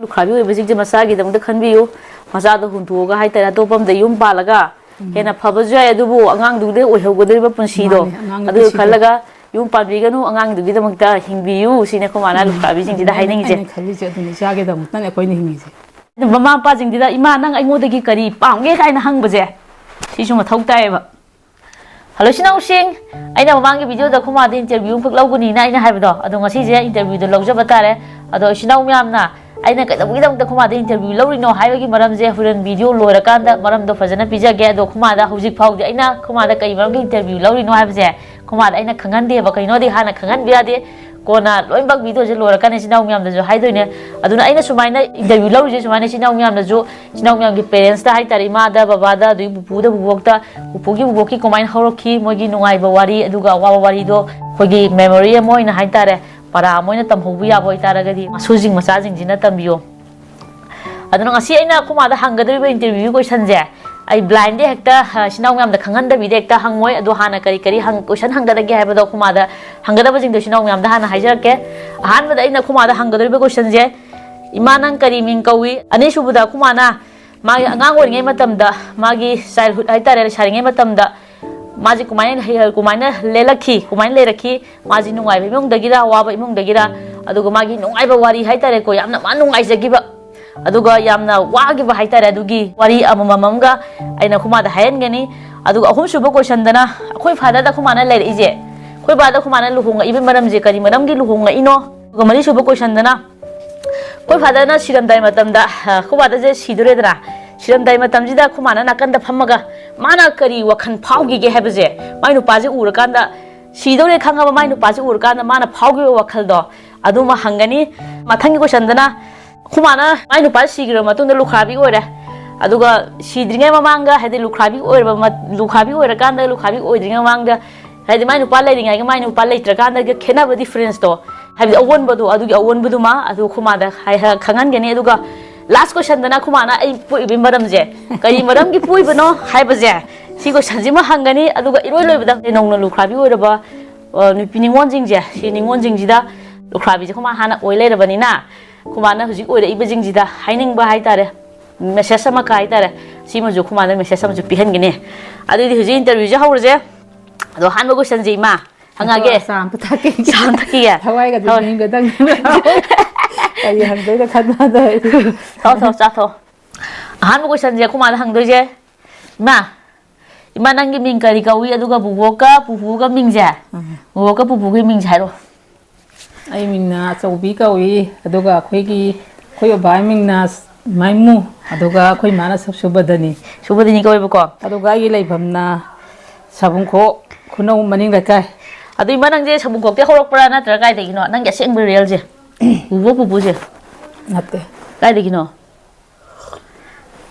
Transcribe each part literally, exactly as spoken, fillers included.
ꯂꯨꯈ꯭ꯔꯥꯕꯤ ꯑꯣꯏꯕꯁꯤꯡꯁꯦ ꯃꯆꯥꯒꯤꯗꯃꯛꯇ ꯈꯟꯕꯤꯌꯨ꯫ ꯃꯆꯥꯗꯣ ꯍꯨꯟꯗꯣꯛꯑꯒ ꯍꯥꯏꯇꯥꯔꯦ, ꯑꯇꯣꯞꯄ ꯑꯃꯗ ꯌꯨꯝ ꯄꯥꯜꯂꯒ ꯍꯦꯟꯅ ꯐꯕꯁꯨ ꯌꯥꯏ, ꯑꯗꯨꯕꯨ ꯑꯉꯥꯡꯗꯨꯗ ꯑꯣꯏꯍꯧꯒꯗꯧꯔꯤꯕ ꯄꯨꯟꯁꯤꯗꯣ, ꯃꯥꯅꯦ, ꯑꯉꯥꯡꯒꯤ ꯑꯗꯨ ꯄꯨꯟꯁꯤꯗꯣ꯫ ꯈꯜꯂꯒ ꯌꯨꯝ ꯄꯥꯟꯕꯤꯒꯅꯨ, ꯑꯉꯥꯡꯗꯨꯒꯤꯗꯃꯛꯇ ꯍꯤꯡꯕꯤꯌꯨ ꯁꯤꯅꯦ ꯑꯩꯈꯣꯏ ꯃꯥꯅ ꯎꯝ꯫ ꯂꯨꯈ꯭ꯔꯥꯕꯤꯁꯤꯡꯁꯤꯗ ꯑꯗꯨꯅꯦ ꯑꯩꯅ, ꯍꯥꯏꯅꯤꯡꯉꯤꯁꯦ꯫ ꯑꯩꯅ ꯈꯜꯂꯤꯁꯦ ꯑꯗꯨꯅꯦ, ꯏꯆꯥꯒꯤꯗꯃꯛꯇꯅꯦ ꯑꯩꯈꯣꯏꯅ ꯍꯤꯡꯉꯤꯁꯦ꯫ ꯑꯗꯨ ꯃꯃꯥ ꯃꯄꯥꯁꯤꯡꯁꯤꯗ, "ꯏꯃꯥ, ꯅꯪ ꯑꯩꯉꯣꯟꯗꯒꯤ ꯀꯔꯤ ꯄꯥꯝꯒꯦ?" ꯀꯥꯏꯅ ꯍꯪꯕꯁꯦ, ꯁꯤꯁꯨ ꯃꯊꯧ ꯇꯥꯏꯌꯦꯕ꯫ ꯍꯜꯂꯣ, ꯏꯆꯤꯟ ꯏꯅꯥꯎꯁꯤꯡ, ꯑꯩꯅ ꯃꯃꯥꯡꯒꯤ ꯚꯤꯗꯤꯑꯣꯗ ꯈꯨꯃꯥꯗ ꯏꯟꯇꯔꯚꯤꯌꯨ ꯑꯃꯈꯛ ꯂꯧꯒꯅꯤꯅ ꯑꯩꯅ ꯍꯥꯏꯕꯗꯣ, ꯑꯗꯣ ꯉꯁꯤꯁꯦ ꯏꯟꯇꯔꯚꯤꯌꯨꯗꯣ ꯂꯧꯖꯕ ꯇꯥꯔꯦ꯫ ꯑꯗꯣ ꯏꯆꯤꯟ ꯏꯅꯥꯎ ꯃꯌꯥꯝꯅ ꯑꯩꯅ ꯀꯩꯗꯧꯕꯒꯤꯗꯃꯛꯇ ꯈꯨꯃꯥꯗ ꯏꯟꯇꯔꯚꯤꯌꯨ ꯂꯧꯔꯤꯅꯣ ꯍꯥꯏꯕꯒꯤ ꯃꯔꯝꯁꯦ ꯍꯣꯔꯦꯟ ꯚꯤꯗꯤꯑꯣ ꯂꯣꯏꯔꯀꯥꯟꯗ ꯃꯔꯝꯗꯣ ꯐꯖꯅ ꯄꯤꯖꯒꯦ꯫ ꯑꯗꯣ ꯈꯨꯃꯥꯗ ꯍꯧꯖꯤꯛ ꯐꯥꯎꯗꯤ ꯑꯩꯅ ꯈꯨꯃꯥꯗ ꯀꯩ ꯃꯔꯝꯒꯤ ꯏꯟꯇꯔꯚꯤꯌꯨ ꯂꯧꯔꯤꯅꯣ ꯍꯥꯏꯕꯁꯦ ꯈꯨꯃꯥꯗ ꯑꯩꯅ ꯈꯪꯍꯟꯗꯦꯕ꯫ ꯀꯩꯅꯣꯗꯤ ꯍꯥꯟꯅ ꯈꯪꯍꯟꯕ ꯌꯥꯗꯦ, ꯀꯣꯟꯅ ꯂꯣꯏꯅꯃꯛ ꯚꯤꯗꯤꯑꯣꯁꯦ ꯂꯣꯏꯔꯀꯥꯟꯗ ꯏꯆꯤꯟ ꯏꯅꯥꯎ ꯃꯌꯥꯝꯗꯁꯨ ꯍꯥꯏꯗꯣꯏꯅꯦ꯫ ꯑꯗꯨꯅ ꯑꯩꯅ ꯁꯨꯃꯥꯏꯅ ꯏꯟꯇꯔꯚꯤꯌꯨ ꯂꯧꯔꯤꯁꯦ ꯁꯨꯃꯥꯏꯅ ꯏꯆꯤꯟ ꯏꯅꯥꯎ ꯃꯌꯥꯝꯗꯁꯨ, ꯏꯆꯤꯟ ꯏꯅꯥꯎ ꯃꯌꯥꯝꯒꯤ ꯄꯦꯔꯦꯟꯁꯇ ꯍꯥꯏꯇꯥꯔꯦ, ꯏꯃꯥꯗ, ꯕꯕꯥꯗ, ꯑꯗꯨꯗꯒꯤ ꯄꯨꯄꯨꯗ, ꯄꯨꯕꯣꯛꯇ, ꯄꯨꯄꯨꯒꯤ ꯕꯨꯕꯣꯛꯀꯤ ꯀꯃꯥꯏꯅ ꯍꯧꯔꯛꯈꯤ, ꯃꯣꯏꯒꯤ ꯅꯨꯡꯉꯥꯏꯕ ꯋꯥꯔꯤ, ꯑꯗꯨꯒ ꯑꯋꯥꯕ ꯋꯥꯔꯤꯗꯣ ꯑꯩꯈꯣꯏꯒꯤ ꯃꯦꯃꯣꯔꯤ ꯑꯃ ꯑꯣꯏꯅ ꯍꯥꯏꯇꯥꯔꯦ, ꯄꯔꯥ ꯑꯃ ꯑꯣꯏꯅ ꯇꯝꯍꯧꯕ ꯌꯥꯕ ꯑꯣꯏꯇꯥꯔꯒꯗꯤ ꯃꯁꯨꯁꯤꯡ ꯃꯆꯥꯁꯤꯡꯁꯤꯅ ꯇꯝꯕꯤꯌꯨ꯫ ꯑꯗꯨꯅ ꯉꯁꯤ ꯑꯩꯅ ꯑꯩꯈꯣꯏ ꯃꯥꯗ ꯍꯪꯒꯗꯧꯔꯤꯕ ꯏꯟꯇꯔꯚꯤꯌꯨ ꯀꯣꯏꯁꯟꯁꯦ ꯑꯩ ꯕ꯭ꯂꯥꯏꯟꯗꯤ ꯍꯦꯛꯇ, ꯑ, ꯏꯆꯤꯟ ꯏꯅꯥꯎ ꯃꯌꯥꯝꯗ ꯈꯪꯍꯟꯗꯕꯤꯗ ꯍꯦꯛꯇ ꯍꯪꯉꯣꯏ꯫ ꯑꯗꯣ ꯍꯥꯟꯅ ꯀꯔꯤ ꯀꯔꯤ ꯍꯪ-, ꯀꯣꯏꯁꯟ ꯍꯪꯒꯗꯒꯦ ꯍꯥꯏꯕꯗꯣ ꯑꯩꯈꯣꯏ ꯃꯥꯗ ꯍꯪꯒꯗꯕꯁꯤꯡꯗꯣ ꯏꯆꯤꯟ ꯏꯅꯥꯎ ꯃꯌꯥꯝꯗ ꯍꯥꯟꯅ ꯍꯥꯏꯖꯔꯛꯀꯦ꯫ ꯑꯍꯥꯟꯕꯗ ꯑꯩꯅ ꯑꯩꯈꯣꯏ ꯃꯥꯗ ꯍꯪꯒꯗꯧꯔꯤꯕ ꯀꯣꯏꯁꯟꯁꯦ, "ꯏꯃꯥ, ꯅꯪ ꯀꯔꯤ ꯃꯤꯡ ꯀꯧꯏ?" ꯑꯅꯤꯁꯨꯕꯗ ꯑꯩꯈꯣꯏ ꯃꯥꯅ ꯃꯥꯒꯤ ꯑꯉꯥꯡ ꯑꯣꯏꯔꯤꯉꯩ ꯃꯇꯝꯗ, ꯃꯥꯒꯤ ꯆꯥꯏꯜꯍꯨꯗ ꯍꯥꯏꯇꯥꯔꯦ, ꯂꯩꯁꯥꯔꯤꯉꯩ ꯃꯇꯝꯗ ꯃꯥꯁꯦ ꯀꯃꯥꯏꯅ ꯍꯩ-, ꯀꯃꯥꯏꯅ ꯂꯦꯜꯂꯛꯈꯤ, ꯀꯃꯥꯏꯅ ꯂꯩꯔꯛꯈꯤ, ꯃꯥꯁꯤ ꯅꯨꯡꯉꯥꯏꯕ ꯏꯃꯨꯡꯗꯒꯤꯔ, ꯑꯋꯥꯕ ꯏꯃꯨꯡꯗꯒꯤꯔ, ꯑꯗꯨꯒ ꯃꯥꯒꯤ ꯅꯨꯡꯉꯥꯏꯕ ꯋꯥꯔꯤ ꯍꯥꯏꯇꯥꯔꯦꯀꯣ, ꯌꯥꯝꯅ ꯃꯥ ꯅꯨꯡꯉꯥꯏꯖꯈꯤꯕ, ꯑꯗꯨꯒ ꯌꯥꯝꯅ ꯋꯥꯈꯤꯕ ꯍꯥꯏꯇꯥꯔꯦ, ꯑꯗꯨꯒꯤ ꯋꯥꯔꯤ ꯑꯃꯃꯝ ꯑꯃꯒ ꯑꯩꯅ ꯑꯩꯈꯣꯏ ꯃꯥꯗ ꯍꯥꯏꯍꯟꯒꯅꯤ꯫ ꯑꯗꯨꯒ ꯑꯍꯨꯝꯁꯨꯕ ꯀꯣꯏꯁꯟꯗꯅ ꯑꯩꯈꯣꯏ ꯐꯥꯗꯔꯗ ꯑꯩꯈꯣꯏ ꯃꯥꯅ ꯂꯩꯔꯛꯏꯁꯦ, ꯑꯩꯈꯣꯏ ꯕꯥꯗ ꯑꯩꯈꯣꯏ ꯃꯥꯅ ꯂꯨꯍꯣꯡꯉꯛꯏꯕ ꯃꯔꯝꯁꯦ ꯀꯔꯤ ꯃꯔꯝꯒꯤ ꯂꯨꯍꯣꯡꯉꯛꯏꯅꯣ? ꯑꯗꯨꯒ ꯃꯔꯤꯁꯨꯕ ꯀꯣꯏꯁꯟꯗꯅ ꯑꯩꯈꯣꯏ ꯐꯥꯗꯔꯅ ꯁꯤꯔꯝꯗꯥꯏ ꯃꯇꯝꯗ, ꯑ, ꯑꯩꯈꯣꯏ ꯐꯥꯗꯔꯁꯦ ꯁꯤꯗꯣꯔꯦꯗꯅ, ꯁꯤꯔꯝꯗꯥꯏ ꯃꯇꯝꯁꯤꯗ ꯑꯩꯈꯣꯏ ꯃꯥꯅ ꯅꯥꯀꯟꯗ ꯐꯝꯃꯒ ꯃꯥꯅ ꯀꯔꯤ ꯋꯥꯈꯜ ꯐꯥꯎꯈꯤꯒꯦ ꯍꯥꯏꯕꯁꯦ, ꯃꯥꯏ ꯅꯨꯄꯥꯁꯦ ꯎꯔꯀꯥꯟꯗ, ꯁꯤꯗꯧꯔꯦ ꯈꯪꯉꯕ ꯃꯥꯏ ꯅꯨꯄꯥꯁꯦ ꯎꯔꯀꯥꯟꯗ ꯃꯥꯅ ꯐꯥꯎꯈꯤꯕ ꯋꯥꯈꯜꯗꯣ ꯑꯗꯨꯃ ꯍꯪꯒꯅꯤ꯫ ꯃꯊꯪꯒꯤ ꯀꯣꯏꯁꯟꯗꯅ ꯑꯩꯈꯣꯏ ꯃꯥꯅ ꯃꯥꯏ ꯅꯨꯄꯥ ꯁꯤꯈ꯭ꯔꯕ ꯃꯇꯨꯡꯗ ꯂꯨꯈ꯭ꯔꯥꯕꯤ ꯑꯣꯏꯔꯦ, ꯑꯗꯨꯒ ꯁꯤꯗ꯭ꯔꯤꯉꯩ ꯃꯃꯥꯡꯗ, ꯍꯥꯏꯗꯤ ꯂꯨꯈ꯭ꯔꯥꯕꯤ ꯑꯣꯏꯔꯕ ꯃ-, ꯂꯨꯈ꯭ꯔꯥꯕꯤ ꯑꯣꯏꯔꯀꯥꯟꯗ, ꯂꯨꯈ꯭ꯔꯥꯕꯤ ꯑꯣꯏꯗ꯭ꯔꯤꯉꯩ ꯃꯃꯥꯡꯗ, ꯍꯥꯏꯗꯤ ꯃꯥꯏ ꯅꯨꯄꯥ ꯂꯩꯔꯤꯉꯩꯒ ꯃꯥꯏ ꯅꯨꯄꯥ ꯂꯩꯇ꯭ꯔꯀꯥꯟꯗꯒ ꯈꯦꯠꯅꯕ ꯗꯤꯐ꯭ꯔꯦꯟꯁꯇꯣ, ꯍꯥꯏꯕꯗꯤ ꯑꯑꯣꯟꯕꯗꯣ, ꯑꯗꯨꯒꯤ ꯑꯑꯣꯟꯕꯗꯨꯃ ꯑꯗꯨ ꯑꯩꯈꯣꯏ ꯃꯥꯗ ꯍꯥꯏ-, ꯍꯥꯏ-, ꯈꯪꯍꯟꯒꯅꯤ꯫ ꯑꯗꯨꯒ ꯂꯥꯁ ꯀꯣꯏꯁꯟꯗꯅ ꯑꯩꯈꯣꯏ ꯃꯥꯅ ꯑꯩ ꯄꯣꯛꯏꯕꯒꯤ ꯃꯔꯝꯁꯦ, ꯀꯔꯤ ꯃꯔꯝꯒꯤ ꯄꯣꯛꯏꯕꯅꯣ ꯍꯥꯏꯕꯁꯦ, ꯁꯤ ꯀꯣꯏꯁꯟꯁꯤꯃ ꯍꯪꯒꯅꯤ꯫ ꯑꯗꯨꯒ ꯏꯔꯣꯏ ꯂꯣꯏꯕꯗ ꯅꯧꯅ ꯂꯨꯈ꯭ꯔꯥꯕꯤ ꯑꯣꯏꯔꯕ, ꯑ, ꯅꯨꯄꯤ ꯅꯤꯉꯣꯜꯁꯤꯡꯁꯦ, ꯁꯤ ꯅꯤꯉꯣꯜꯁꯤꯡꯁꯤꯗ ꯂꯨꯈ꯭ꯔꯥꯕꯤꯁꯦ ꯑꯩꯈꯣꯏ ꯃꯥ ꯍꯥꯟꯅ ꯑꯣꯏ ꯂꯩꯔꯕꯅꯤꯅ, ꯈꯨꯃꯥꯅ ꯍꯧꯖꯤꯛ ꯑꯣꯏꯔꯛꯏꯕꯁꯤꯡꯁꯤꯗ ꯍꯥꯏꯅꯤꯡꯕ ꯍꯥꯏꯇꯥꯔꯦ, ꯃꯦꯁꯦꯖ ꯑꯃ ꯀꯥꯏ ꯍꯥꯏꯇꯥꯔꯦ, ꯁꯤꯃꯁꯨ ꯈꯨꯃꯥꯅ ꯃꯦꯁꯦꯖ ꯑꯃꯁꯨ ꯄꯤꯍꯟꯒꯅꯤ꯫ ꯑꯗꯨꯗꯤ ꯍꯧꯖꯤꯛ ꯏꯟꯇꯔꯚꯤꯌꯨꯁꯦ ꯍꯧꯔꯁꯦ꯫ ꯑꯗꯣ ꯑꯍꯥꯟꯕ ꯀꯣꯏꯁꯟꯁꯦ, ꯏꯃꯥ, ꯍꯪꯉꯛꯑꯒꯦ꯫ ꯉꯥꯏꯈꯣ, ꯑꯆꯥ ꯑꯝꯇ ꯊꯛꯈꯤꯒꯦ꯫ ꯆꯥ ꯑꯝ ꯊꯛꯈꯤꯒꯦ꯫ ꯊꯋꯥꯏꯒꯗꯤ ꯍꯣꯏ꯫ ꯅꯤꯡꯒꯗꯪ꯫ ꯀꯔꯤ ꯍꯪꯗꯣꯏꯅꯣ ꯈꯟꯕꯗ ꯑꯩ꯫ ꯊꯛꯑꯣ, ꯊꯛꯑꯣ, ꯆꯥ ꯊꯛꯑꯣ꯫ ꯑꯍꯥꯟꯕ ꯀꯣꯏꯁꯟꯁꯦ ꯑꯩꯈꯣꯏ ꯃꯥꯗ ꯍꯪꯗꯣꯏꯁꯦ, "ꯏꯃꯥ, ꯏꯃꯥ, ꯅꯪꯒꯤ ꯃꯤꯡ ꯀꯔꯤ ꯀꯧꯏ? ꯑꯗꯨꯒ ꯕꯨꯕꯣꯛꯀ ꯄꯨꯄꯨꯒ ꯃꯤꯡꯁꯦ, ꯎꯝ꯫ ꯕꯨꯕꯣꯛꯀ ꯄꯨꯄꯨꯒꯤ ꯃꯤꯡꯁꯦ ꯍꯥꯏꯔꯣ꯫" ꯑꯩ ꯃꯤꯡꯅ ꯑꯆꯧꯕꯤ ꯀꯧꯏ, ꯑꯗꯨꯒ ꯑꯩꯈꯣꯏꯒꯤ, ꯑꯩꯈꯣꯏ ꯕꯕꯥꯒꯤ ꯃꯤꯡꯅ ꯃꯥꯏꯃꯨ, ꯑꯗꯨꯒ ꯑꯩꯈꯣꯏ ꯃꯥꯅ ꯁꯨꯕꯗꯅꯤ꯫ ꯁꯨꯕꯗꯅꯤ ꯀꯧꯋꯦꯕꯀꯣ꯫ ꯑꯗꯨꯒ ꯑꯩꯒꯤ ꯂꯩꯐꯝꯅ ꯁꯥꯕꯨꯡꯈꯣꯛ ꯈꯨꯅꯧ ꯃꯅꯤꯡ ꯂꯩꯀꯥꯏ꯫ ꯑꯗꯨ ꯏꯃꯥ, ꯅꯪꯁꯦ ꯁꯥꯕꯨꯡꯈꯣꯛꯇꯩ ꯍꯧꯔꯛꯄ꯭ꯔꯥ, ꯅꯠꯇ꯭ꯔꯒ ꯀꯥꯏꯗꯒꯤꯅꯣ? ꯅꯪꯒꯤ ꯑꯁꯦꯡꯕ ꯔꯤꯌꯦꯜꯁꯦ? ꯕꯨꯕꯣꯛ ꯄꯨꯄꯨꯁꯦ? ꯅꯠꯇꯦ꯫ ꯀꯥꯏꯗꯒꯤꯅꯣ?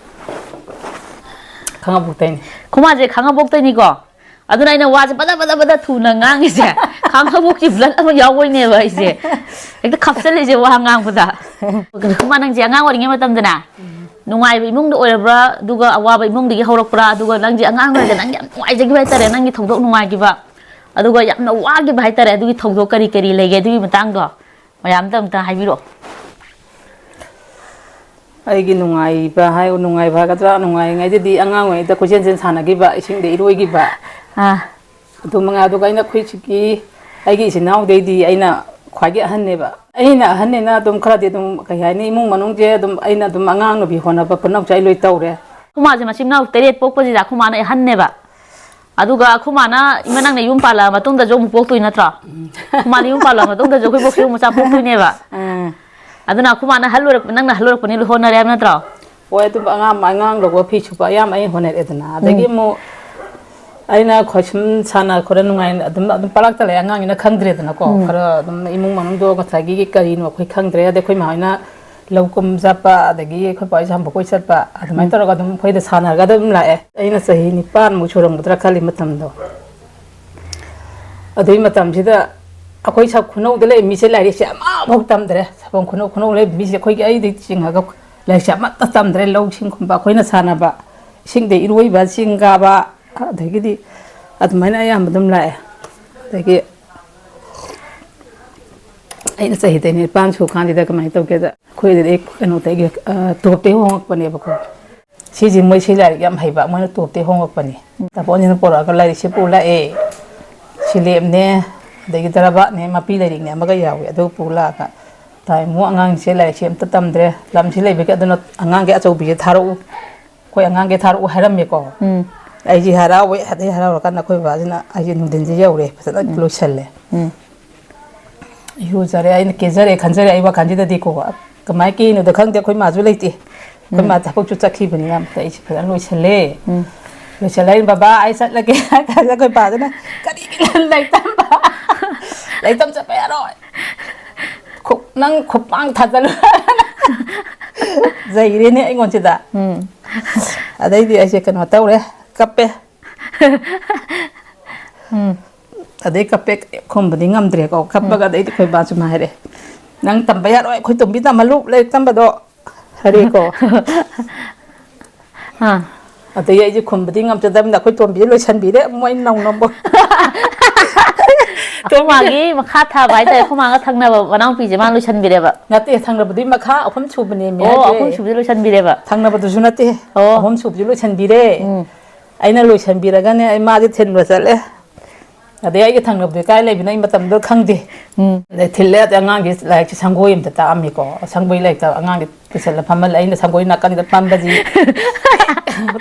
ꯈꯥꯡꯉꯕꯣꯛꯇꯩꯅꯦ꯫ ꯈꯨꯃꯥꯁꯦ ꯈꯥꯡꯉꯕꯣꯛꯇꯩꯅꯤꯀꯣ꯫ ꯑꯗꯨꯅ ꯑꯩꯅ ꯋꯥꯁꯦ ꯕꯗ ꯕꯗ ꯕꯗ ꯊꯨꯅ ꯉꯥꯡꯉꯤꯁꯦ꯫ ꯈꯥꯡꯉꯕꯣꯛꯀꯤ blood ꯑꯃ ꯌꯥꯎꯕꯩꯅꯦꯕ ꯑꯩꯁꯦ꯫ ꯍꯦꯛꯇ ꯈꯞꯆꯜꯂꯤꯁꯦ ꯋꯥ ꯉꯥꯡꯕꯗ꯫ ꯈꯨꯃꯥ, ꯅꯪꯁꯦ ꯑꯉꯥꯡ ꯑꯣꯏꯔꯤꯉꯩ ꯃꯇꯝꯗꯅꯦ, ꯎꯝ꯫ ꯅꯨꯡꯉꯥꯏꯕ ꯏꯃꯨꯡꯗ ꯑꯣꯏꯔꯕ꯭ꯔꯥ? ꯑꯗꯨꯒ ꯑꯋꯥꯕ ꯏꯃꯨꯡꯗꯒꯤ ꯍꯧꯔꯛꯄ꯭ꯔꯥ? ꯑꯗꯨꯒ ꯅꯪꯁꯦ ꯑꯉꯥꯡ ꯑꯣꯏꯔꯒ ꯅꯪ ꯌꯥꯝ ꯅꯨꯡꯉꯥꯏꯖꯈꯤꯕ ꯍꯥꯏꯇꯥꯔꯦ, ꯅꯪꯒꯤ ꯊꯧꯗꯣꯛ ꯅꯨꯡꯉꯥꯏꯈꯤꯕ꯫ ꯑꯗꯨꯒ ꯌꯥꯝꯅ ꯋꯥꯈꯤꯕ ꯍꯥꯏꯇꯥꯔꯦ, ꯑꯗꯨꯒꯤ ꯊꯧꯗꯣꯛ ꯀꯔꯤ ꯀꯔꯤ ꯂꯩꯒꯦ? ꯑꯗꯨꯒꯤ ꯃꯇꯥꯡꯗꯣ ꯃꯌꯥꯝꯗ ꯑꯝꯇ ꯍꯥꯏꯕꯤꯔꯛꯑꯣ꯫ ꯑꯩꯒꯤ ꯅꯨꯡꯉꯥꯏꯕ ꯍꯥꯏ-, ꯅꯨꯡꯉꯥꯏꯕ ꯍꯥꯏꯒꯗ꯭ꯔꯥ, ꯅꯨꯡꯉꯥꯏꯔꯤꯉꯩꯗꯗꯤ ꯑꯉꯥꯡ ꯑꯣꯏꯔꯤꯉꯩꯗ ꯀꯣꯏꯆꯦꯟ ꯆꯦꯟ ꯁꯥꯟꯅꯈꯤꯕ, ꯏꯁꯤꯡꯗ ꯏꯔꯣꯏꯈꯤꯕ꯫ ꯑꯥ꯫ ꯑꯗꯨ ꯃꯉꯥꯏ꯫ ꯑꯗꯨꯒ ꯑꯩꯅ ꯑꯩꯈꯣꯏ ꯁꯤꯒꯤ, ꯑꯩꯒꯤ ꯏꯆꯤꯟ ꯏꯅꯥꯎꯗꯩꯗꯤ ꯑꯩꯅ ꯈ꯭ꯋꯥꯏꯒꯤ ꯑꯍꯟꯅꯦꯕ꯫ ꯑꯩꯅ ꯑꯍꯟꯅꯤꯅ ꯑꯗꯨꯝ ꯈꯔꯗꯤ ꯑꯗꯨꯝ, ꯀꯩ ꯍꯥꯏꯅꯤ, ꯏꯃꯨꯡ ꯃꯅꯨꯡꯁꯦ ꯑꯗꯨꯝ ꯑꯩꯅ ꯑꯗꯨꯝ ꯑꯉꯥꯡ ꯅꯨꯄꯤ ꯍꯣꯠꯅꯕ ꯄꯨꯝꯅꯃꯛꯁꯦ ꯑꯩ ꯂꯣꯏ ꯇꯧꯔꯦ꯫ ꯑꯩꯈꯣꯏ ꯃꯥꯁꯦ ꯃꯆꯤꯟ ꯃꯅꯥꯎ ꯇꯔꯦꯠ ꯄꯣꯛꯄꯁꯤꯗ ꯑꯩꯈꯣꯏ ꯃꯥꯅ ꯑꯍꯟꯅꯦꯕ꯫ ꯑꯗꯨꯒ ꯑꯩꯈꯣꯏ ꯃꯥꯅ, ꯏꯃꯥ, ꯅꯪꯅ ꯌꯨꯝ ꯄꯥꯜꯂꯛꯑ ꯃꯇꯨꯡꯗꯁꯨ ꯑꯃꯨꯛ ꯄꯣꯛꯇꯣꯏ ꯅꯠꯇ꯭ꯔꯣ? ꯎꯝ꯫ ꯑꯩꯈꯣꯏ ꯃꯥꯅ ꯌꯨꯝ ꯄꯥꯜꯂꯛꯑ ꯃꯇꯨꯡꯗꯁꯨ ꯑꯩꯈꯣꯏ ꯕꯣꯛꯁꯨ ꯃꯆꯥ ꯄꯣꯛꯇꯣꯏꯅꯦꯕ꯫ ꯑꯥ꯫ ꯑꯗꯨꯅ ꯑꯩꯈꯣꯏ ꯃꯥꯅ ꯑꯍꯜ ꯑꯣꯏꯔꯛꯄ, ꯅꯪꯅ ꯑꯍꯜ ꯑꯣꯏꯔꯛꯄꯅꯤ ꯂꯣꯏ ꯍꯣꯠꯅꯔꯦ ꯍꯥꯏꯕ ꯅꯠꯇ꯭ꯔꯣ? ꯍꯣꯏ, ꯑꯗꯨꯝ ꯑꯉꯥꯡ, ꯑꯉꯥꯡ ꯂꯧꯕ, ꯐꯤ ꯁꯨꯕ ꯑꯌꯥꯝꯕ ꯑꯩꯅ ꯍꯣꯠꯅꯔꯛꯑꯦꯗꯅ꯫ ꯑꯗꯒꯤ ꯎꯝ꯫ ꯑꯃꯨꯛ ꯑꯩꯅ ꯈꯣꯏ ꯁꯨꯝ ꯁꯥꯟꯅ ꯈꯣꯠꯅ ꯅꯨꯡꯉꯥꯏꯅ ꯑꯗꯨꯝ, ꯑꯗꯨꯝ ꯄꯥꯂꯛꯇ ꯂꯩ ꯑꯉꯥꯡꯅꯤꯅ ꯈꯪꯗ꯭ꯔꯦꯗꯅꯀꯣ꯫ ꯎꯝ꯫ ꯈꯔ ꯑꯗꯨꯝ ꯏꯃꯨꯡ ꯃꯅꯨꯡꯗꯣ ꯉꯁꯥꯏꯒꯤ ꯀꯔꯤꯅꯣ ꯑꯩꯈꯣꯏ ꯈꯪꯗ꯭ꯔꯦ꯫ ꯑꯗꯩ ꯑꯩꯈꯣꯏ ꯃꯥ ꯍꯣꯏꯅ ꯂꯧ ꯀꯨꯝ ꯆꯠꯄ, ꯑꯗꯒꯤ ꯑꯩꯈꯣꯏ ꯄꯥ ꯍꯣꯏ ꯁꯝꯕ ꯀꯣꯏ ꯆꯠꯄ, ꯑꯗꯨꯃꯥꯏꯅ ꯎꯝ꯫ ꯇꯧꯔꯒ ꯑꯗꯨꯝ ꯑꯩꯈꯣꯏꯗ ꯁꯥꯟꯅꯔꯒ ꯑꯗꯨꯝ ꯂꯥꯛꯑꯦ꯫ ꯑꯩꯅ ꯆꯍꯤ ꯅꯤꯄꯥꯟꯃꯨꯛ ꯁꯨꯔꯝꯒꯗ꯭ꯔꯥ ꯈꯜꯂꯤ ꯃꯇꯝꯗꯣ꯫ ꯑꯗꯨꯒꯤ ꯃꯇꯝꯁꯤꯗ ꯑꯩꯈꯣꯏ ꯁ-, ꯈꯨꯅꯧꯗ ꯂꯩꯕ ꯃꯤꯁꯦ ꯂꯥꯏꯔꯤꯛꯁꯦ ꯑꯃꯐꯥꯎ ꯇꯝꯗ꯭ꯔꯦ꯫ ꯁꯥꯄꯝ ꯈꯨꯅꯧ, ꯈꯨꯅꯧ ꯂꯩꯕ ꯃꯤꯁꯦ ꯑꯩꯈꯣꯏꯒꯤ ꯑꯩꯗꯒꯤ ꯆꯤꯡꯉꯒ ꯂꯥꯏꯔꯤꯛꯁꯦ ꯑꯃꯠꯇ ꯇꯝꯗ꯭ꯔꯦ꯫ ꯂꯧꯁꯤꯡꯒꯨꯝꯕ ꯑꯩꯈꯣꯏꯅ ꯁꯥꯟꯅꯕ, ꯏꯁꯤꯡꯗ ꯏꯔꯣꯏꯕ, ꯆꯤꯡ ꯀꯥꯕ, ꯑꯗꯒꯤꯗꯤ ꯑꯗꯨꯃꯥꯏꯅ ꯑꯌꯥꯝꯕ ꯑꯗꯨꯝ ꯂꯥꯛꯑꯦ꯫ ꯑꯗꯒꯤ ꯑꯩꯅ ꯆꯍꯤ ꯇꯔꯦꯠ ꯅꯤꯄꯥꯟ ꯁꯨꯔꯀꯥꯟꯁꯤꯗ ꯀꯃꯥꯏꯅ ꯇꯧꯒꯦꯗ, ꯑꯩꯈꯣꯏꯗꯗꯤ ꯀꯩꯅꯣꯗꯒꯤ, ꯑ, ꯇꯣꯞꯇꯒꯤ ꯍꯣꯡꯉꯛꯄꯅꯦꯕꯀꯣ꯫ ꯁꯤꯁꯤ ꯃꯣꯏ ꯁꯤ ꯂꯥꯏꯔꯤꯛ ꯌꯥꯝ ꯍꯩꯕ, ꯃꯣꯏꯅ ꯇꯣꯞꯇꯒꯤ ꯍꯣꯡꯉꯛꯄꯅꯤ꯫ ꯇꯥꯃꯣꯁꯤꯅ ꯄꯣꯔꯛꯑꯒ ꯂꯥꯏꯔꯤꯛꯁꯦ ꯄꯨ ꯂꯥꯛꯑꯦ꯫ ꯁꯤꯂꯦꯞꯅꯦ, ꯑꯗꯒꯤ ꯗꯔꯕꯥꯠꯅꯦ, ꯃꯄꯤ ꯂꯥꯏꯔꯤꯛꯅꯦ ꯑꯃꯒ ꯌꯥꯎꯏ꯫ ꯑꯗꯨ ꯄꯨ ꯂꯥꯛꯑꯒ, "ꯇꯥꯏ ꯏꯃꯨꯡ, ꯑꯉꯥꯡꯁꯦ ꯂꯥꯏꯔꯤꯛꯁꯦ ꯑꯝꯇ ꯇꯝꯗ꯭ꯔꯦ, ꯂꯝꯁꯤ ꯂꯩꯕꯒꯤ, ꯑꯗꯨꯅ ꯑꯉꯥꯡꯒꯤ ꯑꯆꯧꯕꯤꯁꯦ ꯊꯥꯔꯛꯎ, ꯑꯩꯈꯣꯏ ꯑꯉꯥꯡꯒꯤ ꯊꯥꯔꯛꯎ" ꯍꯥꯏꯔꯝꯃꯦꯀꯣ꯫ ꯎꯝ꯫ ꯑꯩꯁꯦ ꯍꯔꯥꯎꯋꯦ꯫ ꯑꯗꯩ ꯍꯔꯥꯎꯔꯀꯥꯟꯗ ꯑꯩꯈꯣꯏ ꯕꯕꯥꯁꯤꯅ, ꯑꯩꯁꯦ ꯅꯨꯡꯊꯤꯟꯁꯦ ꯌꯧꯔꯦ, ꯐꯖꯅ ꯎꯝ꯫ ꯂꯣꯏꯁꯜꯂꯦ꯫ ꯎꯝ꯫ ꯏꯔꯨꯖꯔꯦ, ꯑꯩꯅ ꯀꯦꯖꯔꯦ ꯈꯟꯖꯔꯦ ꯑꯩ ꯋꯥꯈꯜꯁꯤꯗꯗꯤꯀꯣ꯫ ꯀꯃꯥꯏꯅ ꯀꯦꯅꯣꯗ ꯈꯪꯗꯦ, ꯑꯩꯈꯣꯏ ꯃꯥꯁꯨ ꯂꯩꯇꯦ꯫ ꯑꯩꯈꯣꯏ ꯎꯝ꯫ ꯃꯥ ꯊꯕꯛꯁꯨ ꯆꯠꯈꯤꯕꯅꯤꯅ ꯑꯝꯇ ꯑꯩꯁꯦ ꯐꯖꯅ ꯂꯣꯏꯁꯜꯂꯦ꯫ ꯎꯝ꯫ ꯂꯣꯏꯁꯜꯂꯦ, ꯑꯩꯅ, "ꯕꯕꯥ, ꯑꯩ ꯆꯠꯂꯒꯦ" ꯍꯥꯏ ꯀꯥꯟꯗ ꯑꯩꯈꯣꯏ ꯄꯥꯗꯨꯅ, "ꯀꯔꯤꯒꯤꯅꯣ ꯂꯥꯏꯔꯤꯛ ꯇꯝꯕ? ꯂꯥꯏꯔꯤꯛ ꯇꯝ ꯆꯠꯄ ꯌꯥꯔꯣꯏ꯫ ꯈꯨ-, ꯅꯪ ꯈꯨꯄꯥꯡ ꯊꯥꯖꯜꯂꯨ" ꯆꯩꯔꯦꯅꯦ ꯑꯩꯉꯣꯟꯁꯤꯗ꯫ ꯎꯝ꯫ ꯑꯗꯩꯗꯤ ꯑꯩꯁꯦ ꯀꯩꯅꯣ ꯇꯧꯔꯦ, ꯀꯞꯄꯦ꯫ ꯎꯝ꯫ ꯑꯗꯩ ꯀꯞꯄꯦ, ꯈꯨꯝꯕꯗꯤ ꯉꯝꯗ꯭ꯔꯦꯀꯣ꯫ ꯀꯞꯄꯒ ꯎꯝ꯫ ꯑꯗꯩꯗꯤ ꯑꯩꯈꯣꯏ ꯕꯥꯁꯨ ꯍꯥꯏꯔꯦ, "ꯅꯪ ꯇꯝꯕ ꯌꯥꯔꯣꯏ, ꯑꯩꯈꯣꯏ ꯇꯣꯝꯕꯤ ꯇꯝꯍꯜꯂꯨ ꯂꯥꯏꯔꯤꯛ ꯇꯝꯕꯗꯣ" ꯍꯥꯏꯔꯦꯀꯣ꯫ ꯑꯥ꯫ ꯑꯗꯩ ꯑꯩꯁꯦ ꯈꯨꯝꯕꯗꯤ ꯉꯝꯖꯗꯕꯅꯤꯅ ꯑꯩꯈꯣꯏ ꯇꯣꯝꯕꯤꯁꯦ ꯂꯣꯏꯁꯟꯕꯤꯔꯦ ꯃꯣꯏ ꯅꯧꯅ ꯑꯃꯨꯛ꯫ ꯑꯩꯈꯣꯏ ꯃꯥꯒꯤ ꯃꯈꯥ ꯊꯥꯕ ꯍꯥꯏꯇꯥꯔꯦ, ꯑꯩꯈꯣꯏ ꯃꯥꯒ ꯊꯪꯅꯕ ꯃꯅꯥꯎꯄꯤꯁꯦ ꯃꯥꯅ ꯂꯣꯏꯁꯟꯕꯤꯔꯦꯕ꯫ ꯅꯠꯇꯦ, ꯊꯪꯅꯕꯗꯨꯒꯤ ꯃꯈꯥ ꯑꯍꯨꯝ ꯁꯨꯕꯅꯦꯃꯤ ꯑꯣ, ꯍꯥꯏꯁꯦ꯫ ꯑꯍꯨꯝ ꯁꯨꯕꯁꯦ ꯂꯣꯏꯁꯟꯕꯤꯔꯦꯕ꯫ ꯊꯪꯅꯕꯗꯨꯁꯨ ꯅꯠꯇꯦ, ꯑꯣ꯫ ꯑꯍꯨꯝ ꯁꯨꯕꯁꯨ ꯂꯣꯏꯁꯟꯕꯤꯔꯦ꯫ ꯎꯝ꯫ ꯑꯩꯅ ꯂꯣꯏꯁꯟꯕꯤꯔꯒꯅꯦ ꯑꯩ ꯃꯥꯁꯦ ꯊꯤꯟꯕ ꯆꯠꯂꯦ꯫ ꯑꯗꯩ ꯑꯩꯒꯤ ꯊꯪꯅꯕꯗꯨ ꯀꯥꯏ ꯂꯩꯕꯅꯣ ꯑꯩ ꯃꯇꯝꯗꯨꯗ ꯈꯪꯗꯦ꯫ ꯎꯝ꯫ ꯑꯗꯩ ꯊꯤꯜꯂꯦ, ꯑꯗꯩ ꯑꯉꯥꯡꯁꯦ ꯂꯥꯏꯔꯤꯛꯁꯦ ꯁꯪꯒꯣꯏ ꯑꯃꯗ ꯇꯥꯛꯑꯝꯃꯤꯀꯣ꯫ ꯁꯪꯒꯣꯏ ꯂꯥꯏꯔꯤꯛꯇ ꯑꯉꯥꯡꯁꯦ ꯄꯨꯁꯜꯂ ꯐꯝꯍꯜꯂꯦ꯫ ꯑꯩꯅ ꯁꯪꯒꯣꯏ ꯅꯥꯀꯟꯗ ꯐꯝꯕꯁꯤ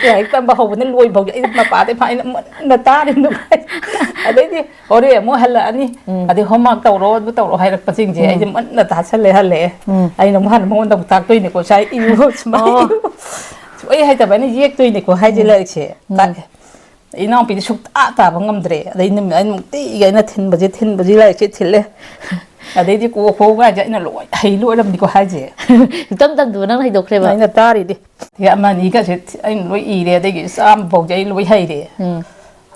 ꯂꯥꯏꯔꯤꯛ ꯇꯝꯕ ꯍꯧꯕꯅ ꯂꯣꯏꯐꯥꯎꯁꯦ ꯑꯩ ꯃꯄꯥꯗꯩ ꯐꯥ-, ꯑꯩꯅ ꯃꯨꯟꯅ ꯇꯥꯔꯤꯅꯤ꯫ ꯑꯗꯩꯗꯤ ꯍꯣꯔꯦꯟ ꯑꯃꯨꯛ ꯍꯜꯂꯛꯑꯅꯤ꯫ ꯎꯝ꯫ ꯑꯗꯩ homework ꯇꯧꯔꯣ, ꯑꯗꯨ ꯇꯧꯔꯣ ꯍꯥꯏꯔꯛꯄꯁꯤꯡꯁꯦ ꯎꯝ꯫ ꯑꯩꯁꯦ ꯃꯨꯟꯅ ꯇꯥꯁꯜꯂꯦ ꯍꯜꯂꯛꯑꯦ꯫ ꯎꯝ꯫ ꯑꯩꯅ ꯑꯃꯨꯛ ꯍꯟꯅ ꯃꯉꯣꯟꯗ ꯑꯃꯨꯛ ꯇꯥꯛꯇꯣꯏꯅꯤꯀꯣ꯫ "ꯁꯥꯏ ꯏꯌꯨ, ꯁꯨꯃꯥꯏ ꯑꯣ꯫ ꯏꯌꯨ꯫" ꯁꯨꯡꯍꯩ ꯍꯩꯇꯕ ꯑꯩꯅ ꯌꯦꯛꯇꯣꯏꯅꯤꯀꯣ ꯍꯥꯏꯁꯦ ꯎꯝ꯫ ꯂꯥꯏꯔꯤꯛꯁꯦ꯫ ꯎꯝ꯫ ꯇꯥꯛꯑꯦ꯫ ꯏꯅꯥꯎꯄꯤꯗꯤ ꯁꯨꯛꯇꯥ ꯇꯥꯕ ꯉꯝꯗ꯭ꯔꯦ꯫ ꯑꯗꯩ ꯅꯨꯃꯤꯠ ꯑꯩ ꯅꯨꯡꯇꯤꯒꯤ ꯑꯩꯅ ꯊꯤꯟꯕꯁꯦ, ꯊꯤꯟꯕꯁꯦ ꯂꯥꯏꯔꯤꯛꯁꯦ ꯊꯤꯜꯂꯦ꯫ ꯑꯗꯩꯗꯤ ꯀꯣ ꯈꯣ ꯒꯥꯏꯁꯦ ꯑꯩꯅ ꯂꯣꯏ ꯍꯩ ꯂꯣꯏꯔꯝꯅꯤꯀꯣ ꯍꯥꯏꯁꯦ꯫ ꯏꯇꯝ ꯇꯝꯗꯕ ꯅꯪꯅ ꯍꯩꯗꯣꯛꯈ꯭ꯔꯦꯕ? ꯑꯩꯅ ꯇꯥꯔꯤꯗꯤ꯫ ꯑꯗꯩ ꯑꯃ ꯑꯅꯤꯒꯁꯦ ꯑꯩꯅ ꯂꯣꯏ ꯏꯔꯦ꯫ ꯑꯗꯒꯤ ꯆꯥꯝꯃ ꯐꯥꯎꯁꯦ ꯑꯩ ꯂꯣꯏ ꯍꯩꯔꯦ꯫ ꯎꯝ꯫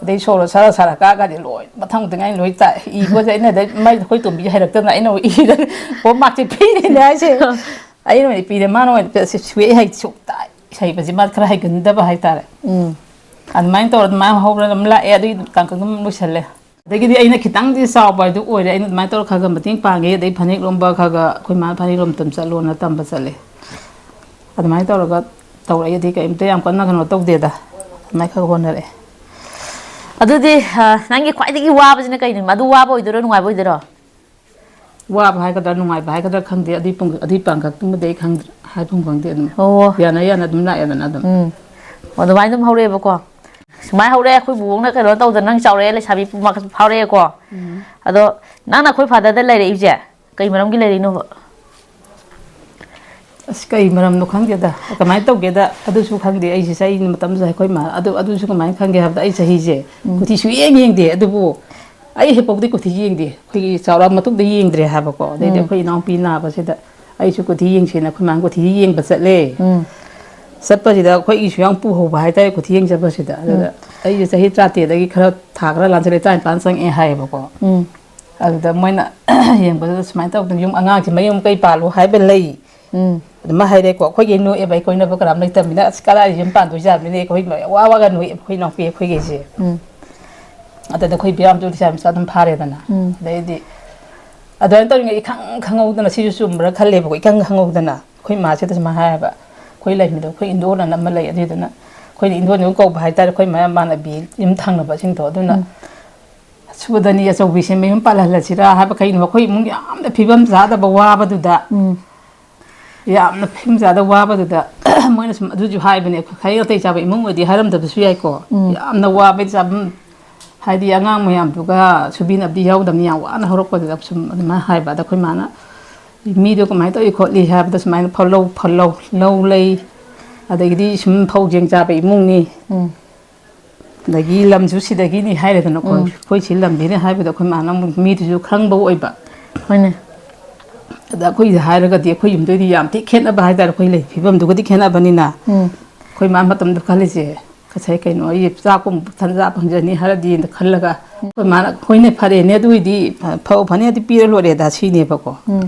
ꯑꯗꯩ ꯁꯣꯔꯣ ꯁꯔꯥ ꯁꯔꯥ ꯀꯥꯒꯗꯤ ꯂꯣꯏ ꯃꯊꯪ ꯃꯊꯪ ꯑꯩꯅ ꯂꯣꯏ ꯇꯥꯛꯑꯦ꯫ ꯏꯕꯁꯦ ꯑꯩꯅ ꯑꯗꯩ ꯃꯩ ꯑꯩꯈꯣꯏ ꯇꯣꯝꯕꯤꯁꯦ ꯍꯩꯔꯛꯇꯅ ꯑꯩꯅ ꯏꯔꯦ꯫ ꯍꯣꯝꯋꯥꯛꯁꯦ ꯄꯤꯔꯤꯅꯦ ꯍꯥꯏꯁꯦ꯫ ꯑꯩꯅ ꯑꯣꯏꯅ ꯄꯤꯔꯦ, ꯃꯥꯅ ꯑꯣꯏꯅ ꯁꯨꯛꯍꯩ ꯍꯩ-, ꯁꯨꯛꯇꯥ ꯍꯩꯕꯁꯦ ꯃꯥ ꯈꯔ ꯍꯩꯒꯟꯗꯕ ꯍꯥꯏꯇꯥꯔꯦ꯫ ꯎꯝ꯫ ꯑꯗꯨꯃꯥꯏꯅ ꯇꯧꯔ ꯑꯗꯨꯃꯥꯏꯅ ꯍꯧꯔꯒ ꯑꯗꯨꯝ ꯂꯥꯛꯑꯦ꯫ ꯑꯗꯨꯒꯤ ꯇꯥꯡꯀꯛ ꯑꯗꯨꯝ ꯂꯣꯏꯁꯜꯂꯦ꯫ ꯑꯗꯒꯤꯗꯤ ꯑꯩꯅ ꯈꯤꯇꯪꯗꯤ ꯆꯥꯎꯕ ꯍꯥꯏꯗꯨ ꯑꯣꯏꯔꯦ꯫ ꯑꯩꯅ ꯑꯗꯨꯃꯥꯏꯅ ꯇꯧꯔꯒ ꯈꯔ ꯈꯔ ꯃꯇꯦꯡ ꯄꯥꯡꯉꯦ꯫ ꯑꯗꯩ ꯐꯅꯦꯛ ꯂꯣꯟꯕ ꯈꯔ ꯈꯔ ꯑꯩꯈꯣꯏ ꯃꯥ ꯐꯅꯦꯛ ꯂꯣꯟꯕ ꯇꯝ ꯆꯠꯂꯣꯅ ꯇꯝꯕ ꯆꯠꯂꯦ꯫ ꯑꯗꯨꯃꯥꯏꯅ ꯇꯧꯔꯒ ꯇꯧꯔꯛꯑꯦꯗꯤ ꯀꯩꯝꯇ ꯌꯥꯝ ꯀꯟꯅ ꯀꯩꯅꯣ ꯇꯧꯗꯦꯗ꯫ ꯑꯗꯨꯃꯥꯏꯅ ꯈꯔ ꯍꯣꯠꯅꯔꯛꯑꯦ꯫ ꯑꯗꯨꯗꯤ ꯑ, ꯅꯪꯒꯤ ꯈ꯭ꯋꯥꯏꯗꯒꯤ ꯋꯥꯕꯁꯤꯅ ꯀꯩꯅꯣ? ꯑꯗꯨ ꯋꯥꯕ ꯑꯣꯏꯗꯣꯏꯔꯣ, ꯅꯨꯡꯉꯥꯏꯕ ꯑꯣꯏꯗꯣꯏꯔꯣ? ꯋꯥꯕ ꯍꯥꯏꯒꯗ꯭ꯔꯥ ꯅꯨꯡꯉꯥꯏꯕ ꯍꯥꯏꯒꯗ꯭ꯔꯥ ꯈꯪꯗꯦ꯫ ꯑꯗꯨꯏ ꯄꯨꯡ ꯑꯗꯨꯏ ꯄꯥꯡꯈꯛꯇꯨꯃꯗꯤ ꯑꯩ ꯈꯪꯗ꯭ꯔꯦ, ꯍꯥꯏꯐꯝ ꯈꯪꯗꯦ꯫ ꯑꯗꯨꯝ ꯑꯣ꯫ ꯌꯥꯅ ꯌꯥꯅ ꯑꯗꯨꯝ ꯂꯥꯛꯑꯦꯗꯅ ꯑꯗꯨꯝ꯫ ꯎꯝ꯫ ꯑꯣ, ꯑꯗꯨꯃꯥꯏꯅ ꯑꯗꯨꯝ ꯍꯧꯔꯛꯑꯦꯕꯀꯣ꯫ ꯁꯨꯃꯥꯏꯅ ꯍꯧꯔꯛꯑꯦ, ꯑꯩꯈꯣꯏ ꯕꯨꯕꯣꯛꯅ ꯀꯩꯅꯣ ꯇꯧꯗꯅ ꯅꯪ ꯆꯥꯎꯔꯛꯑꯦ, ꯂꯩꯁꯥꯕꯤ ꯐꯥꯎꯔꯛꯑꯦꯀꯣ꯫ ꯑꯗꯣ ꯅꯪꯅ ꯑꯩꯈꯣꯏ ꯐꯥꯗꯔꯗ ꯂꯩꯔꯛꯏꯁꯦ ꯀꯩ ꯃꯔꯝꯒꯤ ꯂꯩꯔꯛꯏꯅꯣꯕ? ꯑꯁ, ꯀꯩ ꯃꯔꯝꯅꯣ ꯈꯪꯗꯦꯗ꯫ ꯀꯃꯥꯏꯅ ꯇꯧꯒꯦꯗ, ꯑꯗꯨꯁꯨ ꯈꯪꯗꯦ꯫ ꯑꯩꯁꯦ ꯆꯍꯤ ꯃꯇꯝꯗꯨꯗ ꯑꯩꯈꯣꯏ ꯃꯥ ꯑꯗꯨ ꯑꯗꯨꯁꯨ ꯀꯃꯥꯏꯅ ꯈꯪꯒꯦ ꯍꯥꯏꯕꯗ, ꯑꯩ ꯆꯍꯤꯁꯦ ꯀꯨꯊꯤ ꯁꯨꯌꯦꯡ ꯌꯦꯡꯗꯦ꯫ ꯑꯗꯨꯕꯨ ꯑꯩ ꯍꯦꯛꯐꯥꯎꯗꯤ ꯀꯨꯊꯤ ꯌꯦꯡꯗꯦ꯫ ꯑꯩꯈꯣꯏꯒꯤ ꯆꯥꯎꯔꯛꯑ ꯃꯇꯨꯡꯗ ꯌꯦꯡꯗ꯭ꯔꯦ ꯍꯥꯏꯕꯀꯣ꯫ ꯑꯗꯩꯗꯤ ꯑꯩꯈꯣꯏ ꯏꯅꯥꯎꯄꯤ ꯅꯥꯕꯁꯤꯗ ꯑꯩꯁꯨ ꯀꯨꯊꯤ ꯌꯦꯡꯁꯦꯅ ꯑꯩꯈꯣꯏ ꯃꯥꯅ ꯀꯨꯊꯤ ꯌꯦꯡꯕ ꯆꯠꯂꯦ꯫ ꯆꯠꯄꯁꯤꯗ ꯑꯩꯈꯣꯏꯒꯤꯁꯨ ꯌꯥꯝ ꯄꯨꯍꯧꯕ ꯍꯥꯏꯇꯥꯔꯦ ꯀꯨꯊꯤ ꯌꯦꯡ ꯆꯠꯄꯁꯤꯗ꯫ ꯑꯗꯨꯗ ꯑꯩꯁꯦ ꯆꯍꯤ ꯇꯔꯥꯇꯔꯦꯠꯇꯒꯤ ꯈꯔ ꯊꯥ ꯈꯔ ꯂꯥꯟꯁꯤꯜꯂꯦ, ꯇꯔꯥꯅꯤꯄꯥꯟ ꯆꯪꯉꯛꯑꯦ ꯍꯥꯏꯌꯦꯕꯀꯣ꯫ ꯎꯝ꯫ ꯑꯗꯨꯗ ꯃꯣꯏꯅ ꯌꯦꯡꯕꯗꯨꯗ ꯁꯨꯃꯥꯏꯅ ꯇꯧꯗꯅ, "ꯌꯨꯝ ꯑꯉꯥꯡꯁꯤ ꯃꯌꯨꯝ ꯀꯩ ꯄꯥꯜꯂꯨ ꯍꯥꯏꯕ ꯂꯩ?" ꯎꯝ꯫ ꯑꯗꯨꯃꯥꯏꯅ ꯍꯥꯏꯔꯦꯀꯣ꯫ ꯑꯩꯈꯣꯏꯒꯤ ꯅꯣꯛꯑꯦꯕ, ꯑꯩ ꯀꯣꯏꯅꯕ ꯀꯅꯥꯝ ꯂꯩꯇꯕꯅꯤꯅ, "ꯑꯁ, ꯀꯗꯥꯏꯗ ꯌꯨꯝ ꯄꯥꯟꯗꯣꯏꯖꯥꯠꯅꯣꯅꯦ?" ꯑꯩꯈꯣꯏ ꯂꯣꯏ ꯋꯥ ꯋꯥꯒ ꯅꯣꯛꯑꯦꯕ, ꯑꯩꯈꯣꯏ ꯏꯅꯥꯎꯄꯤ ꯑꯩꯈꯣꯏꯈꯩꯁꯦ꯫ ꯎꯝ꯫ ꯑꯗꯨꯗ ꯑꯩꯈꯣꯏ ꯕꯤꯔꯥꯝꯇꯣ ꯂꯩꯁꯥ ꯃꯆꯥ ꯑꯗꯨꯝ ꯐꯥꯔꯦꯗꯅ꯫ ꯎꯝ꯫ ꯑꯗꯩꯗꯤ ꯑꯗꯨꯃꯥꯏꯅ ꯇꯧꯔꯤꯉꯩ ꯏꯈꯪ ꯈꯪꯍꯧꯗꯅ, ꯁꯤꯁꯨ ꯆꯨꯝꯕ꯭ꯔꯥ ꯈꯜꯂꯦꯕꯀꯣ, ꯏꯈꯪ ꯈꯪꯍꯧꯗꯅ ꯑꯩꯈꯣꯏ ꯃꯥꯁꯤꯗ ꯁꯨꯃꯥꯏꯅ ꯍꯥꯏꯌꯦꯕ꯫ ꯑꯩꯈꯣꯏ ꯂꯩꯃꯤꯗꯣ ꯑꯩꯈꯣꯏ ꯏꯟꯗꯣꯟ ꯑꯅ ꯑꯃ ꯂꯩ, ꯑꯗꯨꯗꯨꯅ ꯑꯩꯈꯣꯏꯅ ꯏꯟꯗꯣꯟ ꯑꯗꯨꯝ ꯀꯧꯕ ꯍꯥꯏꯇꯥꯔꯦ, ꯑꯩꯈꯣꯏ ꯃꯌꯥꯝ ꯃꯥꯟꯅꯕꯤ ꯌꯨꯝ ꯊꯪꯅꯕꯁꯤꯡꯗꯣ꯫ ꯑꯗꯨꯅ, "ꯁꯨꯕꯗꯅꯤ ꯑꯆꯧꯕꯤꯁꯦ ꯃꯌꯨꯝ ꯄꯥꯜꯍꯜꯂꯁꯤꯔꯥ?" ꯍꯥꯏꯕ꯫ ꯀꯩꯅꯣ, ꯑꯩꯈꯣꯏ ꯏꯃꯨꯡ ꯌꯥꯝꯅ ꯐꯤꯕꯝ ꯆꯥꯗꯕ ꯋꯥꯕꯗꯨꯗ, ꯎꯝ꯫ ꯌꯥꯝꯅ ꯐꯤꯕꯝ ꯆꯥꯗꯕ ꯋꯥꯕꯗꯨꯗ ꯃꯣꯏꯅ ꯁꯨꯝ ꯑꯗꯨꯁꯨ ꯍꯥꯏꯕꯅꯦ, ꯈꯔ ꯅꯥꯇꯩ ꯆꯥꯕ ꯏꯃꯨꯡ ꯑꯣꯏꯗꯤ ꯍꯥꯏꯔꯝꯗꯕꯁꯨ ꯌꯥꯏꯀꯣ꯫ ꯎꯝ꯫ ꯌꯥꯝꯅ ꯋꯥꯕꯩ ꯆꯥꯐꯝ, ꯍꯥꯏꯗꯤ ꯑꯉꯥꯡ ꯃꯌꯥꯝꯗꯨꯒ ꯁꯨꯕꯤꯅꯕꯗꯤ ꯌꯥꯎꯗꯕꯅꯤ, ꯌꯥꯝ ꯋꯥꯅ ꯍꯧꯔꯛꯄꯗꯨꯗ ꯁꯨꯝ ꯑꯗꯨꯃꯥꯏꯅ ꯍꯥꯏꯕ꯫ ꯑꯗ ꯑꯩꯈꯣꯏ ꯃꯥꯅ, "ꯃꯤꯗꯣ ꯀꯃꯥꯏꯅ ꯇꯧꯏ ꯈꯣꯠꯂꯤ?" ꯍꯥꯏꯕꯗ, "ꯁꯨꯃꯥꯏꯅ ꯐꯧ ꯂꯧ, ꯐꯧ ꯂꯧ, ꯂꯧ ꯂꯩ, ꯑꯗꯒꯤꯗꯤ ꯁꯨꯝ ꯐꯧ ꯆꯦꯡ ꯆꯥꯕ ꯏꯃꯨꯡꯅꯤ, ꯎꯝ꯫ ꯑꯗꯒꯤ ꯂꯝꯁꯨ ꯁꯤꯗꯒꯤꯅꯤ ꯍꯥꯏꯔꯦꯗꯅꯀꯣ, ꯎꯝ꯫ ꯑꯩꯈꯣꯏ ꯁꯤ ꯂꯝꯁꯤꯅꯤ" ꯍꯥꯏꯕꯗ, ꯑꯩꯈꯣꯏ ꯃꯥꯅ ꯑꯃꯨꯛ ꯃꯤꯗꯨꯁꯨ ꯈꯪꯕ ꯑꯣꯏꯕ꯫ ꯍꯣꯏꯅꯦ꯫ ꯑꯗ ꯑꯩꯈꯣꯏꯗ ꯍꯥꯏꯔꯒꯗꯤ ꯑꯩꯈꯣꯏ ꯌꯨꯝꯗꯩꯗꯤ ꯌꯥꯝ ꯊꯤ ꯈꯦꯠꯅꯕ ꯍꯥꯏꯇꯥꯔꯦ, ꯑꯩꯈꯣꯏ ꯂꯩ ꯐꯤꯕꯝꯗꯨꯒꯗꯤ ꯈꯦꯠꯅꯕꯅꯤꯅ꯫ ꯎꯝ꯫ ꯑꯩꯈꯣꯏ ꯃꯥ ꯃꯇꯝꯗ ꯈꯜꯂꯤꯁꯦ, "ꯉꯁꯥꯏ ꯀꯩꯅꯣ, ꯑꯩ ꯆꯥꯛꯀꯨꯝꯕ ꯇꯟꯖꯥ ꯐꯪꯖꯅꯤ ꯍꯥꯏꯔꯗꯤꯅ" ꯈꯜꯂꯒ, ꯑꯩꯈꯣꯏ ꯃꯥꯅ, "ꯍꯣꯏꯅꯦ, ꯐꯔꯦꯅꯦ, ꯑꯗꯨ ꯑꯣꯏꯗꯤ ꯐ-, ꯐꯕꯨ ꯐꯅꯤ, ꯑꯗꯨ ꯄꯤꯔ ꯂꯣꯏꯔꯦꯗ" ꯁꯤꯅꯦꯕꯀꯣ꯫ ꯎꯝ꯫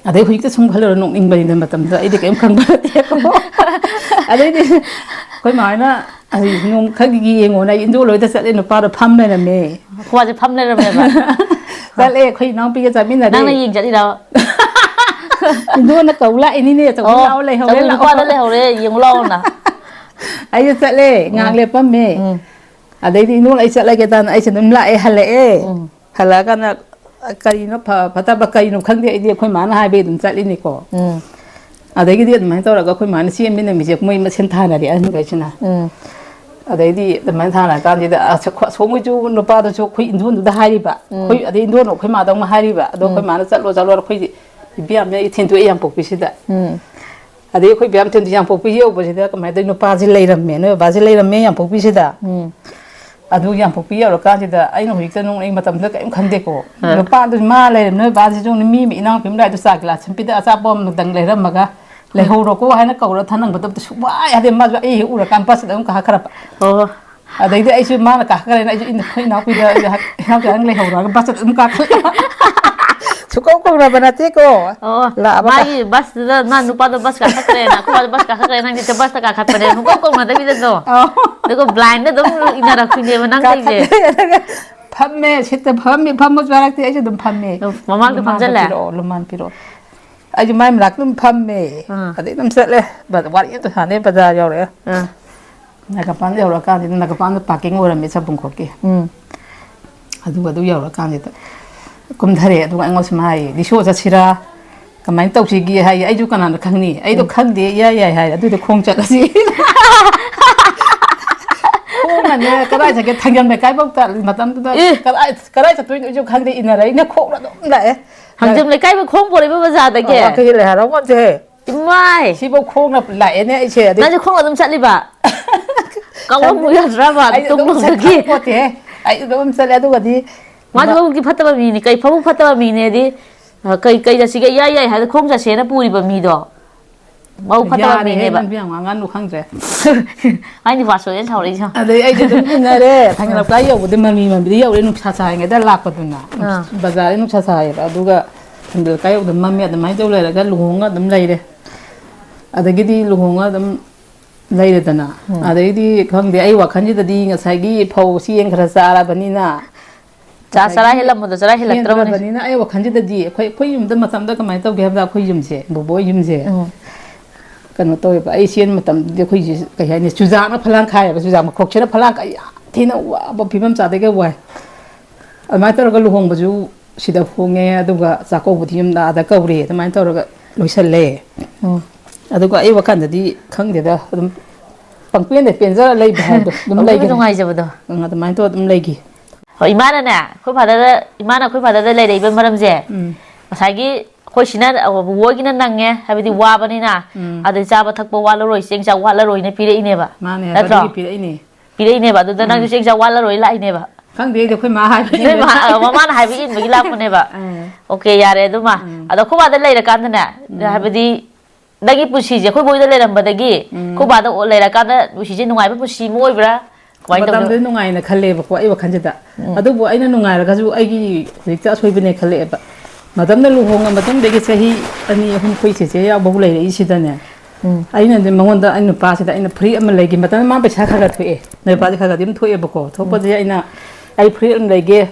ꯑꯗꯩ ꯍꯧꯖꯤꯛꯇ ꯁꯨꯝ ꯈꯜꯂꯨꯔ ꯅꯣꯛꯅꯤꯡꯕꯅꯤꯗ, ꯃꯇꯝꯗꯨꯗ ꯑꯩꯗꯤ ꯀꯔꯤꯝ ꯈꯪꯕ ꯅꯠꯇꯦꯀꯣ꯫ ꯑꯗꯩꯗꯤ ꯑꯩꯈꯣꯏ ꯃꯥ ꯍꯣꯏꯅ ꯑꯩ ꯅꯣꯡ ꯈꯛ ꯌꯦꯡꯉꯣꯅ ꯑꯩ ꯏꯟꯗꯣ ꯂꯣꯏꯗ ꯆꯠꯂꯦ, ꯅꯨꯄꯥꯗꯣ ꯐꯝ ꯂꯩꯔꯝꯃꯦ꯫ ꯈꯨꯋꯥꯁꯦ ꯐꯝ ꯂꯩꯔꯝꯃꯦꯕ꯫ ꯆꯠꯂꯦ, ꯑꯩꯈꯣꯏ ꯏꯅꯥꯎꯄꯤꯒ ꯆꯠꯃꯤꯟꯅꯔꯦ꯫ ꯅꯪꯅ ꯌꯦꯡ ꯆꯠꯂꯤꯔꯕ? ꯏꯟꯗꯣꯅ ꯀꯧ ꯂꯥꯛꯏꯅꯤꯅꯦ, "ꯆꯧꯕꯤ ꯑꯣ, ꯂꯥꯛꯑꯣ, ꯂꯩꯍꯧꯔꯦ, ꯆꯧꯕꯤ ꯂꯥꯛꯑꯣ"꯫ ꯅꯨꯄꯥꯗ ꯂꯩꯍꯧꯔꯦ, ꯌꯦꯡꯉꯨ ꯂꯥꯛꯑꯣꯅ꯫ ꯑꯩꯁꯦ ꯆꯠꯂꯦ, ꯉꯥꯏꯍꯥꯛ ꯂꯦꯞꯄꯝꯃꯦ꯫ ꯎꯝ꯫ ꯑꯗꯩꯗꯤ ꯏꯟꯗꯣꯅ "ꯑꯩ ꯆꯠꯂꯒꯦ" ꯇꯥꯅ ꯑꯩꯁꯦ ꯑꯗꯨꯝ ꯂꯥꯛꯑꯦ, ꯍꯜꯂꯛꯑꯦ꯫ ꯎꯝ꯫ ꯍꯜꯂꯛꯑꯀꯥꯟꯗ ꯀꯔꯤꯅꯣ ꯐ-, ꯐꯠꯇꯕ ꯀꯔꯤꯅꯣ ꯈꯪꯗꯦ, ꯑꯩꯗꯤ ꯑꯩꯈꯣꯏ ꯃꯥꯅ ꯍꯥꯏꯕꯩ ꯑꯗꯨꯝ ꯆꯠꯂꯤꯅꯤꯀꯣ꯫ ꯎꯝ꯫ ꯑꯗꯒꯤꯗꯤ ꯑꯗꯨꯃꯥꯏꯅ ꯇꯧꯔꯒ ꯑꯩꯈꯣꯏ ꯃꯥꯅ ꯆꯦꯟꯃꯤꯟꯅ ꯃꯤꯁꯦ ꯃꯣꯏ ꯃꯁꯦꯟ ꯊꯥꯅꯔꯦ, ꯑꯍꯟꯈꯩꯁꯤꯅ꯫ ꯎꯝ꯫ ꯑꯗꯩꯗꯤ ꯑꯗꯨꯃꯥꯏꯅ ꯊꯥꯅꯔ ꯀꯥꯟꯁꯤꯗ ꯑꯁ-, ꯑꯩꯈꯣꯏ ꯑꯁꯣꯝꯒꯤꯁꯨ ꯅꯨꯄꯥꯗꯨꯁꯨ ꯑꯩꯈꯣꯏ ꯏꯟꯗꯣꯟꯗꯨꯗ ꯍꯥꯏꯔꯤꯕ, ꯎꯝ꯫ ꯑꯩꯈꯣꯏ, ꯑꯗꯩ ꯏꯟꯗꯣꯟꯅ ꯑꯩꯈꯣꯏ ꯃꯥꯗꯧꯅ ꯍꯥꯏꯔꯤꯕ, ꯑꯗꯣ ꯑꯩꯈꯣꯏ ꯎꯝ꯫ ꯃꯥꯅ "ꯆꯠꯂꯣ, ꯆꯠꯂꯣ", ꯑꯩꯈꯣꯏꯗꯤ ꯏꯕꯦꯝꯃ ꯑꯩ ꯊꯤꯟꯗꯣꯛꯑꯦ ꯌꯥꯡꯄꯣꯛꯄꯤꯁꯤꯗ꯫ ꯎꯝ꯫ ꯑꯗꯩ ꯑꯩꯈꯣꯏ ꯕꯦꯝ ꯊꯤꯟꯗꯣꯛ ꯌꯥꯡꯄꯣꯛꯄꯤ ꯌꯧꯕꯁꯤꯗ ꯀꯃꯥꯏꯅ ꯇꯧꯋꯤ, ꯅꯨꯄꯥꯁꯤ ꯂꯩꯔꯝꯃꯦ, ꯅꯣꯏ ꯕꯕꯥꯁꯤ ꯂꯩꯔꯝꯃꯦ ꯌꯥꯡꯄꯣꯛꯄꯤꯁꯤꯗ꯫ ꯎꯝ꯫ ꯑꯗꯨ ꯌꯥꯝꯄꯣꯛꯄꯤ ꯌꯧꯔꯀꯥꯟꯁꯤꯗ ꯑꯩꯅ ꯍꯧꯖꯤꯛꯇ ꯅꯣꯡ ꯑꯩ ꯃꯇꯝꯗꯨꯗ ꯀꯔꯤꯝ ꯈꯟꯗꯦꯀꯣ꯫ ꯑ꯫ ꯅꯨꯄꯥꯗꯨ ꯃꯥ ꯂꯩꯔꯝꯅꯦ, ꯕꯥꯁꯤꯁꯨ ꯃꯤ ꯏꯅꯥꯎꯄꯤ ꯑꯃ ꯂꯥꯛꯏꯗꯣ ꯆꯥ ꯒꯤꯂꯥꯁ ꯑꯃ ꯄꯤꯗ ꯑꯆꯥꯄꯣꯠ ꯑꯃꯗꯪ ꯂꯩꯔꯝꯃꯒ, "ꯂꯩꯍꯧꯔꯣꯀꯣ" ꯍꯥꯏꯅ ꯀꯧꯔ ꯊꯅꯝꯕꯗꯣ ꯑꯝꯇ ꯁꯨꯡꯌꯥ ꯌꯥꯗꯦ꯫ ꯃꯥꯁꯨ ꯑꯩ ꯍꯦꯛ ꯎꯔꯀꯥꯟꯗ ꯕꯁꯇ ꯑꯗꯨꯝ ꯀꯥꯈꯠꯈ꯭ꯔꯕ꯫ ꯑꯣ꯫ ꯑꯗꯩꯗꯤ ꯑꯩꯁꯨ ꯃꯥꯅ ꯀꯥꯈꯠꯈ꯭ꯔꯦꯅ ꯑꯩꯁꯨ ꯏꯟꯅ ꯑꯩꯈꯣꯏ ꯏꯅꯥꯎꯄꯤꯗ ꯑꯩꯁꯨ ꯍꯥꯏ-, "ꯏꯅꯥꯎꯄꯤ ꯅꯪ ꯂꯩꯍꯧꯔꯣ" ꯍꯥꯏꯔꯒ ꯕꯁꯇ ꯑꯗꯨꯝ ꯀꯥꯈꯠꯂꯦ꯫ ꯁꯨꯡꯀꯧ ꯀꯧꯅꯕ ꯅꯠꯇꯦꯀꯣ꯫ ꯑꯣ, ꯂꯥꯛꯑꯕ ꯀꯥ- ꯃꯥꯒꯤ ꯕꯁꯇꯨꯗ ꯃꯥ ꯅꯨꯄꯥꯗꯣ ꯕꯁ ꯀꯥꯈꯠꯈ꯭ꯔꯦꯅ, ꯑꯩꯈꯣꯏ ꯕꯥꯗꯣ ꯕꯁ ꯀꯥꯈꯠꯈ꯭ꯔꯦ, ꯅꯪꯗꯤ ꯕꯁꯇ ꯀꯥꯈꯠꯄꯅꯦ, ꯁꯨꯡꯀꯧ ꯀꯧꯅꯗꯕꯤꯗ ꯑꯗꯣ꯫ ꯑꯧ꯫ ꯑꯗꯨꯒ ꯕ꯭ꯂꯥꯏꯟꯗ ꯑꯗꯨꯝ ꯏꯟꯅꯔꯛꯄꯤꯅꯦꯕ ꯅꯪ ꯇꯧꯔꯤꯁꯦ꯫ ꯀꯥꯈꯠꯂꯦ, ꯑꯗꯨꯒ ꯐꯝꯃꯦ, ꯁꯤꯠꯇ ꯐꯝꯃꯤ, ꯐꯝꯃꯣꯁꯨ ꯍꯥꯏꯔꯛꯇꯦ, ꯑꯩꯁꯨ ꯑꯗꯨꯝ ꯐꯝꯃꯦ꯫ ꯃꯃꯥꯡꯗ "ꯂꯨꯃꯥꯟꯗꯣ ꯐꯝꯖꯜꯂꯦ? ꯄꯤꯔꯛꯑꯣ, ꯂꯨꯃꯥꯟ ꯄꯤꯔꯛꯑꯣ"꯫ ꯑꯩꯁꯨ ꯃꯥꯏ ꯃꯅꯥꯛꯇ ꯑꯗꯨꯝ ꯐꯝꯃꯦ꯫ ꯑꯥ꯫ ꯑꯗꯩ ꯑꯗꯨꯝ ꯆꯠꯂꯦ꯫ ꯕ-, ꯋꯥꯔꯤ ꯑꯝꯇ ꯁꯥꯟꯅꯩ, ꯕꯖꯥꯔ ꯌꯧꯔꯛꯑꯦ꯫ ꯑꯥ꯫ ꯅꯥꯒꯥꯄꯥꯟ ꯌꯧꯔꯛꯑꯀꯥꯟꯁꯤꯗ, ꯅꯥꯒꯥꯄꯥꯟꯗ ꯄꯥꯔꯀꯤꯡ ꯑꯣꯏꯔꯝꯃꯦ ꯁꯕꯨꯡꯈꯣꯛꯀꯤ꯫ ꯎꯝ꯫ ꯑꯗꯨꯒ ꯑꯗꯨ ꯌꯧꯔꯀꯥꯟꯁꯤꯗ ꯀꯨꯝꯊꯔꯦ, ꯑꯗꯨꯒ ꯑꯩꯉꯣꯟꯗ ꯁꯨꯃꯥꯏ ꯍꯥꯏꯌꯦ, "ꯔꯤꯛꯁꯣ ꯆꯠꯁꯤꯔꯥ, ꯀꯃꯥꯏꯅ ꯇꯧꯁꯤꯒꯦ?" ꯍꯥꯏꯌꯦ꯫ ꯑꯩꯁꯨ ꯀꯅꯥꯅ ꯈꯪꯅꯤ? ꯑꯩꯗꯣ ꯈꯪꯗꯦ, ꯏꯌꯥ ꯌꯥꯏ ꯍꯥꯏ꯫ "ꯑꯗꯨꯗꯤ ꯈꯣꯡ ꯆꯠꯂꯁꯤ"꯫ ꯈꯣꯡꯅꯅꯦ, ꯀꯗꯥꯏ ꯆꯠꯀꯦ? ꯊꯥꯡꯖꯝ ꯂꯩꯀꯥꯏꯐꯥꯎ ꯇ-, ꯃꯇꯝꯗꯨꯗ ꯑꯦ! ꯀꯗꯥꯏ, ꯀꯗꯥꯏ ꯆꯠꯇꯣꯏꯅꯣ ꯑꯩꯁꯨ ꯈꯪꯗꯦ, ꯏꯟꯅꯔꯛꯏꯅꯦ, ꯈꯣꯡꯅ ꯑꯗꯨꯝ ꯂꯥꯛꯑꯦ꯫ ꯊꯥꯡꯖꯝ ꯂꯩꯀꯥꯏꯐꯥꯎ ꯈꯣꯡ ꯄꯣꯔꯛꯏꯕ ꯕꯖꯥꯔꯗꯒꯤ? ꯑꯣ, ꯋꯥꯡꯈꯩꯒꯤ ꯂꯩꯍꯥꯔꯥꯎ ꯃꯣꯟꯁꯦ꯫ ꯏꯃꯥꯏ! ꯁꯤꯐꯧ ꯈꯣꯡꯅ ꯂꯥꯛꯑꯦꯅꯦ ꯑꯩꯁꯦ꯫ ꯑꯗꯩ ꯅꯪꯁꯦ ꯈꯣꯡꯅ ꯑꯗꯨꯝ ꯆꯠꯂꯤꯕ? ꯀꯥꯎꯔꯝꯃꯨ ꯌꯥꯗ꯭ꯔꯕ ꯑꯩ ꯑꯗꯨꯝ ꯇꯨꯝꯐꯝꯗꯒꯤ? ꯈꯪꯄꯣꯠꯇꯦꯍꯦ꯫ ꯑꯩ ꯑꯗꯨꯝ ꯆꯠꯂꯦ꯫ ꯑꯗꯨꯒꯗꯤ ꯃꯥꯁꯨ ꯃ- ꯃꯕꯨꯛꯇꯤ ꯐꯠꯇꯕ ꯃꯤꯅꯤ꯫ ꯀꯩ ꯐꯕꯨꯛ ꯐꯠꯇꯕ ꯃꯤꯅꯦꯗꯤ, ꯑ, ꯀꯩ, ꯀꯩ ꯆꯠꯁꯤꯒꯦ? ꯏꯌꯥ ꯌꯥꯏ ꯍꯥꯏꯗ ꯈꯣꯡ ꯆꯠꯁꯦꯅ ꯄꯨꯔꯤꯕ ꯃꯤꯗꯣ ꯃꯕꯨꯛ ꯐꯠꯇꯕ ꯌꯥꯔꯦꯍꯦ, ꯃꯤꯅꯦꯕ꯫ ꯅꯪꯁꯨ ꯌꯥꯝ ꯉꯥꯡꯉꯅꯨ, ꯈꯪꯗ꯭ꯔꯦ꯫ ꯑꯩꯅ ꯋꯥꯁꯣꯏ ꯁꯥꯎꯔꯛꯏꯁꯦ꯫ ꯑꯗꯩ ꯑꯩꯁꯦ ꯑꯗꯨꯝ ꯏꯟꯅꯔꯦ꯫ ꯊꯥꯡꯒ ꯂꯝꯈꯥꯏ ꯌꯧꯕꯗ ꯃꯃꯤ ꯃꯃꯤꯗꯤ ꯌꯧꯔꯦ, ꯅꯨꯡꯁꯥ ꯁꯥꯔꯤꯉꯩꯗ ꯂꯥꯛꯄꯗꯨꯅ꯫ ꯑꯥ꯫ ꯕꯖꯥꯔꯗ ꯅꯨꯡꯁꯥ ꯁꯥꯏꯌꯦꯕ꯫ ꯑꯗꯨꯒ ꯊꯥꯡꯒ ꯂꯝꯈꯥꯏ ꯌꯧꯕꯗ ꯃꯝꯃꯦ꯫ ꯑꯗꯨꯃꯥꯏꯅ ꯇꯧ ꯂꯩꯔꯒ ꯂꯨꯍꯣꯡꯉ ꯑꯗꯨꯝ ꯂꯩꯔꯦ꯫ ꯑꯗꯒꯤꯗꯤ ꯂꯨꯍꯣꯡꯉ ꯑꯗꯨꯝ ꯂꯩꯔꯦꯗꯅ꯫ ꯎꯝ꯫ ꯑꯗꯩꯗꯤ ꯈꯪꯗꯦ, ꯑꯩ ꯋꯥꯈꯜꯁꯤꯗꯗꯤ ꯉꯁꯥꯏꯒꯤ ꯐꯧ ꯆꯦꯡ ꯈꯔ ꯆꯥꯔꯕꯅꯤꯅ, ꯆꯥ-, ꯆꯔꯥ ꯉꯁꯥꯏꯒꯤ ꯍꯦꯜꯂꯝꯕꯗꯣ, ꯆꯔꯥ ꯍꯦꯜꯂꯛꯇ꯭ꯔꯕꯅꯤ꯫ ꯍꯦꯟꯗ꯭ꯔꯕꯅꯤꯅ ꯑꯩ ꯋꯥꯈꯜꯁꯤꯗꯗꯤ ꯑꯩꯈꯣꯏ, ꯑꯩꯈꯣꯏ ꯌꯨꯝꯗ ꯃꯇꯝꯗ ꯀꯃꯥꯏꯅ ꯇꯧꯒꯦ ꯍꯥꯏꯕꯗ, ꯑꯩꯈꯣꯏ ꯌꯨꯝꯁꯦ, ꯕꯣꯕꯣꯏ ꯌꯨꯝꯁꯦ, ꯎꯝ꯫ ꯀꯩꯅꯣ ꯇꯧꯋꯦꯕ, ꯑꯩ ꯆꯦꯟ ꯃꯇꯝꯗꯗꯤ ꯑꯩꯈꯣꯏꯁꯦ ꯀꯩ ꯍꯥꯏꯅꯤ, ꯆꯨꯖꯥꯛꯅ ꯐꯂꯥꯡ ꯈꯥꯏꯌꯦꯕ, ꯆꯨꯖꯥꯛ ꯃꯈꯣꯛꯁꯤꯅ ꯐꯂꯥꯡ ꯈꯥꯏ, ꯌꯥꯝ ꯊꯤꯅ ꯋꯥꯕ ꯐꯤꯕꯝ ꯆꯥꯗꯒ ꯋꯥꯏ꯫ ꯑꯗꯨꯃꯥꯏꯅ ꯇꯧꯔꯒ ꯂꯨꯍꯣꯡꯕꯁꯨ ꯁꯤꯗ ꯍꯣꯡꯉꯦ, ꯑꯗꯨꯒ ꯆꯥꯛꯀꯧꯕꯗꯤ ꯌꯨꯝꯗ ꯑꯥꯗ ꯀꯧꯔꯦ, ꯑꯗꯨꯃꯥꯏꯅ ꯇꯧꯔꯒ ꯂꯣꯏꯁꯜꯂꯦ꯫ ꯎꯝ꯫ ꯑꯗꯨꯒ ꯑꯩ ꯋꯥꯈꯜꯗꯗꯤ ꯈꯪꯗꯦꯗ, ꯑꯗꯨꯝ ꯄꯪꯄꯦꯟꯗ ꯄꯦꯟꯖꯔ ꯂꯩꯕ ꯍꯥꯏꯕꯗꯣ ꯑꯗꯨꯝ ꯄꯪꯅꯨꯡꯗ ꯂꯩꯈ꯭ꯔꯦ꯫ ꯅꯨꯡꯉꯥꯏꯖꯕꯗꯣ꯫ ꯎꯝ, ꯑꯗꯨꯃꯥꯏꯅ ꯇꯧꯔ ꯑꯗꯨꯝ ꯂꯩꯈꯤ꯫ ꯍꯣꯏ, ꯏꯃꯥꯅꯅꯦ, ꯑꯩꯈꯣꯏ ꯐꯥꯗꯔꯗ, ꯏꯃꯥꯅ ꯑꯩꯈꯣꯏ ꯐꯥꯗꯔꯗ ꯂꯩꯔꯛꯏꯕ ꯃꯔꯝꯁꯦ, ꯎꯝ꯫ ꯉꯁꯥꯏꯒꯤ ꯑꯩꯈꯣꯏ ꯁꯤꯅ, ꯕꯣꯕꯣꯏꯒꯤꯅ ꯅꯪꯉꯦ ꯍꯥꯏꯕꯗꯤ ꯋꯥꯕꯅꯤꯅ, ꯎꯝ꯫ ꯑꯗꯩ ꯆꯥꯕ ꯊꯛꯄ ꯋꯥꯠꯂꯔꯣꯏ, ꯆꯦꯡ ꯆꯥꯛ ꯋꯥꯠꯂꯔꯣꯏꯅ ꯄꯤꯔꯛꯏꯅꯦꯕ, ꯃꯥꯅꯦ, ꯅꯠꯇ꯭ꯔꯣ? ꯑꯗꯨꯒꯤ ꯄꯤꯔꯛꯏꯅꯦ꯫ ꯄꯤꯔꯛꯏꯅꯦꯕ, ꯑꯗꯨꯗ ꯅꯪꯁꯨ ꯎꯝ꯫ ꯆꯦꯡ ꯆꯥꯛ ꯋꯥꯠꯂꯔꯣꯏ ꯂꯥꯛꯏꯅꯦꯕ꯫ ꯈꯪꯗꯦ ꯑꯩꯗꯤ, ꯑꯩꯈꯣꯏ ꯃꯥ ꯍꯥꯏꯕ ꯅꯣꯏ ꯃꯥ-, ꯏꯟꯕꯅꯤ꯫ ꯑ, ꯃꯃꯥꯅ ꯍꯥꯏꯕ ꯏꯟꯕꯒꯤ ꯂꯥꯛꯄꯅꯦꯕ꯫ ꯑꯥ꯫ ꯑꯣꯀꯦ, ꯌꯥꯔꯦ ꯑꯗꯨꯃ꯫ ꯎꯝ꯫ ꯑꯗꯣ ꯑꯩꯈꯣꯏ ꯕꯥꯗ ꯂꯩꯔꯀꯥꯟꯗꯅꯦ, ꯎꯝ꯫ ꯍꯥꯏꯕꯗꯤ ꯅꯪꯒꯤ ꯄꯨꯟꯁꯤꯁꯦ ꯑꯩꯈꯣꯏ ꯕꯣꯏꯗ ꯂꯩꯔꯝꯕꯗꯒꯤ, ꯎꯝ꯫ ꯑꯩꯈꯣꯏ ꯕꯥꯗ ꯑꯣ-, ꯂꯩꯔꯀꯥꯟꯗ ꯄꯨꯟꯁꯤꯁꯦ ꯅꯨꯡꯉꯥꯏꯕ ꯄꯨꯟꯁꯤ ꯑꯃ ꯑꯣꯏꯕ꯭ꯔꯥ? ꯀꯃꯥꯏꯅ ꯇꯧꯒꯦ? ꯃꯇꯝꯗꯨꯗ ꯅꯨꯡꯉꯥꯏꯅ ꯈꯜꯂꯦꯕꯀꯣ, ꯑꯩ ꯋꯥꯈꯜꯁꯤꯗ꯫ ꯎꯝ꯫ ꯑꯗꯨꯕꯨ ꯑꯩꯅ ꯅꯨꯡꯉꯥꯏꯔꯒꯁꯨ ꯑꯩꯒꯤ ꯍꯧꯖꯤꯛꯇ ꯑꯁꯣꯏꯕꯅꯦ ꯈꯜꯂꯛꯑꯦꯕ꯫ ꯃꯇꯝꯗ ꯂꯨꯍꯣꯡꯉ ꯃꯇꯨꯡꯗꯒꯤ ꯆꯍꯤ ꯑꯅꯤ ꯑꯍꯨꯝ ꯑꯩꯈꯣꯏ ꯆꯦꯆꯦ ꯌꯥꯎꯕꯕꯨ ꯂꯩꯔꯛꯏꯁꯤꯗꯅꯦ, ꯎꯝ꯫ ꯑꯩꯅꯗꯤ ꯃꯉꯣꯟꯗ, ꯑꯩ ꯅꯨꯄꯥꯁꯤꯗ ꯑꯩꯅ ꯐꯨꯔꯤꯠ ꯑꯃ ꯂꯩꯒꯦ꯫ ꯃꯇꯝꯗ ꯃꯥ ꯄꯩꯁꯥ ꯈꯔ ꯈꯔ ꯊꯣꯛꯑꯦ, ꯅꯣꯏ ꯄꯥꯗꯤ ꯈꯔ ꯈꯔꯗꯤ ꯑꯗꯨꯝ ꯊꯣꯛꯑꯦꯕꯀꯣ꯫ ꯊꯣꯛꯄꯁꯦ ꯎꯝ꯫ ꯑꯩꯅ, "ꯑꯩ ꯐꯨꯔꯤꯠ ꯑꯃ ꯂꯩꯒꯦ",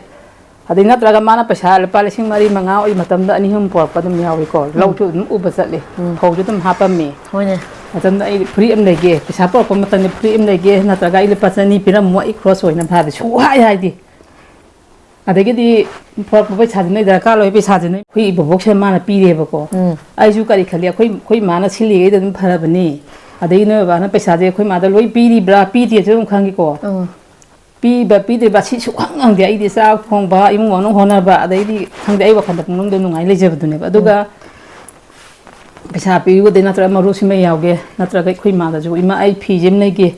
ꯑꯗꯩ ꯅꯠꯇ꯭ꯔꯒ ꯃꯥꯅ ꯄꯩꯁꯥ ꯂꯨꯄꯥ ꯂꯤꯁꯤꯡ ꯃꯔꯤ ꯃꯉꯥ ꯑꯣꯏ ꯃꯇꯝꯗ ꯑꯅꯤ ꯑꯍꯨꯝ ꯄꯨꯔꯛꯄ ꯑꯗꯨꯝ ꯌꯥꯎꯏꯀꯣ꯫ ꯎꯝ꯫ ꯂꯧꯁꯨ ꯑꯗꯨꯝ ꯎꯕ ꯆꯠꯂꯤ, ꯎꯝ꯫ ꯐꯧꯁꯨ ꯑꯗꯨꯝ ꯍꯥꯞꯄꯝꯃꯤ꯫ ꯍꯣꯏꯅꯦ꯫ ꯃꯇꯝꯗ ꯑꯩ ꯐꯨꯔꯤꯠ ꯑꯃ ꯂꯩꯒꯦ, ꯄꯩꯁꯥ ꯄꯨꯔꯛꯄ ꯃꯇꯝꯗ ꯐꯨꯔꯤꯠ ꯑꯃ ꯂꯩꯒꯦ, ꯅꯠꯇ꯭ꯔꯒ ꯑꯩ ꯂꯨꯄꯥ ꯆꯅꯤ ꯄꯤꯔꯝꯃꯣ, ꯑꯩ ꯈ꯭ꯔꯣꯁ ꯑꯣꯏꯅꯕ ꯍꯥꯏꯕ ꯁꯨꯡꯍꯥꯏ ꯍꯥꯏꯗꯦ꯫ ꯑꯗꯒꯤꯗꯤ ꯄꯨꯔꯛꯄ ꯄꯩꯁꯥꯁꯤ ꯅꯣꯏ ꯗꯔꯀꯥꯔ ꯂꯣꯏ, ꯄꯩꯁꯥꯁꯤ ꯅꯣꯏ ꯑꯩꯈꯣꯏ ꯏꯕꯣꯛꯁꯤꯅ ꯃꯥꯅ ꯄꯤꯔꯦꯕꯀꯣ꯫ ꯎꯝ꯫ ꯑꯩꯁꯨ ꯀꯔꯤ ꯈꯜꯂꯤ, ꯑꯩꯈꯣꯏ, ꯑꯩꯈꯣꯏ ꯏꯃꯥꯅ ꯁꯤꯜꯂꯤꯉꯩꯗ ꯑꯗꯨꯝ ꯐꯔꯕꯅꯤ꯫ ꯑꯗꯒꯤ ꯅꯣꯏ ꯕꯕꯥꯅ ꯄꯩꯁꯥꯁꯦ ꯑꯩꯈꯣꯏ ꯃꯥꯗ ꯂꯣꯏ ꯄꯤꯔꯤꯕ꯭ꯔꯥ ꯄꯤꯗꯦꯁꯨ ꯑꯗꯨꯝ ꯈꯪꯉꯤꯀꯣ꯫ ꯎꯝ꯫ ꯄꯤꯕ ꯄꯤꯗ꯭ꯔꯤꯕ ꯁꯤ ꯁꯨꯛꯈꯪ ꯈꯪꯗꯦ꯫ ꯑꯩꯗꯤ ꯆꯥꯛ ꯊꯣꯡꯕ, ꯏꯃꯨꯡ ꯃꯅꯨꯡ ꯍꯣꯠꯅꯕ, ꯑꯗꯩꯗꯤ ꯈꯪꯗꯦ, ꯑꯩ ꯋꯥꯈꯜꯗ ꯄꯨꯡꯅꯨꯡꯗ ꯅꯨꯡꯉꯥꯏ ꯂꯩꯖꯕꯗꯨꯅꯦꯕ꯫ ꯑꯗꯨꯒ ꯎꯝ꯫ ꯄꯩꯁꯥ ꯄꯤꯕꯗꯩ ꯅꯠꯇ꯭ꯔꯒ ꯃꯔꯨꯞ ꯁꯤꯃ ꯌꯥꯎꯒꯦ, ꯅꯠꯇ꯭ꯔꯒ ꯑꯩꯈꯣꯏ ꯏꯃꯥꯗꯁꯨ, "ꯏꯃꯥ, ꯑꯩ ꯐꯤꯁꯦ ꯑꯃ ꯂꯩꯒꯦ",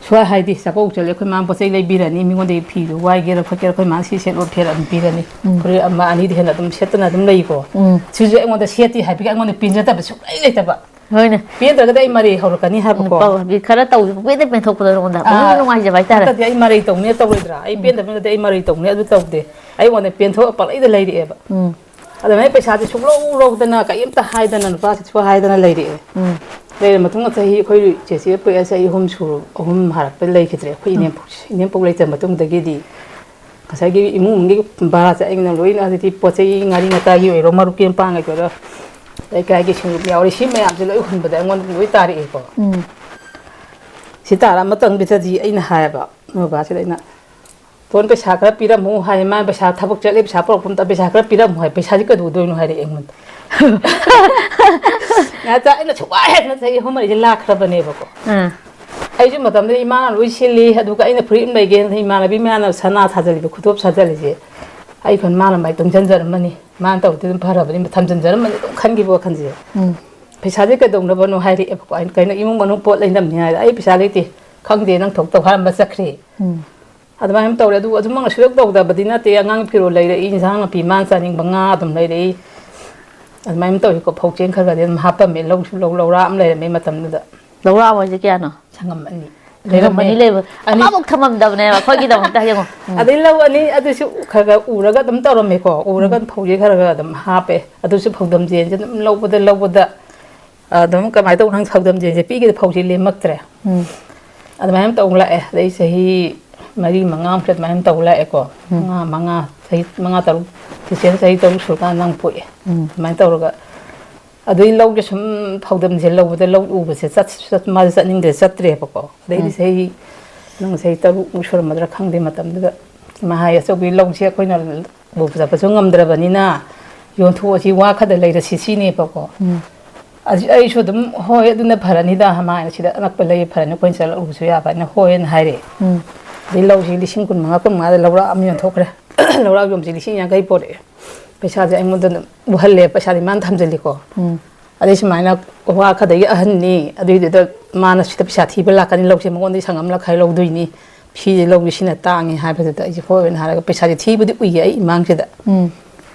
ꯁꯨꯍꯥꯏ ꯍꯥꯏꯗꯦ꯫ ꯆꯥꯛꯀꯧꯕ ꯆꯠꯂꯦ, ꯑꯩꯈꯣꯏ ꯃꯥꯅ ꯄꯣꯠ ꯆꯩ ꯂꯩꯕꯤꯔꯅꯤ, ꯃꯤꯉꯣꯟꯗꯒꯤ ꯐꯤꯗꯨ ꯋꯥꯏꯒꯦꯔꯥ ꯈꯣꯠꯀꯦꯔꯥ ꯑꯩꯈꯣꯏ ꯃꯥꯅ ꯁꯤ ꯁꯦꯠꯂꯣ ꯐꯤꯔ ꯑꯗꯨꯝ ꯄꯤꯔꯅꯤ꯫ ꯎꯝ꯫ ꯐꯨꯔꯤꯠ ꯑꯃ ꯑꯅꯤꯗꯤ ꯍꯦꯟꯅ ꯑꯗꯨꯝ ꯁꯦꯠꯇꯅ ꯑꯗꯨꯝ ꯂꯩꯀꯣ꯫ ꯎꯝ꯫ ꯁꯤꯁꯨ ꯑꯩꯉꯣꯟꯗ ꯁꯦꯠꯇꯦ ꯍꯥꯏꯕꯒꯤ ꯑꯩꯉꯣꯟꯗ ꯄꯦꯟꯖꯗꯕ ꯁꯨꯡꯂꯩ ꯂꯩꯇꯕ꯫ ꯍꯣꯏꯅꯦ꯫ ꯄꯦꯟꯗ꯭ꯔꯒꯗꯤ ꯑꯩ ꯃꯔꯩ ꯍꯧꯔꯛꯀꯅꯤ ꯍꯥꯏꯕꯀꯣ꯫ ꯎꯝ, ꯄꯥꯎ ꯍꯥꯏꯕꯗꯤ ꯈꯔ ꯇꯧ-, ꯄꯦꯟꯗ ꯄꯦꯟꯊꯣꯛꯄꯗꯣ ꯅꯉꯣꯟꯗ꯫ ꯑꯥ, ꯄꯨꯛꯅꯤꯡ ꯅꯨꯡꯉꯥꯏꯖꯕ ꯍꯥꯏꯇꯥꯔꯦ꯫ ꯅꯠꯇ꯭ꯔꯗꯤ ꯑꯩ ꯃꯔꯩ ꯇꯧꯅꯤ ꯇꯧꯔꯣꯏꯗ꯭ꯔꯥ? ꯑꯩ ꯎꯝ꯫ ꯄꯦꯟꯗꯕꯅꯗꯤ ꯑꯩ ꯃꯔꯩ ꯇꯧꯅꯤ, ꯑꯗꯨ ꯇꯧꯗꯦ꯫ ꯑꯩꯉꯣꯟꯗ ꯄꯦꯟꯊꯣꯛꯑ ꯄꯪꯂꯩꯗ ꯂꯩꯔꯛꯑꯦꯕ꯫ ꯎꯝ꯫ ꯑꯗꯨꯃꯥꯏꯅ ꯄꯩꯁꯥꯁꯦ ꯁꯨꯡꯂꯧ ꯂꯧꯗꯅ, ꯀꯔꯤꯝꯇ ꯍꯥꯏꯗꯅ, ꯅꯨꯄꯥꯁꯤꯁꯨ ꯍꯥꯏꯗꯅ ꯂꯩꯔꯛꯑꯦ꯫ ꯎꯝ꯫ ꯂꯩꯔ ꯃꯇꯨꯡꯗ ꯆꯍꯤ ꯑꯩꯈꯣꯏ ꯆꯦꯆꯦ ꯄꯣꯛꯑꯦ ꯆꯍꯤ ꯑꯍꯨꯝ ꯁꯨꯔ ꯑꯍꯨꯝ ꯍꯥꯔꯛꯄ ꯂꯩꯈꯤꯗ꯭ꯔꯦ ꯑꯩꯈꯣꯏ ꯏꯅꯦꯝꯄꯣꯛꯁꯦ꯫ ꯏꯅꯦꯝꯄꯣꯛ ꯂꯩꯇ꯭ꯔ ꯃꯇꯨꯡꯗꯒꯤꯗꯤ ꯉꯁꯥꯏꯒꯤ ꯏꯃꯨꯡ ꯃꯅꯨꯡꯒꯤ ꯚꯔꯥꯁꯦ ꯑꯩꯅ ꯂꯣꯏꯅ, ꯍꯧꯖꯤꯛꯇꯤ ꯄꯣꯠ ꯆꯩ ꯉꯥꯔꯤ ꯉꯇꯥꯒꯤ ꯑꯣꯏꯔꯣ, ꯃꯔꯨꯞ ꯃꯄꯥꯡꯒꯤ ꯑꯣꯏꯔꯣ, ꯂꯩꯀꯥꯏꯒꯤ ꯁꯤꯡꯂꯨꯞ ꯌꯥꯎꯔꯤ, ꯁꯤ ꯃꯌꯥꯝꯁꯦ ꯂꯣꯏ ꯍꯨꯟꯕꯗ ꯑꯩꯉꯣꯟꯗ ꯂꯣꯏ ꯇꯥꯔꯛꯑꯦꯀꯣ꯫ ꯎꯝ꯫ ꯁꯤ ꯇꯥꯔꯛꯑ ꯃꯇꯝꯁꯤꯗꯗꯤ ꯑꯩꯅ ꯍꯥꯏꯌꯦꯕ ꯃꯣꯏ ꯕꯕꯥꯁꯤꯗ, ꯑꯩꯅ, "ꯇꯣꯟ, ꯄꯩꯁꯥ ꯈꯔ ꯄꯤꯔꯝꯃꯨ" ꯍꯥꯏ꯫ ꯃꯥꯅ ꯄꯩꯁꯥ ꯊꯕꯛ ꯆꯠꯂꯦ, ꯄꯩꯁꯥ ꯄꯨꯔꯛꯄ ꯑꯝꯇ, "ꯄꯩꯁꯥ ꯈꯔ ꯄꯤꯔꯝꯃꯨ" ꯍꯥꯏ꯫ "ꯄꯩꯁꯥꯁꯤ ꯀꯩꯗꯧꯗꯣꯏꯅꯣ?" ꯍꯥꯏꯔꯛꯑꯦ ꯑꯩꯉꯣꯟꯗ꯫ ꯉꯥꯏꯇ ꯑꯩꯅ ꯁꯨꯛꯍꯥꯏ ꯍꯥꯏꯗꯅ ꯆꯍꯤ ꯑꯍꯨꯝ ꯃꯔꯤꯁꯦ ꯂꯥꯛꯈ꯭ꯔꯕꯅꯦꯕꯀꯣ꯫ ꯑꯥ꯫ ꯑꯩꯁꯨ ꯃꯇꯝꯗꯨꯗ ꯏꯃꯥꯅ ꯂꯣꯏ ꯁꯤꯜꯂꯤ, ꯑꯗꯨꯒ ꯑꯩꯅ ꯐꯨꯔꯤꯠ ꯑꯃ ꯂꯩꯒꯦꯅ ꯏꯃꯥꯟꯅꯕꯤ ꯃꯌꯥꯝꯅ ꯁꯅꯥ ꯁꯥꯖꯜꯂꯤꯕ, ꯈꯨꯗꯣꯞ ꯁꯥꯖꯜꯂꯤꯁꯦ ꯑꯩ ꯈꯟ ꯃꯥꯅ ꯃꯥꯏ ꯇꯨꯡꯁꯤꯟꯖꯔꯝꯃꯅꯤ, ꯃꯥꯅ ꯇꯧꯕꯗꯤ ꯑꯗꯨꯝ ꯐꯔꯕꯅꯤ, ꯊꯝꯖꯤꯟꯖꯔꯝꯃꯅꯤ ꯑꯗꯨꯝ ꯈꯟꯈꯤꯕ ꯋꯥꯈꯜꯁꯦ꯫ ꯎꯝ꯫ ꯄꯩꯁꯥꯁꯦ ꯀꯩꯗꯧꯅꯕꯅꯣ ꯍꯥꯏꯔꯛꯑꯦꯕꯀꯣ꯫ ꯑꯩꯅ, "ꯀꯩꯅꯣ, ꯏꯃꯨꯡ ꯃꯅꯨꯡ ꯄꯣꯠ ꯂꯩꯅꯕꯅꯤ" ꯍꯥꯏꯔꯦ꯫ "ꯑꯩ ꯄꯩꯁꯥ ꯂꯩꯇꯦ, ꯈꯪꯗꯦ, ꯅꯪ ꯊꯣꯛ ꯇꯧ" ꯍꯥꯏꯔꯝꯕ ꯆꯠꯈ꯭ꯔꯦ꯫ ꯎꯝ꯫ ꯑꯗꯨꯃꯥꯏꯅ ꯇꯧꯔꯦ꯫ ꯑꯗꯨ ꯑꯗꯨꯃꯛꯅ ꯁꯨꯡꯇꯧ ꯇꯧꯗꯕꯗꯤ ꯅꯠꯇꯦ꯫ ꯑꯉꯥꯡ ꯐꯤꯔꯣꯜ ꯂꯩꯔꯛꯏ, ꯏꯟꯁꯥꯡ ꯅꯥꯄꯤ ꯃꯥꯅ ꯆꯥꯅꯤꯡꯕ ꯉꯥ ꯑꯗꯨꯝ ꯂꯩꯔꯛꯏ꯫ ꯑꯗꯨꯃꯥꯏꯅ ꯇꯧꯋꯤꯀꯣ꯫ ꯐꯧ ꯆꯦꯡ ꯈꯔ ꯈꯔꯗꯤ ꯑꯗꯨꯝ ꯍꯥꯞꯄꯝꯃꯦ꯫ ꯂꯧꯁꯨ ꯂꯧ, ꯂꯧꯔꯥꯛ ꯑꯃ ꯂꯩꯔꯝꯃꯦ ꯃꯇꯝꯗꯨꯗ꯫ ꯂꯧꯔꯥꯛ ꯑꯃ ꯍꯥꯏꯁꯦ ꯀꯌꯥꯅꯣ? ꯁꯪꯉꯝ ꯑꯅꯤ꯫ ꯁꯪꯉꯝ ꯑꯅꯤ ꯂꯩꯔꯝꯃꯦ꯫ ꯂꯩꯕ꯫ ꯑꯅꯤ꯫ ꯑꯃꯐꯥꯎ ꯊꯝꯃꯝꯗꯕꯅꯦꯕ ꯑꯩꯈꯣꯏꯒꯤꯗꯃꯛꯇ ꯍꯌꯦꯡꯉꯣ꯫ ꯎꯝ꯫ ꯑꯗꯩ ꯂꯧ ꯑꯅꯤ ꯑꯗꯨꯁꯨ ꯈꯔ ꯈꯔ ꯎꯔꯒ ꯑꯗꯨꯝ ꯇꯧꯔꯝꯃꯦꯀꯣ꯫ ꯎꯔꯒ ꯎꯝ꯫ ꯐꯧꯁꯦ ꯈꯔ ꯈꯔ ꯑꯗꯨꯝ ꯍꯥꯞꯄꯦ꯫ ꯑꯗꯨꯁꯨ ꯐꯧꯗꯝ ꯆꯦꯟꯁꯦ ꯑꯗꯨꯝ ꯂꯧꯕꯗ ꯂꯧꯕꯗ ꯑꯗꯨꯝ ꯀꯃꯥꯏꯅ ꯇꯧꯕꯅꯣ ꯈꯪꯗꯦ, ꯐꯧꯗꯝ ꯆꯦꯟꯁꯦ ꯄꯤꯛꯏꯉꯩꯗ ꯐꯧꯁꯦ ꯂꯦꯝꯃꯛꯇ꯭ꯔꯦ꯫ ꯎꯝ꯫ ꯑꯗꯨꯃꯥꯏꯅ ꯇꯧ ꯂꯥꯛꯑꯦ꯫ ꯑꯗꯩ ꯆꯍꯤ ꯃꯔꯤ ꯃꯉꯥꯃꯨꯛꯁꯦ ꯑꯗꯨꯃꯥꯏꯅ ꯇꯧ ꯂꯥꯛꯑꯦꯀꯣ꯫ ꯎꯝ꯫ ꯃꯉꯥ, ꯃꯉꯥ, ꯆꯍꯤ ꯃꯉꯥ, ꯇꯔꯨꯛ, ꯆꯤꯆꯦꯅ ꯆꯍꯤ ꯇꯔꯨꯛ ꯁꯨꯔꯀꯥꯟꯗ ꯅꯪ ꯄꯣꯛꯑꯦ꯫ ꯎꯝ꯫ ꯑꯗꯨꯃꯥꯏꯅ ꯇꯧꯔꯒ ꯑꯗꯨꯗꯩ ꯂꯧꯁꯦ ꯁꯨꯝ ꯐꯧꯗꯝꯁꯦ ꯂꯧꯕꯗ ꯂꯧ ꯎꯕꯁꯦ ꯆꯠ-, ꯆꯠ-, ꯃꯥꯁꯦ ꯆꯠꯅꯤꯡꯗ꯭ꯔꯦ, ꯆꯠꯇ꯭ꯔꯦꯕꯀꯣ꯫ ꯑꯗꯩꯗꯤ ꯎꯝ꯫ ꯆꯍꯤ, ꯅꯪ ꯆꯍꯤ ꯇꯔꯨꯛꯃꯨꯛ ꯁꯨꯔꯝꯃꯗ꯭ꯔꯥ ꯈꯪꯗꯦ ꯃꯇꯝꯗꯨꯗ꯫ ꯏꯃꯥ ꯍꯥꯏ, "ꯑꯆꯧꯕꯤ, ꯂꯧꯁꯦ ꯑꯩꯈꯣꯏꯅ ꯎꯕ ꯆꯠꯄꯁꯨ ꯉꯝꯗ꯭ꯔꯕꯅꯤꯅ ꯌꯣꯟꯊꯣꯛꯑꯁꯤ, ꯋꯥꯈꯗ ꯂꯩꯔꯁꯤ" ꯁꯤꯅꯦꯕꯀꯣ꯫ ꯎꯝ꯫ ꯑꯗꯨ ꯑꯩꯁꯨ ꯑꯗꯨꯝ, "ꯍꯣꯏ, ꯑꯗꯨꯅ ꯐꯔꯅꯤꯗ, ꯃꯥ ꯁꯤꯗ ꯑꯅꯛꯄ ꯂꯩ ꯐꯔꯅꯤ, ꯑꯩꯈꯣꯏꯅ ꯆꯠꯂ ꯎꯕꯁꯨ ꯌꯥꯕ" ꯍꯥꯏꯅ ꯍꯣꯏꯅ ꯍꯥꯏꯔꯦ꯫ ꯎꯝ꯫ ꯑꯗꯩ ꯂꯧꯁꯤ ꯂꯤꯁꯤꯡ ꯀꯨꯟ ꯃꯉꯥ, ꯀꯨꯟ ꯃꯉꯥꯗ ꯂꯧꯔꯥꯛ ꯑꯃ ꯌꯣꯟꯊꯣꯛꯈ꯭ꯔꯦ꯫ ꯂꯧꯔꯥꯛ ꯌꯣꯟꯕꯁꯤ ꯂꯤꯁꯤꯡ ꯌꯥꯡꯈꯩ ꯄꯣꯔꯛꯑꯦ꯫ ꯄꯩꯁꯥꯁꯦ ꯑꯩꯉꯣꯟꯗ ꯑꯗꯨꯝ ꯎꯍꯜꯂꯦ, ꯄꯩꯁꯥꯗꯤ ꯃꯥꯅ ꯊꯝꯖꯤꯜꯂꯤꯀꯣ꯫ ꯎꯝ꯫ ꯑꯗꯩ ꯁꯨꯃꯥꯏꯅ ꯋꯥꯈꯗꯒꯤ ꯑꯍꯟꯅꯤ, ꯑꯗꯨꯏꯗꯨꯗ ꯃꯥꯅ ꯁꯤꯗ ꯄꯩꯁꯥ ꯊꯤꯕ ꯂꯥꯛꯀꯅꯤ, ꯂꯧꯁꯦ ꯃꯉꯣꯟꯗꯒꯤ ꯁꯪꯉꯝ ꯂꯧꯈꯥꯏ ꯂꯧꯗꯣꯏꯅꯤ, ꯐꯤꯁꯦ ꯂꯧꯒꯦ ꯁꯤꯅ ꯇꯥꯡꯉꯤ ꯍꯥꯏꯕꯗꯨꯗ ꯑꯩꯁꯦ ꯍꯣꯏ ꯑꯣꯏꯅ ꯍꯥꯏꯔꯒ ꯄꯩꯁꯥꯁꯦ ꯊꯤꯕꯗꯤ ꯎꯏꯌꯦ ꯑꯩ ꯏꯃꯥꯡꯁꯤꯗ꯫ ꯎꯝ꯫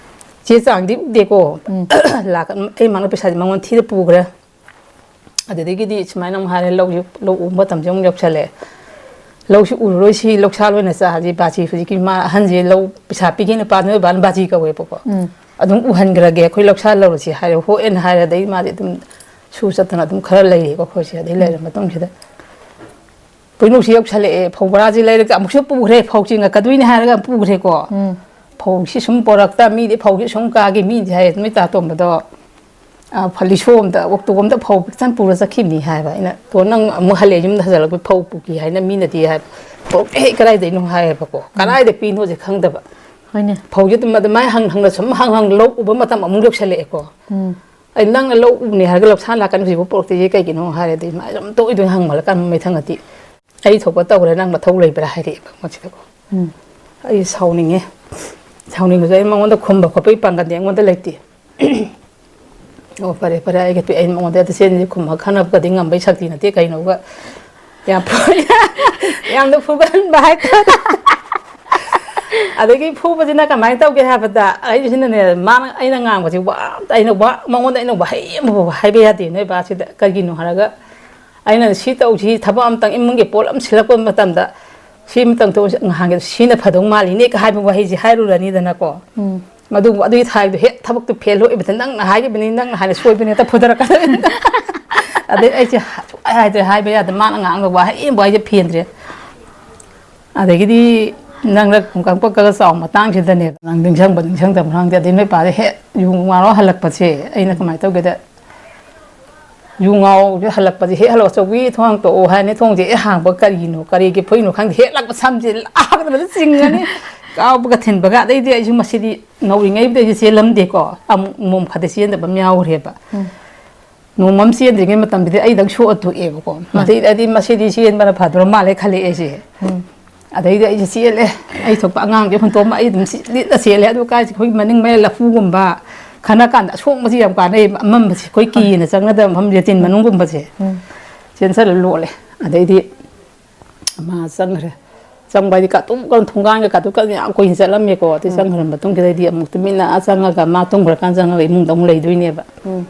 ꯆꯦ ꯆꯥꯡꯗꯤ ꯎꯗꯦꯀꯣ꯫ ꯎꯝ꯫ ꯂꯥꯛꯀ-, ꯑꯩ ꯏꯃꯥꯅ ꯄꯩꯁꯥꯁꯦ ꯃꯉꯣꯟꯗ ꯊꯤꯔ ꯄꯨꯈ꯭ꯔꯦ꯫ ꯑꯗꯨꯗꯒꯤꯗꯤ ꯁꯨꯃꯥꯏꯅ ꯑꯃꯨꯛ ꯍꯥꯏꯔꯦ, ꯂꯧꯁꯤ, ꯂꯧ ꯎꯕ ꯃꯇꯝꯁꯦ ꯑꯃꯨꯛ ꯌꯧꯁꯜꯂꯛꯑꯦ꯫ "ꯂꯧꯁꯤ ꯎꯔꯔꯣꯏꯁꯤ, ꯂꯧꯁꯥ ꯂꯣꯏꯅ ꯆꯥꯁꯤ, ꯕꯥꯖꯤ ꯍꯧꯖꯤꯛꯀꯤ ꯃꯥ ꯑꯍꯟꯁꯦ ꯂꯧ ꯄꯩꯁꯥ ꯄꯤꯒꯦꯅ ꯄꯥ ꯅꯣꯏ ꯕꯥꯅ ꯕꯥꯖꯤ ꯀꯧꯋꯦꯕꯀꯣ꯫ ꯎꯝ꯫ ꯑꯗꯨꯝ ꯎꯍꯟꯈ꯭ꯔꯒꯦ, ꯑꯩꯈꯣꯏ ꯂꯧꯁꯥ ꯂꯧꯔꯁꯤ" ꯍꯥꯏꯔꯦ꯫ ꯍꯣꯏ ꯑꯅ ꯍꯥꯏꯔꯦ꯫ ꯑꯗꯩ ꯃꯥꯗꯤ ꯑꯗꯨꯝ ꯁꯨ ꯆꯠꯇꯅ ꯑꯗꯨꯝ ꯈꯔ ꯂꯩꯔꯦꯀꯣ ꯑꯩꯈꯣꯏꯁꯦ꯫ ꯑꯗꯩ ꯂꯩꯔ ꯃꯇꯨꯡꯁꯤꯗ ꯄꯣꯏꯅꯧꯁꯤ ꯌꯧꯁꯜꯂꯛꯑꯦ, ꯐꯧ ꯕꯣꯔꯥꯁꯤ ꯂꯩꯔꯒ ꯑꯃꯨꯛꯁꯨ ꯄꯨꯈ꯭ꯔꯦ, ꯐꯧ ꯆꯦꯡꯉꯛꯀꯗꯣꯏꯅꯤ ꯍꯥꯏꯔꯒ ꯄꯨꯈ꯭ꯔꯦꯀꯣ꯫ ꯎꯝ꯫ ꯐꯧꯁꯤ ꯁꯨꯝ ꯄꯣꯔꯛꯇ, ꯃꯤꯗꯤ ꯐꯧꯁꯤ ꯁꯨꯝ ꯀꯥꯈꯤ, ꯃꯤꯗꯤ ꯍꯥꯏ, "ꯅꯣꯏ ꯇꯥ ꯇꯣꯝꯕꯗꯣ, ꯑ, ꯐ-, ꯂꯤꯁꯣ ꯑꯝꯗ, ꯑꯣꯛꯇꯣ ꯑꯝꯗ ꯐꯧ ꯈꯤꯇꯪ ꯄꯨꯔ ꯆꯠꯈꯤꯕꯅꯤ" ꯍꯥꯏꯕ꯫ ꯑꯩꯅ, "ꯇꯣ, ꯅꯪ ꯑꯃꯨꯛ ꯍꯜꯂꯛꯑꯦ, ꯌꯨꯝꯗ ꯍꯜꯂꯛꯄꯩ ꯐꯧ ꯄꯨꯈꯤ ꯍꯥꯏꯅ ꯃꯤꯅꯗꯤ ꯍꯥꯏꯕ꯫ ꯄꯣꯔꯛꯇꯦ, ꯀꯗꯥꯏꯗꯩꯅꯣ?" ꯍꯥꯏꯌꯦꯕꯀꯣ꯫ ꯎꯝ꯫ ꯀꯗꯥꯏꯗ ꯄꯤꯅꯣꯁꯦ ꯈꯪꯗꯕ꯫ ꯍꯣꯏꯅꯦ꯫ ꯐꯧꯁꯦ ꯑꯗꯨꯝ ꯑꯗꯨꯃꯥꯏꯅ ꯍꯪ ꯍꯪꯅ ꯁꯨꯝ ꯍꯪ ꯍꯪ ꯂꯧ ꯎꯕ ꯃꯇꯝ ꯑꯃꯨꯛ ꯌꯧꯁꯜꯂꯛꯑꯦꯀꯣ꯫ ꯎꯝ꯫ ꯑꯩ, "ꯅꯪꯅ ꯂꯧ ꯎꯕꯅꯦ ꯍꯥꯏꯔꯒ ꯂꯧꯁꯥꯟ ꯂꯥꯛꯀꯅꯤ, ꯍꯧꯖꯤꯛꯐꯥꯎ ꯄꯣꯔꯛꯇꯦ, ꯀꯩꯒꯤꯅꯣ?" ꯍꯥꯏꯔꯗꯤ, ꯃꯥ ꯑꯗꯨꯝ ꯇꯣꯛꯏꯗꯣ ꯍꯪꯕ ꯂꯥꯛꯀꯥꯟꯗ ꯃꯊꯪꯗꯗꯤ, "ꯑꯩ ꯊꯣꯛꯄ ꯇꯧꯈ꯭ꯔꯦ, ꯅꯪ ꯃꯊꯧ ꯂꯩꯕ꯭ꯔꯥ?" ꯍꯥꯏꯔꯛꯑꯦꯕ ꯑꯩꯉꯣꯟꯁꯤꯗꯀꯣ꯫ ꯎꯝ꯫ ꯑꯩ ꯁꯥꯎꯅꯤꯡꯉꯦ꯫ ꯁꯥꯎꯅꯤꯡꯉꯁꯨ ꯑꯩ ꯃꯉꯣꯟꯗ ꯈꯨꯝꯕ ꯈꯣꯠꯄꯒꯤ ꯄꯥꯡꯒꯜꯗꯤ ꯑꯩꯉꯣꯟꯗ ꯂꯩꯇꯦ꯫ "ꯑꯣ, ꯐꯔꯦ, ꯐꯔꯦ, ꯑꯩꯒ ꯄꯤ-, ꯑꯩ ꯃꯉꯣꯟꯗ ꯇꯁꯦꯡꯅꯗꯤ ꯈꯨꯝꯃꯒ ꯈꯟꯅꯕꯒꯗꯤ ꯉꯝꯕꯒꯤ ꯁꯛꯇꯤ ꯅꯠꯇꯦ, ꯀꯩꯅꯣꯒ ꯌꯥꯝ ꯐꯨ-, ꯌꯥꯝꯅ ꯐꯨꯒꯟꯕ ꯍꯥꯏꯇꯥꯔꯦ"꯫ ꯑꯗꯒꯤ ꯐꯨꯕꯁꯤꯅ ꯀꯃꯥꯏꯅ ꯇꯧꯒꯦ ꯍꯥꯏꯕꯗ, ꯑꯩꯁꯤꯅꯅꯦ, ꯃꯥꯅ, ꯑꯩꯅ ꯉꯥꯡꯕꯁꯦ ꯋꯥ ꯑꯝꯇ, ꯑꯩꯅ ꯋꯥ, ꯃꯉꯣꯟꯗ ꯑꯩꯅ ꯋꯥꯍꯩ ꯑꯃꯐꯥꯎ ꯍꯥꯏꯕ ꯌꯥꯗꯦ ꯅꯣꯏ ꯕꯥꯁꯤꯗ꯫ ꯀꯔꯤꯒꯤꯅꯣ ꯍꯥꯏꯔꯒ, ꯑꯩꯅ ꯁꯤ ꯇꯧꯁꯤ, ꯊꯕꯛ ꯑꯝꯇꯪ, ꯏꯃꯨꯡꯒꯤ ꯄꯣꯠ ꯑꯃ ꯁꯤꯜꯂꯛꯄ ꯃꯇꯝꯗ, "ꯁꯤ ꯑꯃꯇꯪ ꯇꯧꯁꯤ, ꯉꯍꯥꯟꯒꯤ ꯁꯤꯅ ꯐꯗꯧ ꯃꯥꯜꯂꯤꯅꯦ" ꯍꯥꯏꯕ ꯋꯥꯍꯩꯁꯦ ꯍꯥꯏꯔꯨꯔꯅꯤꯗꯅꯀꯣ꯫ ꯎꯝ꯫ ꯃꯗꯨ, ꯑꯗꯨꯒꯤ ꯊꯥꯏꯗꯣ ꯍꯦꯛ ꯊꯕꯛꯇꯨ ꯐꯦꯜ ꯑꯣꯏꯕꯗ, "ꯅꯪꯅ ꯍꯥꯏꯈꯤꯕꯅꯤ, ꯅꯪꯅ ꯍꯥꯏꯅ ꯁꯣꯏꯕꯅꯤ", ꯍꯦꯛꯇ ꯐꯨꯊꯔꯛꯀꯗꯣꯏꯅꯤ꯫ ꯑꯗꯩ ꯑꯩꯁꯦ ꯁꯨꯛꯍꯥꯏ ꯍꯥꯏꯗ꯭ꯔꯦ, ꯍꯥꯏꯕ ꯌꯥꯗꯦ, ꯃꯥꯅ ꯉꯥꯡꯕ ꯋꯥꯍꯩ ꯑꯃꯕꯨ ꯑꯩꯁꯦ ꯐꯦꯟꯗ꯭ꯔꯦ꯫ ꯑꯗꯒꯤꯗꯤ ꯅꯪꯅ ꯀꯪꯄ ꯀꯒ ꯆꯥꯎ ꯃꯇꯥꯡꯁꯤꯗꯅꯦꯕ, ꯅꯪ ꯅꯤꯡꯁꯤꯡꯕ ꯅꯤꯡꯁꯤꯡꯗꯕ ꯈꯪꯗꯦ꯫ ꯑꯗꯩ ꯅꯣꯏ ꯄꯥꯗ ꯍꯦꯛ ꯌꯨ ꯉꯥꯎꯔ ꯍꯜꯂꯛꯄꯁꯦ, ꯑꯩꯅ ꯀꯃꯥꯏꯅ ꯇꯧꯒꯦꯗ, ꯌꯨ ꯉꯥꯎꯔ ꯍꯜꯂꯛꯄꯁꯦ, ꯍꯦꯛ ꯍꯜꯂꯛꯄ, "ꯑꯆꯧꯕꯤ, ꯊꯣꯡ ꯍꯥꯡꯇꯣꯛꯑꯣ" ꯍꯥꯏꯅꯤ, ꯊꯣꯡꯁꯦ ꯍꯦꯛ ꯍꯥꯡꯕ, ꯀꯔꯤꯒꯤꯅꯣ, ꯀꯔꯤꯒꯤ ꯐꯨꯏꯅꯣ ꯈꯪꯗꯦ, ꯍꯦꯛ ꯂꯥꯛꯄ ꯁꯝꯁꯦ ꯂꯥꯛꯄꯗ ꯆꯤꯡꯉꯅꯤ, ꯀꯥꯎꯕꯒ ꯊꯤꯟꯕꯒ꯫ ꯑꯗꯩꯗꯤ ꯑꯩꯁꯨ ꯃꯁꯤꯗꯤ ꯅꯧꯔꯤꯉꯩꯕꯨꯗꯤ ꯑꯩꯁꯦ ꯆꯦꯜꯂꯝꯗꯦꯀꯣ, ꯑꯃꯨꯛ ꯃꯣꯝ ꯈꯗꯤ ꯆꯦꯟꯗꯕ ꯑꯃ ꯌꯥꯎꯈ꯭ꯔꯦꯕ꯫ ꯎꯝ꯫ ꯅꯣꯡꯃ ꯑꯃ ꯆꯦꯟꯗ꯭ꯔꯤꯉꯩ ꯃꯇꯝꯗꯨꯗꯤ ꯑꯩꯗꯪ ꯁꯣꯛꯑ ꯇꯣꯛꯑꯦꯕꯀꯣ꯫ ꯍꯣꯏ꯫ ꯃꯁꯤꯗꯤ, ꯑꯩꯗꯤ ꯃꯁꯤꯗꯤ ꯆꯦꯟꯕꯅ ꯐꯗ꯭ꯔꯣ ꯃꯥꯜꯂꯦ ꯈꯜꯂꯦ ꯑꯩꯁꯦ꯫ ꯎꯝ꯫ ꯑꯗꯩꯗꯤ ꯑꯩꯁꯦ ꯆꯦꯜꯂꯦ꯫ ꯑꯩ ꯊꯣꯛꯄ ꯑꯉꯥꯡꯁꯦ ꯍꯨꯟꯇꯣꯛꯑꯝꯃ ꯑꯩ ꯑꯗꯨꯝ ꯆꯤ-, ꯂꯤꯠꯂ ꯆꯦꯜꯂꯦ꯫ ꯑꯗꯨ ꯀꯥꯏꯁꯦ ꯑꯩꯈꯣꯏ ꯃꯅꯤꯡ ꯃꯌꯥ ꯂꯐꯨꯒꯨꯝꯕ ꯈꯟꯅ ꯀꯥꯟꯗ ꯑꯁꯣꯡꯕꯁꯤ ꯌꯥꯝ ꯀꯥꯟꯅꯩ꯫ ꯑꯃꯝꯕꯁꯤ ꯑꯩꯈꯣꯏ ꯀꯤꯅ ꯆꯪꯒꯗꯕ ꯃꯐꯝ, ꯂꯦꯇꯤꯟ ꯃꯅꯨꯡꯒꯨꯝꯕꯁꯦ꯫ ꯎꯝ꯫ ꯆꯦꯟꯁꯜꯂ ꯂꯣꯠꯂꯦ꯫ ꯑꯗꯩꯗꯤ ꯃꯥ ꯆꯪꯈ꯭ꯔꯦ꯫ ꯆꯪꯕ ꯍꯥꯏꯗꯤ ꯀꯥꯇꯨꯝ ꯀꯥꯇꯨꯝ ꯊꯣꯡꯒꯥꯟꯒ ꯀꯥꯇꯨꯝ ꯀꯥꯇꯨꯝ ꯌꯥꯝ ꯀꯨꯏꯅ ꯆꯠꯂꯝꯃꯦꯀꯣ꯫ ꯑꯗꯩ ꯎꯝ꯫ ꯆꯪꯈ꯭ꯔ ꯃꯇꯨꯡꯁꯤꯗꯩꯗꯤ ꯑꯃꯨꯛ ꯇꯨꯃꯤꯟꯅ ꯆꯪꯉꯒ, ꯃꯥ ꯇꯨꯝꯈ꯭ꯔꯀꯥꯟꯗ ꯆꯪꯉꯒ ꯏꯃꯨꯡꯗ ꯑꯃꯨꯛ ꯂꯩꯗꯣꯏꯅꯦꯕ꯫ ꯎꯝ꯫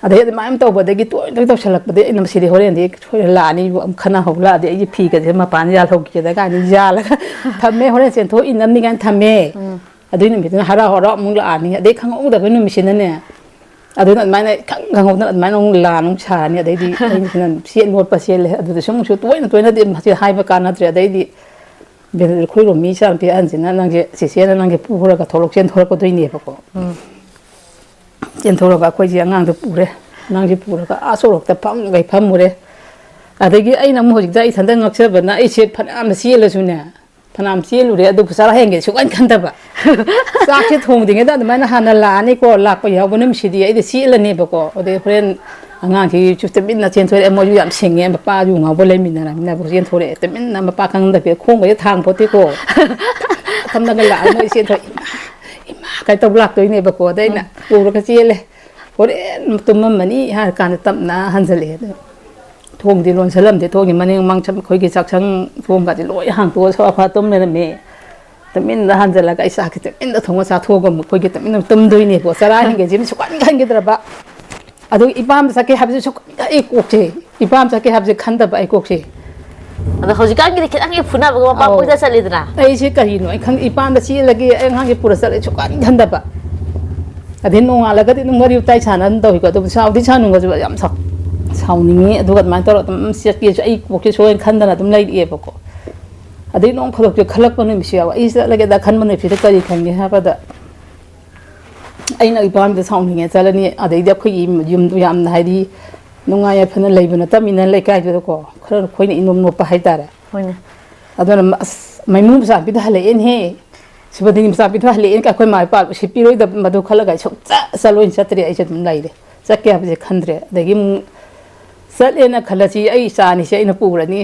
ꯑꯗꯩ ꯑꯗꯨꯃꯥꯏꯅ ꯇꯧꯕꯗꯒꯤ ꯇꯣꯏ ꯇꯣꯏ ꯇꯧꯁꯜꯂꯛꯄꯗꯒꯤ ꯑꯩꯅ ꯃꯁꯤꯗꯤ ꯍꯣꯔꯦꯟꯗꯤ ꯁꯣꯏꯗꯅ ꯂꯥꯛꯑꯅꯤ, ꯑꯃꯨꯛ ꯈꯠꯅ ꯍꯧ ꯂꯥꯛꯑꯗꯤ ꯑꯩꯒꯤ ꯐꯤꯒꯁꯦ ꯃꯄꯥꯟ ꯌꯥꯜꯍꯧꯒꯦꯗ ꯀꯥꯏꯅ ꯌꯥꯜꯂꯒ ꯊꯝꯃꯦ, ꯍꯣꯔꯦꯟ ꯆꯦꯟꯊꯣꯛ ꯏꯅꯕꯅꯤ ꯀꯥꯏꯅ ꯊꯝꯃꯦ꯫ ꯎꯝ꯫ ꯑꯗꯨꯏ ꯅꯨꯃꯤꯠꯇꯨꯅ ꯍꯔꯥꯎ ꯍꯔꯥꯎ ꯑꯃꯨꯛ ꯂꯥꯛꯑꯅꯤ꯫ ꯑꯗꯩ ꯈꯪꯍꯧꯗꯕ ꯅꯨꯃꯤꯠꯁꯤꯅꯅꯦ, ꯑꯗꯨꯅ ꯑꯗꯨꯃꯥꯏꯅ ꯏꯈꯪ ꯈꯪꯍꯧꯗꯅ ꯑꯗꯨꯃꯥꯏꯅ ꯑꯃꯨꯛ ꯂꯥꯟ ꯑꯃꯨꯛ ꯁꯥꯔꯅꯤ꯫ ꯑꯗꯩꯗꯤ ꯑꯩꯁꯤꯅ ꯆꯦꯟ ꯂꯣꯠꯄ ꯆꯦꯜꯂꯦ꯫ ꯑꯗꯨꯗꯁꯨ ꯑꯃꯨꯛꯁꯨ ꯇꯣꯏꯅ ꯇꯣꯏꯅꯗꯤ ꯃꯁꯤ ꯍꯥꯏꯕ ꯀꯥꯟꯅꯗ꯭ꯔꯦ꯫ ꯑꯗꯩꯗꯤ ꯕꯦꯟꯗ꯭ꯔ ꯈꯣꯏꯔꯣꯝ ꯃꯤ ꯏꯆꯥꯅꯨꯄꯤ ꯑꯍꯟꯁꯤꯅ, "ꯅꯪꯁꯦ ꯆꯦꯆꯦꯅ ꯅꯪꯁꯦ ꯄꯨꯔꯒ ꯊꯣꯛꯂꯛ-, ꯆꯦꯟꯊꯣꯔꯛꯀꯗꯣꯏꯅꯦꯕꯀꯣ"꯫ ꯎꯝ꯫ ꯆꯦꯟꯊꯣꯔꯒ ꯑꯩꯈꯣꯏꯁꯦ ꯑꯉꯥꯡꯁꯦ ꯄꯨꯔꯦ꯫ ꯑꯉꯥꯡꯁꯦ ꯄꯨꯔꯒ ꯑꯥ ꯁꯣꯔꯣꯛꯇ ꯐꯝꯈꯩ ꯐꯝꯃꯨꯔꯦ꯫ ꯑꯗꯒꯤ ꯑꯩꯅ ꯑꯃꯨꯛ ꯍꯧꯖꯤꯛꯇ ꯑꯩ ꯏꯊꯟꯇ ꯉꯛꯆꯕꯅ, ꯑꯩꯁꯦ ꯐꯅꯌꯥꯝꯅ ꯆꯦꯜꯂꯁꯨꯅꯦ, ꯐꯅꯌꯥꯝ ꯆꯦꯜꯂꯨꯔꯦ, ꯑꯗꯨꯕꯨ ꯆꯔꯥ ꯍꯦꯟꯒꯦ ꯁꯨꯡꯈꯟ ꯈꯟꯗꯕ꯫ ꯆꯥꯛꯁꯦ ꯊꯣꯡꯗ꯭ꯔꯤꯉꯩꯗ ꯑꯗꯨꯃꯥꯏꯅ ꯍꯥꯟꯅ ꯂꯥꯛꯑꯅꯤꯀꯣ, ꯂꯥꯛꯄ ꯌꯥꯎꯕ ꯅꯨꯃꯤꯠꯁꯤꯗꯤ ꯑꯩꯗꯤ ꯆꯦꯜꯂꯅꯦꯕꯀꯣ꯫ ꯑꯗꯩ ꯍꯣꯔꯦꯟ ꯑꯉꯥꯡꯁꯤꯁꯨ ꯇꯨꯃꯤꯟꯅ ꯆꯦꯟꯊꯣꯔꯛꯑꯦ, ꯃꯣꯏꯁꯨ ꯌꯥꯝ ꯁꯤꯡꯉꯦ, ꯃꯄꯥ ꯌꯨ ꯉꯥꯎꯕ ꯂꯩꯃꯤꯟꯅꯔꯕꯅꯤꯅ ꯆꯦꯟꯊꯣꯔꯛꯑꯦ꯫ ꯇꯨꯃꯤꯟꯅ ꯃꯄꯥ ꯈꯪꯗꯕꯤ ꯈꯣꯡꯒꯁꯦ ꯊꯥꯡ ꯄꯣꯠꯇꯦꯀꯣ꯫ ꯊꯝꯂꯒ ꯂꯥꯛꯑꯒ ꯃꯣꯏ ꯆꯦꯟꯊꯣꯔꯛꯑꯦ꯫ "ꯏꯃꯥ, ꯏꯃꯥ" ꯀꯥꯏ ꯇꯧ ꯂꯥꯛꯇꯣꯏꯅꯦꯕꯀꯣ꯫ ꯑꯗꯩ ꯑꯩꯅ ꯎꯝ꯫ ꯄꯨꯔꯒ ꯆꯦꯜꯂꯦ꯫ ꯍꯣꯔꯦꯟ ꯇꯨꯝꯃꯝꯃꯅꯤ ꯍꯥꯏꯔ ꯀꯥꯟꯗ ꯇꯞꯅ ꯍꯟꯖꯜꯂꯛꯑꯦ꯫ ꯑꯗꯨ ꯊꯣꯡꯗꯤ ꯂꯣꯟꯁꯜꯂꯝꯗꯦ꯫ ꯊꯣꯡꯒꯤ ꯃꯅꯤꯡ ꯃꯥꯡꯁꯪ ꯑꯩꯈꯣꯏꯒꯤ ꯆꯥꯛꯁꯪ ꯊꯣꯡꯒꯁꯦ ꯂꯣꯏ ꯍꯥꯡꯇꯣꯛꯑ ꯁꯣꯐꯥ ꯇꯨꯝ ꯂꯩꯔꯝꯃꯦ꯫ ꯇꯨꯃꯤꯟꯅ ꯍꯟꯖꯜꯂꯒ ꯑꯩ ꯆꯥꯛꯁꯦ ꯇꯨꯃꯤꯟꯅ ꯊꯣꯡꯉ ꯆꯥꯊꯣꯛꯑꯒ ꯑꯃꯨꯛ ꯑꯩꯈꯣꯏꯒꯤ ꯇꯨꯃꯤꯟꯅ ꯇꯨꯝꯗꯣꯏꯅꯦꯕꯀꯣ꯫ ꯆꯔꯥ ꯍꯦꯟꯒꯦꯁꯦ ꯁꯨꯡꯈꯟ ꯈꯟꯈꯤꯗ꯭ꯔꯕ꯫ ꯑꯗꯨ ꯏꯄꯥꯝꯗ ꯆꯠꯀꯦ ꯍꯥꯏꯕꯁꯦ ꯁꯨꯡꯈꯟ, ꯑꯩ ꯀꯣꯛꯁꯦ, ꯏꯄꯥꯝ ꯆꯠꯀꯦ ꯍꯥꯏꯕꯁꯦ ꯈꯟꯗꯕ ꯑꯩ ꯀꯣꯛꯁꯦ꯫ ꯑꯗꯣ ꯍꯧꯖꯤꯛꯀꯥꯟꯒꯤꯗꯤ ꯈꯤꯇꯪ ꯍꯦꯛ ꯐꯨꯅꯕꯒ ꯃꯄꯥ ꯑꯧ꯫ ꯀꯣꯏꯆꯠ ꯆꯠꯂꯤꯗꯅ꯫ ꯑꯩꯁꯦ ꯀꯔꯤꯅꯣ ꯑꯩ ꯈꯪꯗꯦ, ꯏꯄꯥꯝꯗ ꯆꯦꯜꯂꯒꯦ, ꯑꯩ ꯑꯉꯥꯡꯁꯦ ꯄꯨꯔ ꯆꯠꯂꯦ ꯁꯨꯡꯈꯟ ꯈꯟꯗꯕ꯫ ꯑꯗꯩ ꯅꯣꯡꯉꯥꯜꯂꯒꯗꯤ ꯑꯗꯨꯝ ꯋꯥꯔꯤ ꯋꯥꯇꯥꯏ ꯁꯥꯟꯅ ꯑꯗꯨꯝ ꯇꯧꯏꯀꯣ꯫ ꯑꯗꯨꯕꯨ ꯁꯥꯎꯗꯤ ꯁꯥꯎꯅꯤꯡꯉꯁꯨ ꯌꯥꯝ ꯁꯥꯎ-, ꯁꯥꯎꯅꯤꯡꯉꯤ꯫ ꯑꯗꯨꯒ ꯑꯗꯨꯃꯥꯏꯅ ꯇꯧꯔꯒ ꯑꯗꯨꯝ ꯆꯠꯀꯦꯁꯨ ꯑꯩ ꯀꯣꯛꯁꯦ ꯁꯣꯏꯅ ꯈꯟꯗꯅ ꯑꯗꯨꯝ ꯂꯩꯔꯛꯑꯦꯕꯀꯣ꯫ ꯑꯗꯩ ꯅꯣꯡ ꯐꯥꯗꯣꯛꯁꯨ ꯈꯜꯂꯛꯄ ꯅꯨꯃꯤꯠꯁꯨ ꯌꯥꯎꯋꯦ꯫ ꯑꯩ ꯆꯠꯂꯒꯦꯗ ꯈꯟꯕ ꯅꯨꯃꯤꯠꯁꯤꯗ ꯀꯔꯤ ꯈꯟꯒꯦ ꯍꯥꯏꯕꯗ, ꯑꯩꯅ ꯏꯄꯥꯝꯗ ꯁꯥꯎꯅꯤꯡꯉꯦ ꯆꯠꯂꯅꯤ꯫ ꯑꯗꯩꯗꯤ ꯑꯩꯈꯣꯏꯒꯤ ꯌꯨꯝꯗꯨ ꯌꯥꯝꯅ ꯍꯥꯏꯗꯤ ꯅꯨꯡꯉꯥꯏ ꯌꯥꯏꯐꯅ ꯂꯩꯕ ꯅꯠꯇꯕꯅꯤꯅ ꯂꯩꯀꯥꯏꯗꯨꯗꯀꯣ ꯈꯔ ꯑꯩꯈꯣꯏꯅ ꯏꯅꯣꯞ ꯅꯣꯞꯄ ꯍꯥꯏꯇꯥꯔꯦ꯫ ꯍꯣꯏꯅꯦ꯫ ꯑꯗꯨꯅ ꯃ-, ꯑꯁ, ꯃꯩꯃꯨ ꯃꯆꯥꯅꯨꯄꯤꯗꯣ ꯍꯜꯂꯛꯑꯦꯅꯦꯍꯦ꯫ ꯁꯨꯕꯗꯤꯅꯤ ꯃꯆꯥꯅꯨꯄꯤꯗꯣ ꯍꯜꯂꯛꯑꯦꯅ ꯑꯩꯈꯣꯏ ꯃꯥ ꯏꯄꯥ ꯎꯁꯤꯠꯄꯤꯔꯣꯏꯗꯕ ꯃꯗꯨ ꯈꯜꯂꯒ ꯑꯩ ꯁꯨꯡꯆꯠ ꯆꯠꯂꯣꯏꯅ ꯆꯠꯇ꯭ꯔꯦ꯫ ꯑꯩꯁꯦ ꯑꯗꯨꯝ ꯂꯩꯔꯦ꯫ ꯆꯠꯀꯦ ꯍꯥꯏꯕꯁꯦ ꯈꯟꯗ꯭ꯔꯦ꯫ ꯑꯗꯒꯤ ꯑꯃꯨꯛ ꯆꯠꯂꯦꯅ ꯈꯜꯂꯁꯤ, ꯑꯩ ꯏꯆꯥ ꯑꯅꯤꯁꯦ ꯑꯩꯅ ꯄꯨꯔꯅꯤ꯫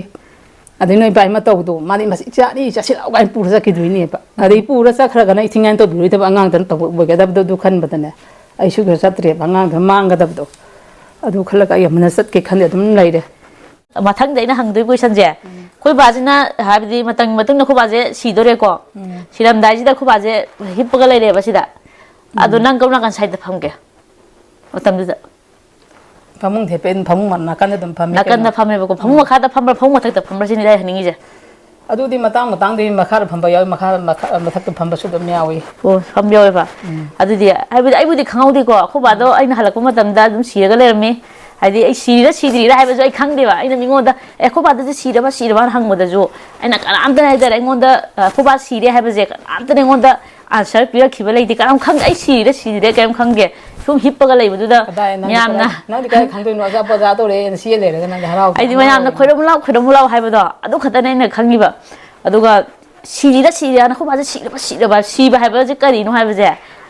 ꯑꯗꯩ ꯅꯣꯏ ꯏꯕꯥꯏ ꯃꯇꯧꯗꯣ, ꯃꯥꯗꯤ ꯃꯁꯤ ꯏꯆꯥ ꯑꯅꯤ ꯆꯠꯁꯤꯜꯂꯛꯑꯣ ꯀꯥꯏꯅ ꯄꯨꯔ ꯆꯠꯈꯤꯗꯣꯏꯅꯦꯕ꯫ ꯑꯗꯩ ꯄꯨꯔ ꯆꯠꯈ꯭ꯔꯒꯅ ꯑꯩ ꯊꯤꯡꯉꯥꯏꯅ ꯇꯧꯕꯤꯔꯣꯏꯗꯕ ꯑꯉꯥꯡꯗꯅ ꯇꯧꯕ ꯑꯣꯏꯒꯗꯕꯗꯣ ꯑꯗꯨ ꯈꯟꯕꯗꯅꯦ꯫ ꯑꯩ ꯁꯨꯛꯆꯠ ꯆꯠꯇ꯭ꯔꯦꯕ, ꯑꯉꯥꯡꯗꯣ ꯃꯥꯡꯒꯗꯕꯗꯣ꯫ ꯑꯗꯨ ꯈꯜꯂꯒ ꯑꯩ ꯑꯃꯅ ꯆꯠꯀꯦ ꯈꯟꯗꯦ ꯑꯗꯨꯝ ꯂꯩꯔꯦ꯫ ꯃꯊꯪꯗ ꯑꯩꯅ ꯍꯪꯗꯣꯏ ꯀꯣꯏꯁꯟꯁꯦ, ꯑꯩꯈꯣꯏ ꯕꯥꯁꯤꯅ ꯍꯥꯏꯕꯗꯤ ꯃꯇꯝꯒꯤ ꯃꯇꯨꯡꯗ ꯑꯩꯈꯣꯏ ꯕꯥꯁꯦ ꯁꯤꯗꯣꯔꯦꯀꯣ꯫ ꯎꯝ꯫ ꯁꯤꯔꯝꯗꯥꯏꯁꯤꯗ ꯑꯩꯈꯣꯏ ꯕꯥꯁꯦ ꯍꯤꯞꯄꯒ ꯂꯩꯔꯦꯕ ꯁꯤꯗ꯫ ꯑꯗꯣ ꯎꯝ꯫ ꯅꯪ ꯀꯔꯝ ꯅꯥꯀꯟ ꯁꯥꯏꯗ ꯐꯝꯒꯦ ꯃꯇꯝꯗꯨꯗ? ꯐꯃꯨꯡ ꯊꯦꯠꯄ, ꯐꯃꯨꯡ ꯅꯥꯀꯟꯗ ꯑꯗꯨꯝ ꯐꯝꯃꯤ ꯅꯥꯀꯟꯗ ꯀꯩꯅꯣ꯫ ꯐꯝꯃꯦꯕꯀꯣ꯫ ꯐꯃꯨꯡ ꯎꯝ꯫ ꯃꯈꯥꯗ ꯐꯝꯕ꯭ꯔꯥ, ꯐꯃꯨꯡ ꯃꯊꯛꯇ ꯐꯝꯕ꯭ꯔꯥ ꯁꯤꯅꯤ ꯑꯩ ꯍꯥꯏꯅꯤꯡꯉꯤꯁꯦ꯫ ꯑꯗꯨꯗꯤ ꯃꯇꯥꯡ ꯃꯇꯥꯡꯗꯨꯒꯤ ꯃꯈꯥꯗ ꯐꯝꯕ ꯌꯥꯎꯏ, ꯃꯈꯥ, ꯃꯈꯥ, ꯃꯊꯛꯇ ꯐꯝꯕꯁꯨ ꯑꯗꯨꯝ ꯌꯥꯎꯏ꯫ ꯑꯣ, ꯐꯝꯕ ꯌꯥꯎꯋꯦꯕ꯫ ꯑꯗꯨꯗꯤ ꯍꯥꯏꯕꯗꯤ ꯑꯩꯕꯨꯗꯤ ꯈꯪꯍꯧꯗꯦꯀꯣ, ꯑꯩꯈꯣꯏ ꯕꯥꯗꯣ ꯑꯩꯅ ꯍꯜꯂꯛꯄ ꯃꯇꯝꯗ ꯑꯗꯨꯝ ꯁꯤꯔꯒ ꯂꯩꯔꯝꯃꯤ꯫ ꯍꯥꯏꯗꯤ ꯑꯩ ꯁꯤꯔꯤꯔ ꯁꯤꯗ꯭ꯔꯤꯔ ꯍꯥꯏꯕꯁꯨ ꯑꯩ ꯈꯪꯗꯦꯕ꯫ ꯑꯩꯅ ꯃꯤꯉꯣꯟꯗ "ꯑꯦ, ꯑꯩꯈꯣꯏ ꯕꯥꯗꯨꯗꯤ ꯁꯤꯔꯕ ꯁꯤꯔꯕꯅ" ꯍꯪꯕꯗꯁꯨ ꯑꯩꯅ ꯀꯅꯥꯝꯇꯅ ꯍꯥꯏꯇꯥꯔꯦ ꯑꯩꯉꯣꯟꯗ, "ꯑ, ꯑꯩꯈꯣꯏ ꯕꯥ ꯁꯤꯔꯦ" ꯍꯥꯏꯕꯁꯦ ꯀꯅꯥꯝꯇꯅ ꯑꯩꯉꯣꯟꯗ answer ꯄꯤꯔꯛꯈꯤꯕ ꯂꯩꯇꯦ꯫ ꯀꯅꯥꯝ ꯈꯪꯗꯦ, ꯑꯩ ꯁꯤꯔꯤꯔ ꯁꯤꯗ꯭ꯔꯤꯔ ꯀꯩꯝ ꯈꯪꯗꯦ꯫ ꯁꯨꯝ ꯍꯤꯞꯄꯒ ꯂꯩꯕꯗꯨꯗ ꯀꯗꯥꯏ ꯅꯪꯗꯤ ꯃꯌꯥꯝꯅ ꯀꯗꯥꯏ ꯅꯪꯗꯤ ꯀꯗꯥꯏ ꯈꯪꯗꯣꯏꯅꯣ? ꯑꯆꯥꯄꯣꯠ ꯆꯥ ꯇꯧꯔꯦꯅ ꯁꯤꯗ ꯂꯩꯔꯒ ꯅꯪꯗꯤ ꯍꯔꯥꯎꯗꯅ ꯍꯥꯏꯗꯤ ꯑꯉꯥꯡ ꯃꯌꯥꯝꯅ ꯑꯣꯏꯔꯤꯉꯩ꯫ "ꯈꯣꯏꯔꯝꯃꯨ ꯂꯥꯎ, ꯈꯣꯏꯔꯝꯃꯨ ꯂꯥꯎ" ꯍꯥꯏꯕꯗꯣ ꯑꯗꯨ ꯈꯛꯇꯅꯦ ꯑꯩꯅ ꯈꯪꯉꯤꯕ꯫ ꯑꯗꯨꯒ ꯁꯤꯔꯤꯔ ꯁꯤꯔꯤꯔꯅ, "ꯑꯩꯈꯣꯏ ꯕꯥꯁꯦ ꯁꯤꯔꯕ ꯁꯤꯔꯕ", ꯁꯤꯕ ꯍꯥꯏꯕꯁꯦ ꯀꯔꯤꯅꯣ ꯍꯥꯏꯕꯁꯦ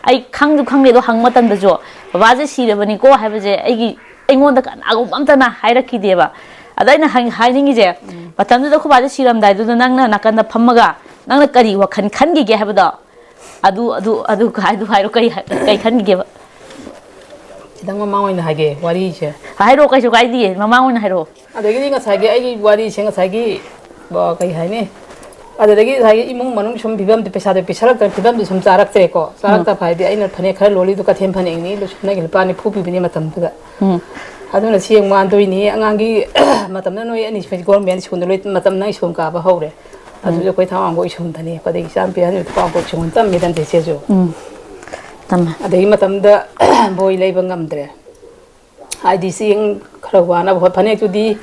ꯑꯩ ꯈꯪꯁꯨ ꯈꯪꯗꯦ꯫ ꯑꯗꯣ ꯍꯪꯕ ꯃꯇꯝꯗꯁꯨ "ꯕꯕꯥꯁꯦ ꯁꯤꯔꯕꯅꯤꯀꯣ" ꯍꯥꯏꯕꯁꯦ ꯑꯩꯒꯤ, ꯑꯩꯉꯣꯟꯗ ꯀꯅꯥꯒꯨꯝꯕ ꯑꯝꯇꯅ ꯍꯥꯏꯔꯛꯈꯤꯗꯦꯕ꯫ ꯑꯗ ꯑꯩꯅ ꯍꯥꯏ-, ꯍꯥꯏꯅꯤꯡꯉꯤꯁꯦ, ꯃꯇꯝꯗꯨꯗ ꯑꯩꯈꯣꯏ ꯕꯥꯁꯦ ꯁꯤꯔꯝꯗꯥꯏꯗꯨꯗ ꯅꯪꯅ ꯅꯥꯀꯟꯗ ꯐꯝꯃꯒ ꯅꯪꯅ ꯀꯔꯤ ꯋꯥꯈꯜ ꯈꯟꯈꯤꯒꯦ ꯍꯥꯏꯕꯗꯣ, ꯑꯗꯨ, ꯑꯗꯨ, ꯑꯗꯨ, ꯑꯗꯨ ꯍꯥꯏꯔꯣ, ꯀꯔꯤ ꯍꯥꯏ-, ꯀꯔꯤ ꯈꯟꯈꯤꯒꯦꯕ? ꯈꯤꯇꯪ ꯃꯃꯥꯡ ꯑꯣꯏꯅ ꯍꯥꯏꯒꯦ ꯋꯥꯔꯤꯁꯦ꯫ ꯍꯥꯏꯔꯛꯑꯣ, ꯀꯩꯁꯨ ꯀꯥꯏꯗꯤꯌꯦ, ꯃꯃꯥꯡ ꯑꯣꯏꯅ ꯍꯥꯏꯔꯛꯑꯣ꯫ ꯑꯗꯒꯤꯗꯤ ꯉꯁꯥꯏꯒꯤ ꯑꯩꯒꯤ ꯋꯥꯔꯤꯁꯦ ꯉꯁꯥꯏꯒꯤ, ꯑ, ꯀꯩ ꯍꯥꯏꯅꯤ? ꯑꯗꯨꯗꯒꯤ ꯉꯁꯥꯏꯒꯤ ꯏꯃꯨꯡ ꯃꯅꯨꯡ ꯁꯨꯝ ꯐꯤꯕꯝꯗꯤ, ꯄꯩꯁꯥꯗꯣ ꯄꯤꯁꯜꯂꯛꯇ-, ꯐꯤꯕꯝꯗꯤ ꯁꯨꯝ ꯆꯥꯔꯛꯇ꯭ꯔꯦꯀꯣ꯫ ꯆꯥꯔꯛꯇꯕ ꯍꯥꯏꯗꯤ ꯑꯩꯅ ꯐꯅꯦꯛ ꯈꯔ ꯂꯣꯜꯂꯤꯗꯣ ꯀꯩꯊꯦꯜ ꯐꯅꯦꯛꯅꯤ, ꯂꯨꯁꯨꯞꯅꯒꯤ ꯂꯨꯄꯥ ꯅꯤꯐꯨ ꯄꯤꯕꯅꯤ ꯃꯇꯝꯗꯨꯗ꯫ ꯑꯗꯨꯅ ꯁꯤ ꯑꯃꯨꯛ ꯋꯥꯟꯗꯣꯏꯅꯤ꯫ ꯑꯉꯥꯡꯒꯤ ꯃꯇꯝꯗ ꯅꯣꯏ ꯑꯅꯤ ꯒꯣꯔꯃꯦꯟ ꯁ꯭ꯀꯨꯜꯗ ꯂꯣꯏ ꯃꯇꯝ ꯅꯪ ꯁ꯭ꯀꯨꯜ ꯀꯥꯕ ꯍꯧꯔꯦ꯫ ꯑꯗꯨꯁꯨ ꯑꯩꯈꯣꯏ ꯊꯥꯡꯃꯩꯕꯟꯈꯣꯛ ꯁ꯭ꯀꯨꯜꯗꯅꯤ꯫ ꯑꯗꯒꯤ ꯏꯆꯥ ꯅꯨꯄꯤ ꯑꯍꯟꯗꯨ ꯊꯥꯡꯃꯩꯕꯟꯈꯣꯛ ꯁ꯭ꯀꯨꯜ ꯇꯝꯃꯤꯗꯅ ꯏꯆꯦꯁꯨ꯫ ꯇꯝꯃꯦ꯫ ꯑꯗꯒꯤ ꯃꯇꯝꯗ ꯕꯣꯏ ꯂꯩꯕ ꯉꯝꯗ꯭ꯔꯦ꯫ ꯍꯥꯏꯗꯤ ꯆꯦꯡ ꯈꯔ ꯋꯥꯅꯕ ꯍꯣꯏ, ꯐꯅꯦꯛꯇꯨꯗꯤ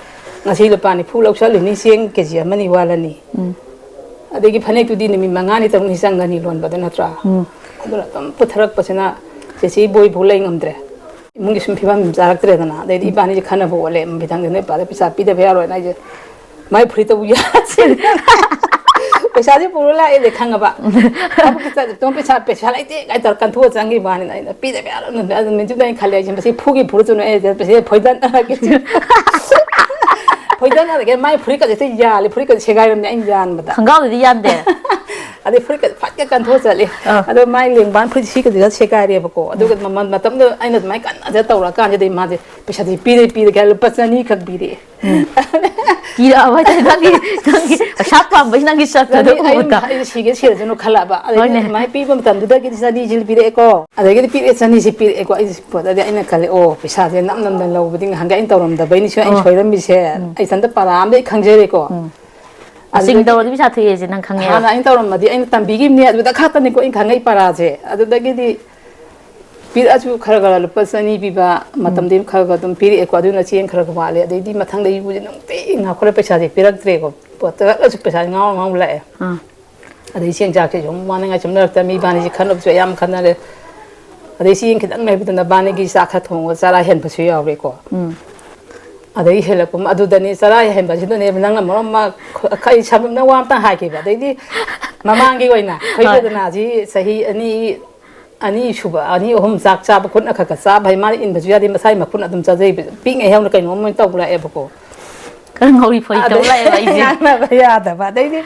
ꯉꯁꯤ ꯂꯨꯄꯥ ꯅꯤꯐꯨ ꯂꯧꯁꯜꯂꯤꯅꯤ, ꯆꯦꯡ ꯀꯦ ꯖꯤ ꯑꯃꯅꯤ ꯋꯥꯜꯂꯅꯤ꯫ ꯑꯗꯒꯤ ꯐꯅꯦꯛꯇꯨꯗꯤ ꯅꯨꯃꯤꯠ ꯃꯉꯥꯅꯤ ꯇꯔꯨꯛꯅꯤ ꯆꯪꯒꯅꯤ ꯂꯣꯟꯕꯗ, ꯅꯠꯇ꯭ꯔꯥ? ꯑꯗꯨꯅ ꯑꯗꯨꯝ ꯄꯨꯊꯔꯛꯄꯁꯤꯅ ꯆꯦꯆꯦ ꯕꯣꯏ ꯐꯥꯎ ꯂꯩ ꯉꯝꯗ꯭ꯔꯦ꯫ ꯏꯃꯨꯡꯒꯤ ꯁꯨꯝ ꯐꯤꯕꯝ ꯆꯥꯔꯛꯇ꯭ꯔꯦꯗꯅ꯫ ꯑꯗꯩꯗꯤ ꯏꯕꯥꯅꯤꯁꯦ ꯈꯟꯅꯕ ꯑꯣꯜꯂꯦ, ꯃꯤꯊꯪꯗ ꯅꯣꯏ ꯄꯥꯗ ꯄꯩꯁꯥ ꯄꯤꯗꯕ ꯌꯥꯔꯣꯏꯅ ꯑꯩꯁꯦ ꯃꯥꯏ ꯐꯨꯔꯤꯠꯇꯕꯨ ꯌꯥꯁꯦ꯫ ꯄꯩꯁꯥꯁꯦ ꯄꯨꯔ ꯂꯥꯛꯑꯦꯗꯤ ꯈꯪꯉꯕ꯫ ꯑꯗꯨ ꯄꯩꯁꯥ, ꯑꯗꯨꯝ ꯄꯩꯁꯥ, ꯄꯩꯁꯥ ꯂꯩꯇꯦ ꯀꯥꯏ ꯇꯧꯔ ꯀꯟꯊꯣꯛꯑ ꯆꯪꯈꯤꯕ ꯋꯥꯅꯤꯗ꯫ ꯑꯩꯅ ꯄꯤꯗꯕ ꯌꯥꯔꯣꯏ꯫ ꯑꯗꯨ ꯅꯨꯃꯤꯠꯇꯨꯗ ꯑꯩꯅ ꯈꯜꯂꯦ, ꯑꯩꯁꯦ ꯃꯁꯤ ꯐꯨꯒꯤ ꯐꯨꯔꯨ ꯆꯨꯅ ꯑꯩꯁꯦ ꯄꯩꯁꯥ ꯐꯣꯏꯗꯠꯅꯔꯒꯦ꯫ ꯐꯣꯏꯗꯠꯅꯔꯒꯦ꯫ ꯃꯥꯏ ꯐꯨꯔꯤꯠꯀꯁꯦ ꯍꯦꯛꯇ ꯌꯥꯜꯂꯦ, ꯐꯨꯔꯤꯠꯀꯁꯦ ꯁꯦꯒꯥꯏꯔꯝꯅꯦ ꯑꯩꯅ ꯌꯥꯟꯕꯗ꯫ ꯈꯪꯒꯥꯎꯗꯨꯗꯤ ꯌꯥꯟꯗꯦ꯫ ꯑꯗꯩ ꯐꯨꯔꯤꯠꯀꯁꯦ ꯐꯠꯀ ꯀꯟꯊꯣꯛꯑ ꯆꯠꯂꯦ꯫ ꯑꯥ꯫ ꯑꯗꯣ ꯃꯥꯏ ꯂꯦꯡꯕꯥꯟ ꯐꯨꯔꯤꯠ ꯁꯤꯒꯗꯨꯗ ꯁꯦꯒꯥꯏꯔꯦꯕꯀꯣ꯫ ꯑꯗꯨꯒ ꯃꯃꯜ ꯃꯇꯝꯗꯨꯗ ꯑꯩꯅ ꯑꯗꯨꯃꯥꯏꯅ ꯀꯟꯅ ꯇꯧꯔꯛꯑꯀꯥꯟꯁꯤꯗ ꯃꯥꯁꯦ ꯄꯩꯁꯥꯁꯦ ꯄꯤꯔꯦ, ꯄꯤꯔꯦ ꯀꯌꯥ ꯂꯨꯄꯥ ꯆꯅꯤ ꯈꯛ ꯄꯤꯔꯛꯑꯦ꯫ ꯀꯤꯔꯛꯑꯕ ꯍꯥꯏꯇꯥꯔꯦ, ꯅꯪꯒꯤ, ꯅꯪꯒꯤ ꯄꯩꯁꯥ ꯄꯥꯝꯕꯩ ꯅꯪꯒꯤ ꯆꯠꯄꯗꯣ ꯆꯅꯤ ꯑꯩ, ꯎꯕꯗ꯫ ꯑꯩ ꯁꯤꯒꯦ ꯁꯤꯔꯁꯅꯨ ꯈꯜꯂꯛꯑꯕ꯫ ꯑꯗꯩꯗꯤ ꯍꯣꯏꯅꯦ꯫ ꯑꯗꯨꯃꯥꯏꯅ ꯄꯤꯕ ꯃꯇꯝꯗꯨꯗꯒꯤꯗꯤ ꯆꯅꯤꯁꯤ ꯄꯤꯔꯛꯑꯦꯀꯣ꯫ ꯑꯗꯒꯤꯗꯤ ꯄꯤꯔꯛꯑꯦ, ꯆꯅꯤꯁꯤ ꯄꯤꯔꯛꯑꯦꯀꯣ꯫ ꯑꯩꯁꯦ ꯄꯣꯠꯇꯗꯤ ꯑꯩꯅ ꯈꯜꯂꯦ, "ꯑꯣ, ꯄꯩꯁꯥꯁꯦ ꯅꯝ ꯅꯝꯗꯅ ꯂꯧꯕꯗꯤ ꯉꯍꯥꯟꯒꯩ ꯑꯩꯅ ꯇꯧꯔꯝꯗꯕꯩꯅꯤ ꯁꯤ ꯑꯩꯅ ꯑꯣ꯫ ꯁꯣꯏꯔꯝꯃꯤꯁꯦ꯫ ꯑꯩ ꯏꯊꯟꯇ ꯄꯥꯔꯥ ꯑꯝꯗ ꯑꯩ ꯈꯪꯖꯔꯦꯀꯣ"꯫ ꯃꯁꯤꯡ ꯑꯗꯨꯗꯒꯤ ꯇꯧꯔꯗꯤ ꯄꯩꯁꯥ ꯊꯣꯛꯑꯦꯁꯦ ꯅꯪ ꯈꯪꯉꯦꯕ꯫ ꯍꯥꯟꯅ ꯑꯩꯅ ꯇꯧꯔꯝꯃꯗꯤ ꯑꯩꯅ ꯇꯝꯕꯤꯈꯤꯕꯅꯦ, ꯑꯗꯨꯗ ꯈꯛꯇꯅꯤꯀꯣ ꯑꯩꯅ ꯈꯪꯉꯛꯏ ꯄꯔꯥꯁꯦ꯫ ꯑꯗꯨꯗꯒꯤꯗꯤ ꯄꯤꯔꯛꯑꯁꯨ ꯈꯔ ꯈꯔ ꯂꯨꯄꯥ ꯆꯅꯤ ꯄꯤꯕ ꯃꯇꯝꯗꯤ ꯈꯔ ꯈꯔ ꯑꯗꯨꯝ ꯄꯤꯔꯛꯑꯦꯀꯣ꯫ ꯑꯗꯨꯅ ꯆꯦꯡ ꯈꯔ ꯈꯔ ꯋꯥꯠꯂꯦ꯫ ꯑꯗꯩꯗꯤ ꯃꯊꯪꯗ ꯏꯕꯨꯁꯦ ꯅꯨꯡꯇꯤ ꯉꯥꯈꯠꯂ ꯄꯩꯁꯥꯁꯦ ꯄꯤꯔꯛꯇ꯭ꯔꯦꯀꯣ꯫ ꯄꯣꯠꯇ ꯀꯛꯑꯁꯨ ꯄꯩꯁꯥꯁꯦ ꯉꯥꯎꯔ ꯉꯥꯎꯔ ꯂꯥꯛꯑꯦ꯫ ꯑꯥ꯫ ꯑꯗꯩ ꯆꯦꯡ ꯆꯥꯛꯁꯤꯁꯨ ꯑꯃꯨꯛ ꯃꯥꯅꯉꯥꯏ ꯆꯨꯝꯅꯔꯛꯇꯕ, ꯃꯤ ꯏꯕꯥꯅꯤꯁꯦ ꯈꯠꯅꯕꯁꯨ ꯑꯌꯥꯝꯕ ꯈꯠꯅꯔꯦ꯫ ꯑꯗꯩ ꯆꯦꯡ ꯈꯤꯇꯪ ꯂꯩꯕꯗꯨꯅ ꯅꯕꯥꯅꯤꯒꯤ ꯆꯥꯛ ꯈꯔ ꯊꯣꯡꯉꯒ ꯆꯔꯥ ꯍꯦꯟꯕꯁꯨ ꯌꯥꯎꯔꯦꯀꯣ꯫ ꯎꯝ꯫ ꯑꯗꯩ ꯍꯦꯜꯂꯛꯄ ꯑꯃ-, ꯑꯗꯨꯗꯅꯤ ꯆꯔꯥ ꯍꯦꯟꯕꯁꯤꯗꯅꯦꯕ ꯅꯪꯅ ꯃꯔꯣꯟ ꯑꯃ ꯈ-, ꯑꯩ ꯁꯝꯂꯞꯅ ꯋꯥ ꯑꯝꯇꯪ ꯍꯥꯏꯒꯦꯕ꯫ ꯑꯗꯩꯗꯤ ꯃꯃꯥꯡꯒꯤ ꯑꯣꯏꯅ ꯑꯩꯈꯣꯏ ꯍꯣꯏ꯫ ꯕꯦꯗꯅꯥꯁꯤ ꯆꯍꯤ ꯑꯅꯤ, ꯑꯅꯤ ꯁꯨꯕ, ꯑꯅꯤ ꯑꯍꯨꯝ ꯆꯥꯛ ꯆꯥꯕ ꯈꯨꯠꯅ ꯈꯔ ꯈꯔ ꯆꯥꯕ ꯍꯩ, ꯃꯥꯅ ꯏꯟꯕꯁꯨ ꯌꯥꯗꯦ, ꯃꯁꯥꯒꯤ ꯃꯈꯨꯠꯅ ꯑꯗꯨꯝ ꯆꯥꯖꯩꯕ꯫ ꯄꯤꯛꯉꯩ ꯍꯧꯅ ꯀꯩꯅꯣꯝ ꯑꯣꯏꯅ ꯇꯧ ꯂꯥꯛꯑꯦꯕꯀꯣ꯫ ꯈꯔ ꯉꯧꯔꯤ ꯐꯩ ꯇꯧ ꯑꯗꯩ ꯂꯥꯛꯑꯦꯕ ꯑꯩꯁꯦ꯫ ꯉꯥꯡꯅꯕ ꯌꯥꯗꯕ꯫ ꯑꯗꯩꯗꯤ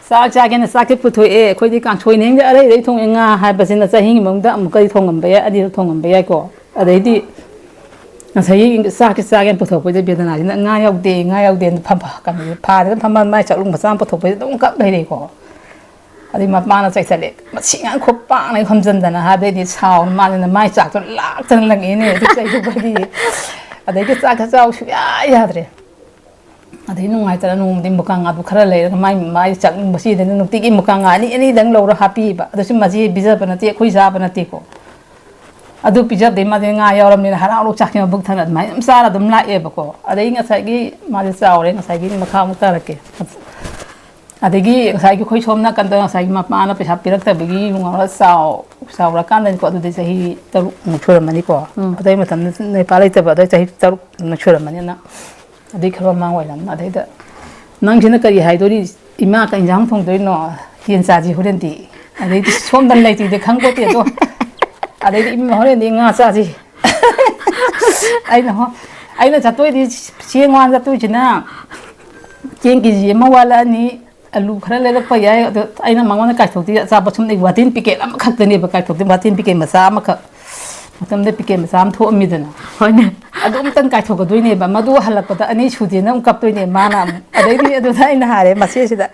ꯆꯥꯛ ꯆꯥꯒꯦꯅ ꯆꯥꯛꯁꯦ ꯄꯨꯊꯣꯛꯑꯦ꯫ ꯑꯩꯈꯣꯏꯗꯤ ꯀꯥꯡꯁꯣꯏꯅꯦ ꯈꯪꯗꯦ, ꯑꯔꯩ ꯑꯔꯩ ꯊꯣꯡꯉꯦ꯫ ꯉꯥ ꯍꯥꯏꯕꯁꯤꯅ ꯆꯍꯤꯒꯤ ꯃꯅꯨꯡꯗ ꯑꯃꯨꯛꯀꯗꯤ ꯊꯣꯡꯉꯝꯕ ꯌꯥꯏ, ꯑꯅꯤꯔꯛ ꯊꯣꯡꯉꯝꯕ ꯌꯥꯏꯀꯣ꯫ ꯑꯗꯩꯗꯤ ꯉꯁꯥꯏꯒꯤ ꯆꯥꯛꯁꯦ ꯆꯥꯒꯦꯅ ꯄꯨꯊꯣꯛꯄꯁꯤꯗ ꯕꯦꯗꯅꯥꯁꯤꯅ ꯉꯥ ꯌꯥꯎꯗꯦ, ꯉꯥ ꯌꯥꯎꯗꯦꯅ ꯐꯝ-, ꯀꯩꯅꯣꯁꯦ ꯐꯥꯔꯒ ꯐꯝꯃ ꯃꯥꯏ ꯆꯥꯛꯂꯨꯡ ꯃꯆꯥ ꯑꯃ ꯄꯨꯊꯣꯛꯄꯁꯤꯗ ꯑꯗꯨꯝ ꯀꯞ ꯂꯩꯔꯦꯀꯣ꯫ ꯑꯗꯩ ꯃꯄꯥꯅ ꯆꯩꯁꯜꯂꯦ, "ꯃꯁꯤ ꯉꯥꯡ ꯈꯨꯄꯥꯛꯅ ꯈꯣꯝꯖꯤꯟꯗꯅ", ꯍꯥꯏꯕꯗꯩꯗꯤ ꯁꯥꯎꯅ ꯃꯥꯁꯤꯅ ꯃꯥꯏ ꯆꯥꯛꯇꯣ ꯂꯥꯛꯇꯅ ꯂꯪꯉꯛꯑꯦꯅꯦ꯫ ꯑꯗꯨ ꯆꯩꯗꯨꯒꯗꯤ ꯑꯗꯩꯗꯤ ꯆꯥꯛ ꯈꯔ ꯆꯥꯎ ꯁꯨꯡꯌꯥ ꯌꯥꯗ꯭ꯔꯦ꯫ ꯑꯗꯩ ꯅꯨꯡꯉꯥꯏꯇꯅ ꯅꯣꯡꯃꯗꯤ ꯃꯨꯀꯥ ꯉꯥꯗꯨ ꯈꯔ ꯂꯩꯔꯒ ꯃꯥꯏ, ꯃꯥꯏ ꯆꯥꯛꯅꯤꯡꯕꯁꯤꯗꯅ ꯅꯨꯡꯇꯤꯒꯤ ꯃꯨꯀꯥ ꯉꯥ ꯑꯅꯤ ꯑꯅꯤꯗꯪ ꯂꯧꯔ ꯍꯥꯞꯄꯤꯕ꯫ ꯑꯗꯨꯁꯨ ꯃꯆꯦ ꯄꯤꯖꯕ ꯅꯠꯇꯦ, ꯑꯩꯈꯣꯏ ꯆꯥꯕ ꯅꯠꯇꯦꯀꯣ꯫ ꯑꯗꯨ ꯄꯤꯖꯕꯗꯩ ꯃꯥꯁꯦ ꯉꯥ ꯌꯥꯎꯔꯕꯅꯤꯅ ꯍꯔꯥꯎ ꯍꯔꯥꯎ ꯆꯥꯛꯁꯦ ꯃꯕꯨꯛ ꯊꯟꯅ ꯑꯗꯨꯃꯥꯏꯅ ꯑꯗꯨꯝ ꯆꯥꯔ ꯑꯗꯨꯝ ꯂꯥꯛꯑꯦꯕꯀꯣ꯫ ꯑꯗꯩ ꯉꯁꯥꯏꯒꯤ ꯃꯥꯁꯦ ꯆꯥꯎꯔꯦ, ꯉꯁꯥꯏꯒꯤ ꯃꯈꯥ ꯑꯃꯨꯛ ꯇꯥꯔꯛꯀꯦ꯫ ꯑꯗꯒꯤ ꯉꯁꯥꯏꯒꯤ ꯑꯩꯈꯣꯏ ꯁꯣꯝ ꯅꯥꯀꯟꯗ ꯉꯁꯥꯏꯒꯤ ꯃꯄꯥꯅ ꯄꯩꯁꯥ ꯄꯤꯔꯛꯇꯕꯒꯤ ꯌꯨꯝ ꯉꯥꯎꯔ ꯆꯥꯎ-, ꯆꯥꯎꯔꯀꯥꯟꯗꯅꯤꯀꯣ, ꯑꯗꯨꯗꯤ ꯆꯍꯤ ꯇꯔꯨꯛꯃꯨꯛ ꯁꯨꯔꯝꯃꯅꯤꯀꯣ꯫ ꯎꯝ꯫ ꯑꯗꯩ ꯃꯇꯝꯗ ꯅꯨꯄꯥ ꯂꯩꯇꯕ, ꯑꯗꯩ ꯆꯍꯤ ꯇꯔꯨꯛꯃꯨꯛ ꯁꯨꯔꯝꯃꯅꯤꯅ꯫ ꯑꯗꯩ ꯈꯔ ꯃꯃꯥꯡ ꯑꯣꯏꯔꯝꯅꯤ꯫ ꯑꯗꯩꯗ, "ꯅꯪꯁꯤꯅ ꯀꯔꯤ ꯍꯥꯏꯗꯣꯔꯤ? ꯏꯃꯥ ꯀꯩ ꯏꯟꯖꯥꯡ ꯊꯣꯡꯗꯣꯏꯅꯣ? ꯌꯦꯟ ꯆꯥꯁꯤ ꯍꯣꯔꯦꯟꯗꯤ"꯫ ꯑꯗꯩꯗꯤ, "ꯁꯣꯝꯗ ꯂꯩꯇ꯭ꯔꯤꯗꯤ ꯈꯪꯄꯣꯠꯇꯦ ꯑꯗꯣ"꯫ ꯑꯗꯩꯗꯤ, "ꯏꯃꯥ, ꯍꯣꯔꯦꯟꯗꯤ ꯉꯥ ꯆꯥꯁꯤ"꯫ ꯑꯩꯅ, "ꯍꯣ-, ꯑꯩꯅ ꯆꯠꯇꯣꯏꯗꯤ ꯆꯦꯡ ꯋꯥꯟ ꯆꯠꯇꯣꯏꯁꯤꯅ ꯆꯦꯡ ꯀꯦ ꯖꯤ ꯑꯃ ꯋꯥꯠꯂꯛꯑꯅꯤ, ꯑꯂꯨ ꯈꯔ ꯂꯩꯔꯛꯄ ꯌꯥꯏ"꯫ ꯑꯗꯣ ꯑꯩꯅ ꯃꯉꯣꯟꯗ ꯀꯥꯏꯊꯣꯛꯇꯣꯏꯁꯦ ꯑꯆꯥꯄꯣꯠ ꯁꯨꯝ ꯂꯩ, ꯋꯥꯇꯤꯟ ꯄꯤꯀꯦꯠ ꯑꯃꯈꯛꯇꯅꯦꯕ ꯀꯥꯏꯊꯣꯛꯇꯣꯏ, ꯋꯥꯇꯤꯟ ꯄꯤꯀꯦꯠ ꯃꯆꯥ ꯑꯃꯈꯛ꯫ ꯃꯇꯝꯗ ꯄꯤꯀꯦꯠ ꯃꯆꯥ ꯑꯃ ꯊꯣꯛꯑꯝꯃꯤꯗꯅ꯫ ꯍꯣꯏꯅꯦ꯫ ꯑꯗꯨ ꯑꯃꯇꯪ ꯀꯥꯏꯊꯣꯛꯀꯗꯣꯏꯅꯦꯕ꯫ ꯃꯗꯨ ꯍꯜꯂꯛꯄꯗ ꯑꯅꯤ ꯁꯨꯗꯦꯅ ꯑꯃꯨꯛ ꯀꯞꯇꯣꯏꯅꯦ ꯃꯥꯅ ꯑꯃꯨꯛ꯫ ꯑꯗꯩꯗꯤ ꯑꯗꯨꯗ ꯑꯩꯅ ꯍꯥꯏꯔꯦ ꯃꯆꯦꯁꯤꯗ,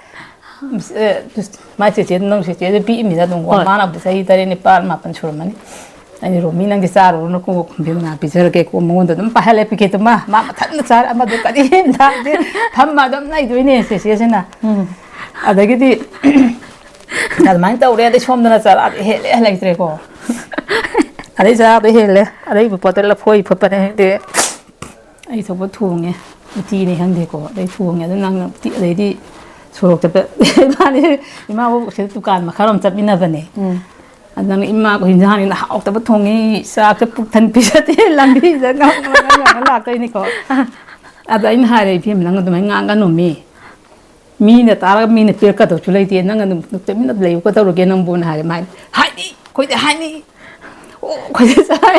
"ꯑꯦ, ꯃꯥꯏ ꯆꯦꯆꯦꯗ, ꯅꯪ ꯆꯦꯆꯦꯗ ꯄꯤꯛꯏꯃꯤꯅ ꯑꯗꯨꯝ ꯀꯣ", ꯍꯣꯏ꯫ ꯃꯥꯅꯕꯨꯗꯤ ꯆꯍꯤ ꯇꯔꯦꯠ ꯅꯤꯄꯥꯜ ꯃꯥꯄꯜ ꯁꯨꯔꯝꯃꯅꯤ꯫ ꯑꯩꯅ, "ꯔꯣꯃꯤ, ꯅꯪꯗꯤ ꯆꯥꯔꯨꯔꯅꯨꯀꯣ, ꯈꯣꯝꯕꯤ ꯃꯅꯥ ꯄꯤꯖꯔꯒꯦꯀꯣ", ꯃꯉꯣꯟꯗ ꯑꯗꯨꯝ ꯄꯥꯏꯍꯜꯂꯦ ꯄꯤꯀꯦꯠꯇꯨꯃ, ꯃꯥ ꯃꯊꯟꯇ ꯆꯥꯔꯦ, ꯑꯃꯗꯨ ꯀꯔꯤꯝ ꯆꯥꯗꯦ, ꯐꯝꯃ ꯑꯗꯨꯝ ꯂꯩꯗꯣꯏꯅꯦ ꯆꯦꯆꯦꯁꯤꯅ꯫ ꯎꯝ꯫ ꯑꯗꯒꯤꯗꯤ ꯑꯗꯨꯃꯥꯏꯅ ꯇꯧꯔꯦ꯫ ꯑꯗꯩ ꯁꯣꯝꯗꯅ ꯆꯔꯥꯗꯤ ꯍꯦꯜꯂꯦ, ꯂꯩꯇ꯭ꯔꯦꯀꯣ꯫ ꯑꯗꯩ ꯆꯔꯥꯗꯣ ꯍꯦꯜꯂꯦ, ꯑꯗꯩ ꯄꯣꯠꯇ ꯂꯐꯣꯏ ꯐꯨꯠꯄꯅꯦ, ꯈꯪꯗꯦ, ꯑꯩ ꯊꯣꯛꯄ ꯊꯣꯡꯉꯦ, ꯎꯇꯤꯅꯦ ꯈꯪꯗꯦꯀꯣ, ꯑꯗꯩ ꯊꯣꯡꯉꯦ꯫ ꯑꯗꯨ ꯅꯪꯅ ꯎꯇꯤ, ꯑꯗꯩꯗꯤ ꯁꯣꯔꯣꯛ ꯆꯠꯄ ꯏꯃꯥꯅꯦ, ꯏꯃꯥꯕꯨ ꯁꯤꯗ ꯗꯨꯀꯥꯟ ꯃꯈꯥꯔꯣꯝ ꯆꯠꯃꯤꯟꯅꯕꯅꯦ꯫ ꯎꯝ꯫ ꯑꯗꯨ ꯅꯪꯅ, "ꯏꯃꯥ, ꯑꯩꯈꯣꯏ ꯏꯟꯖꯥꯡꯅꯤꯅ ꯍꯥꯎꯇꯕ ꯊꯣꯡꯉꯤ, ꯆꯥꯛꯁꯦ ꯄꯨꯛ ꯊꯟ ꯄꯤꯖꯗꯦ, ꯂꯝꯕꯤꯗ ꯉꯥꯡ ꯉꯥꯡ ꯉꯥꯡ ꯂꯥꯛꯇꯣꯏꯅꯤꯀꯣ"꯫ ꯑꯗ ꯑꯩꯅ ꯍꯥꯏꯔꯦ, "ꯏꯕꯦꯝꯃ, ꯅꯪ ꯑꯗꯨꯃꯥꯏꯅ ꯉꯥꯡꯒꯅꯨ ꯃꯤ꯫ ꯃꯤꯅ ꯇꯥꯔꯒ ꯃꯤꯅ ꯄꯤꯔꯛꯀꯗꯧꯁꯨ ꯂꯩꯇꯦ, ꯅꯪ ꯑꯗꯨꯝ ꯇꯨꯃꯤꯟꯅ ꯂꯩꯌꯨ, ꯀꯩꯗꯧꯔꯒꯦ ꯅꯪꯕꯨꯅ?" ꯍꯥꯏꯔꯦ꯫ ꯃꯥ ꯍꯥꯏꯅꯤ, "ꯍꯥꯏꯗꯤ ꯑꯩꯈꯣꯏꯗꯤ ꯍꯥꯏꯅꯤ, ꯑꯣ, ꯑꯩꯈꯣꯏꯗꯤ ꯆꯥꯏ,